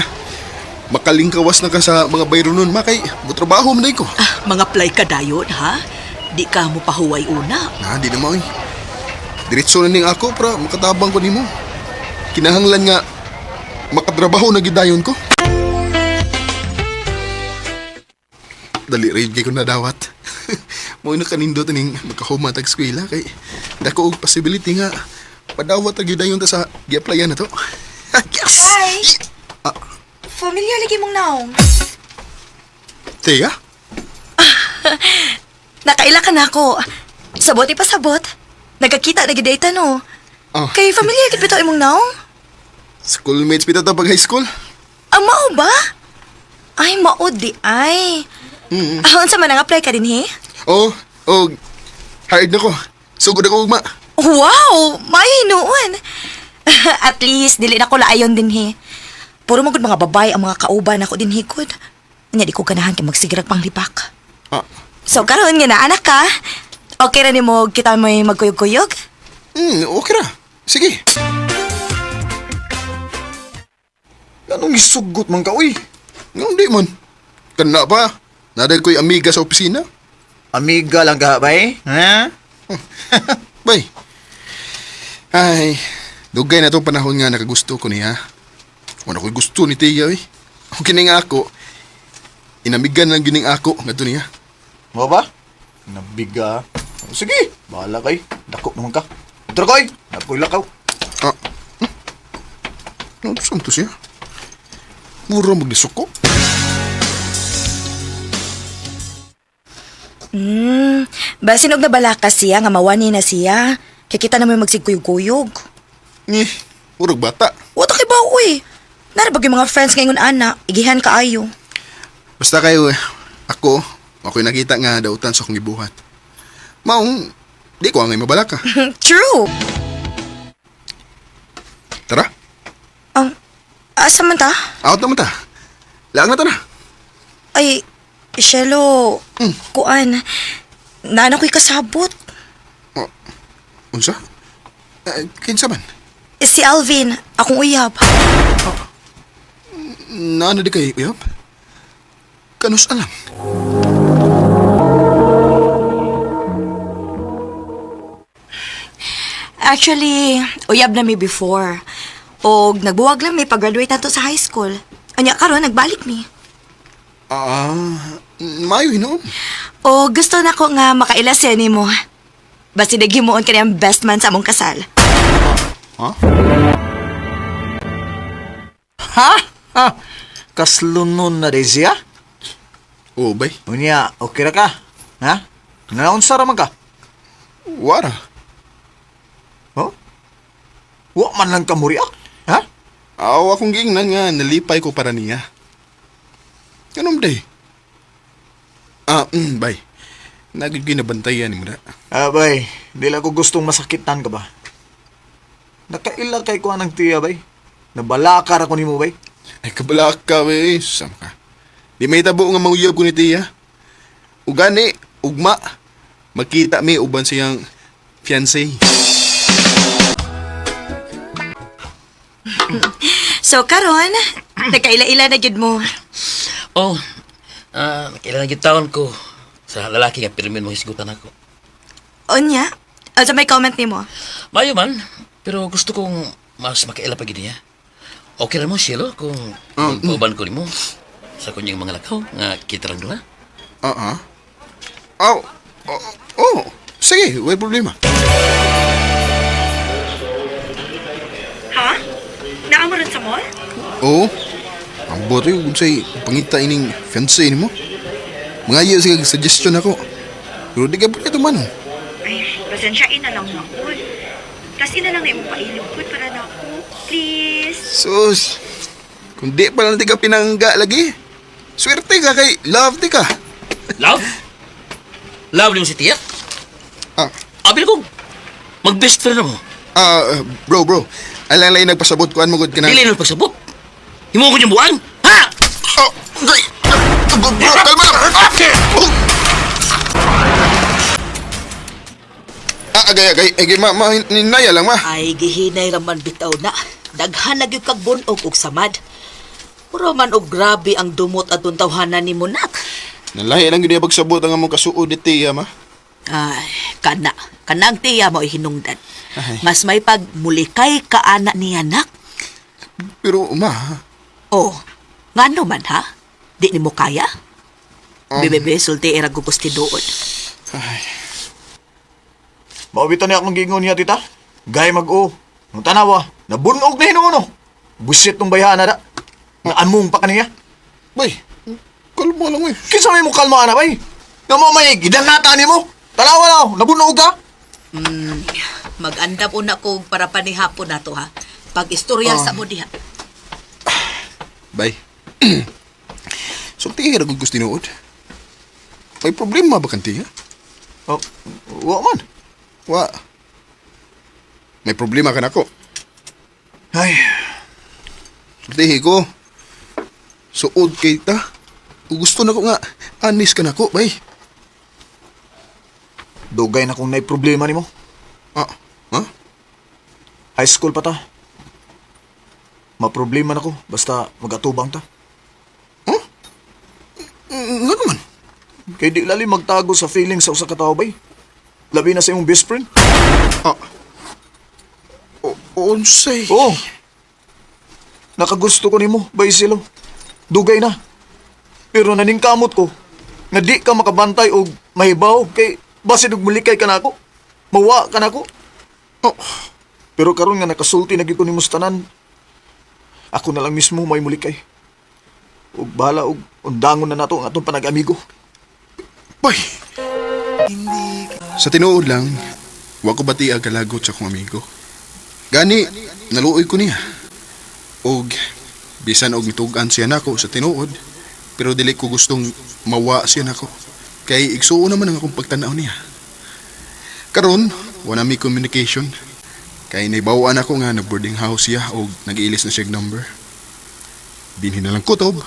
Makalingkawas na ka sa mga bayro nun, ma. Kay, mutrabaho man ko. Ah, mga play ka dayon ha. Di ka mo pahuway una. Na, di na ma, oy. Diretso na ning ako para makatabang ko nimo. Kinahanglan nga makatrabaho na gidayon ko. Dali rin kay ko nadawat. Mo na kanindot ning makahuma tag eskwela kay dako og possibility nga padawat ang gidayon ta sa gi-applyan na to. Yes. Hi! Familiar lagi mong naong. Tiga? Nakaila ka na ako. Sabot ipasabot. Nagkakita na gidata no. Ah. Kay familiar gid bitaw imong naong? Schoolmates bitaw ta pag high school. Ang mao ba? Ay, mao di ay. Mm. Ah, unsa man ang apply ka din he? Oh, oh, hired na ko. Sugod ako ugma. Wow! May noon. At least, dili na ko laayon din he. Puro magud mga babae ang mga kauban ako din higod. Nya di ko ganahan kay magsigrag pang lipak. Ah. So karon nga na anak ka. Okay ra nimo kita mo'y magkuyog-kuyog? Okay ra. Sige. Anong isugot man ka, uy? Nga di man. Kana pa. Naday ko'y amiga sa opisina. Amiga lang ka, bay? Ha? Bay. Ay, dugay na itong panahon nga nakagusto ko niya. Wala ko'y gusto ni Tia, eh. Ang kini nga ako, inamigan lang gining ako nga to niya. Mo ba? Nabiga. Sige, bahala kay. Dako naman ka. Tara koy, nakoy lakaw. Ah, Ano saan to siya? Mura magdisuko. Basin og nabalaka siya nga mawani na siya. Kay kita na may magsigkuyog-kuyog. Eh, murag bata. Wala kay ba uy. Nara yung mga friends ngayon ana, igihan kaayo. Basta kayo, eh, ako, ako'y nakita nga dautan sa akong gibuhat. Maong, di ko angay mabalaka. True. Tara, Asa man ta? out naman ta. Laang na ta na. Ay, Shelo, kuan. Naana ko'y kasabot. Oh, unsa? Eh, kinsa man? Si Alvin, akong uyab. Naano di kay uyab? Kanus alam? Actually, uyab na mi before. Og nagbuwag lang mi pag-graduate nato sa high school. Anya karon nagbalik mi. Ah, maayo hinuon. O gusto na ko nga makaila siya nimo. Basta naghimuon ka niyang best man sa among kasal. Ha? Ha? Ha? Kaslunon na rin siya? Oo, bay. Unya, okay ra ka? Ha? Naunsa ra man ka? Wara. Huh? Wa man lang ka muri ah? Ha? Aw, akong giingnan nga, nalipay ko para niya. Ganun day. Ah, bay. Nagiginabantayan ni mo na. Ah, bay, di lang ko gustong masakitan ka ba? Nakaila kay kuha ng tiya, bay. Nabalakar ako nimo, bay. Ay, kabala ka, bay. Sama ka. Di may tabo nga mauyab ko ni tiya. Ugani, ugma. Makita mi uban siyang fiancé. So karon, nagkaila-ila na gyud mo. Oh, kailangan gid taon ko sa lalaki nga pirmin mo hisgutan ako. Unya, unsa may comment nimo? Mayo man, pero gusto kong mas makaila pa gid niya. Okay ra mo, Shelo, kung magpauban ko nimo sa kunyang mga lakaw nga kita lang duha. Ah, ah. Oh, oh, oh. Sige, wala problema. Ha? Naa mo ron sa mall? Oo. Ang boto yung kung sa'y pangita ining fiancé ni mo. Mga iya sige suggestion ako. Pero di ka pa ito man. Ay, pasensya ina lang na ako. Tas ina lang na imong pailog para na ako. Please. Sus. Kung di pa lang di ka pinangga lagi. Swerte ka kay love di ka. Love? Love nimo si Tia? Ah. Abi ko, mag-best friend na mo. Ah, bro, bro. Alang lang nagpasabot ko an mo gud ka na. Dili na pagsabot. Himo ko niyang buwan. Ha? Oh, gay. Bro, kalma lang. Ah! Oh! Ah, agay, agay, agay, ma, ma, ninaya lang, ma. Ay, gihinay raman bitaw na. Daghan na gyud kag bunog og samad. Puro man og grabe ang dumot atong tawhanan nimo nak. Nalahi lang gyud pagsabot ang among kasuod ni Tia, ma. Ay, kana. Kanang tiya mo hinungdan. Ay. Mas may pag mulikay ka ana niya nak. Pero, ma, Oh, ngano man ha? Di nimo kaya? Bebe, sulti era gugos tinuod. Maubito niya akong gingon niya, tita. Gay mag-o. Nung tanawa, nabunog na hinuno. Busit tong bayhana da. Naamong pa kaniya. Bay, kalma lang, eh. Kinsa may mo kalma ana, bay? Nga mo may gidangata nimo. Tanawa na, nabunog ka. Mag-andam una ko para panihapon nato ha. Pag-istorya sa mo diha. Bay. Sulti ra gud gusto tinuod. May problema ba kan Tia? Oh, wa man. Wa. May problema ka nako. Ay, Sultihi ko. Suod kay ta. Gusto na ko nga anis ka nako, bay. Dugay na kung nay problema nimo. Ah, ha? High school pa ta. Maproblema na ko basta magatubang ta. Huh? Nga naman. Kay di lali magtago sa feelings sa usa ka tawo bay. Labi na sa imong best friend. Ah. O, unsay. Oo. Nakagusto ko nimo, bay silo. Dugay na. Pero naningkamot ko nga di ka makabantay og mahibaw kay basin og mulikay ka nako. Mawa ka nako. Oh, Pero karon nga nakasulti na gyud ko nimo sa tanan. Ako na lang mismo may mulikay. Ug bahala og undangon na nato ang atong panag-amigo. Bay. Sa tinuod lang, wa ko bati ang kalagot sa akong amigo. Gani, naluoy ko niya. Og bisan og mitugan siya nako sa tinuod, pero dili ko gustong mawa siya nako. Kay igsuon naman ang akong pagtanaw niya. Karon, wala mi communication. Kay naibawaan ako nga nag boarding house siya og nag-ilis na siya og number. Dinhi na lang kutob.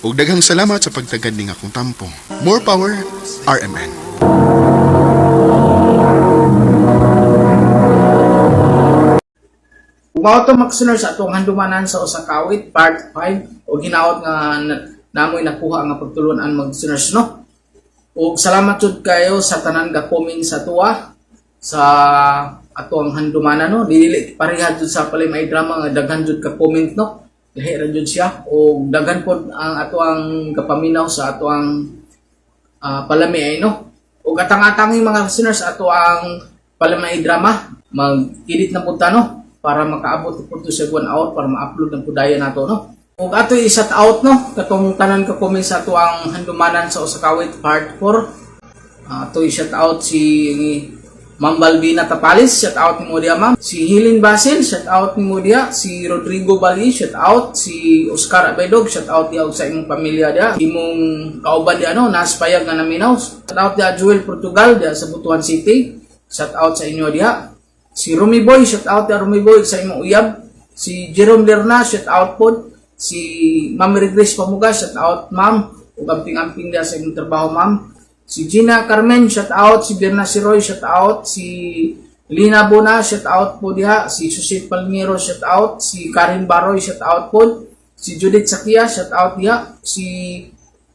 Og daghang salamat sa pagtagad ning akong tampo. More power, RMN. Ug mao to mga sa atong handumanan sa usa ka awit part 5 o ginaot nga namoy nakuha nga pagtulunan mag no. Ug salamat jud kayo sa tanan ga comment sa tuwa sa ato ang handumanan no. Dili pareha jud sa palay may drama nga daghan jud ka comment no. Lahi ra jud siya ug daghan pod ang ato ang kapaminaw sa ato ang palami ay no. Ug atang-atangi mga listeners ato ang palami drama mag-edit na punta no para makaabot po to sa 1 hour para ma-upload ng pudaya nato no. Ug ato i-shout out no katong tanan ka comment sa ato ang handumanan sa usa ka awit part 4. Ato i-shout out si Ma'am Balbina Tapalis, shout out ni Modia ma'am. Si Helen Basil, shout out ni Modia. Si Rodrigo Bali, shout out. Si Oscar Abedog, shout out diya og sa imong pamilya diya. Imong kauban diya no, nas payag nga naminaw. Shout out diya Joel Portugal diya sa Butuan City. Shout out sa inyo diya. Si Rumi Boy, shout out diya Rumi Boy sa imong uyab. Si Jerome Lerna, shout out pod. Si Ma'am Mary Grace Pamuga, shout out ma'am. Ug amping-amping diya sa imong trabaho ma'am. Si Gina Carmen, shout out. Si Berna Siroy, shout out. Si Lina Bona, shout out po diha. Si Susit Palmiro, shout out. Si Karin Baroy, shout out po. Si Judith Sakia, shout out diha. Si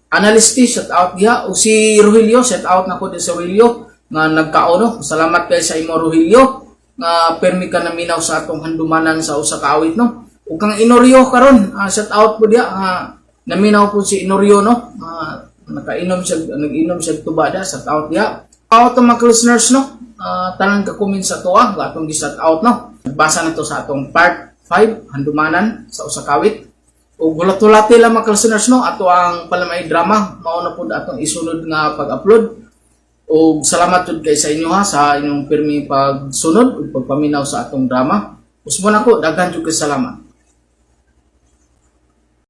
Analisti, shout out diha. O si Rogelio, shout out na ko din sa Rogelio nga nagkaono. Salamat kay sa imo Rogelio nga permi ka naminaw sa atong handumanan sa usa ka awit no. Ug kang Inorio karon, shout out po diha. Naminaw po si Inorio no. Nakainom siya, nag-inom siya tuba diha, shout out diha. Out mga listeners no. Tanan ka comment sa tuwa, atong gi-shout out no. Basa na to sa atong part 5 handumanan sa usa ka awit. Ug hulat-hulati lang mga listeners no, ato ang palamay drama mao na pud atong isunod nga pag-upload. Ug salamat jud kay sa inyo ha sa inyong pirmi pagsunod ug pagpaminaw sa atong drama. Usbon ako, daghan jud kay salamat.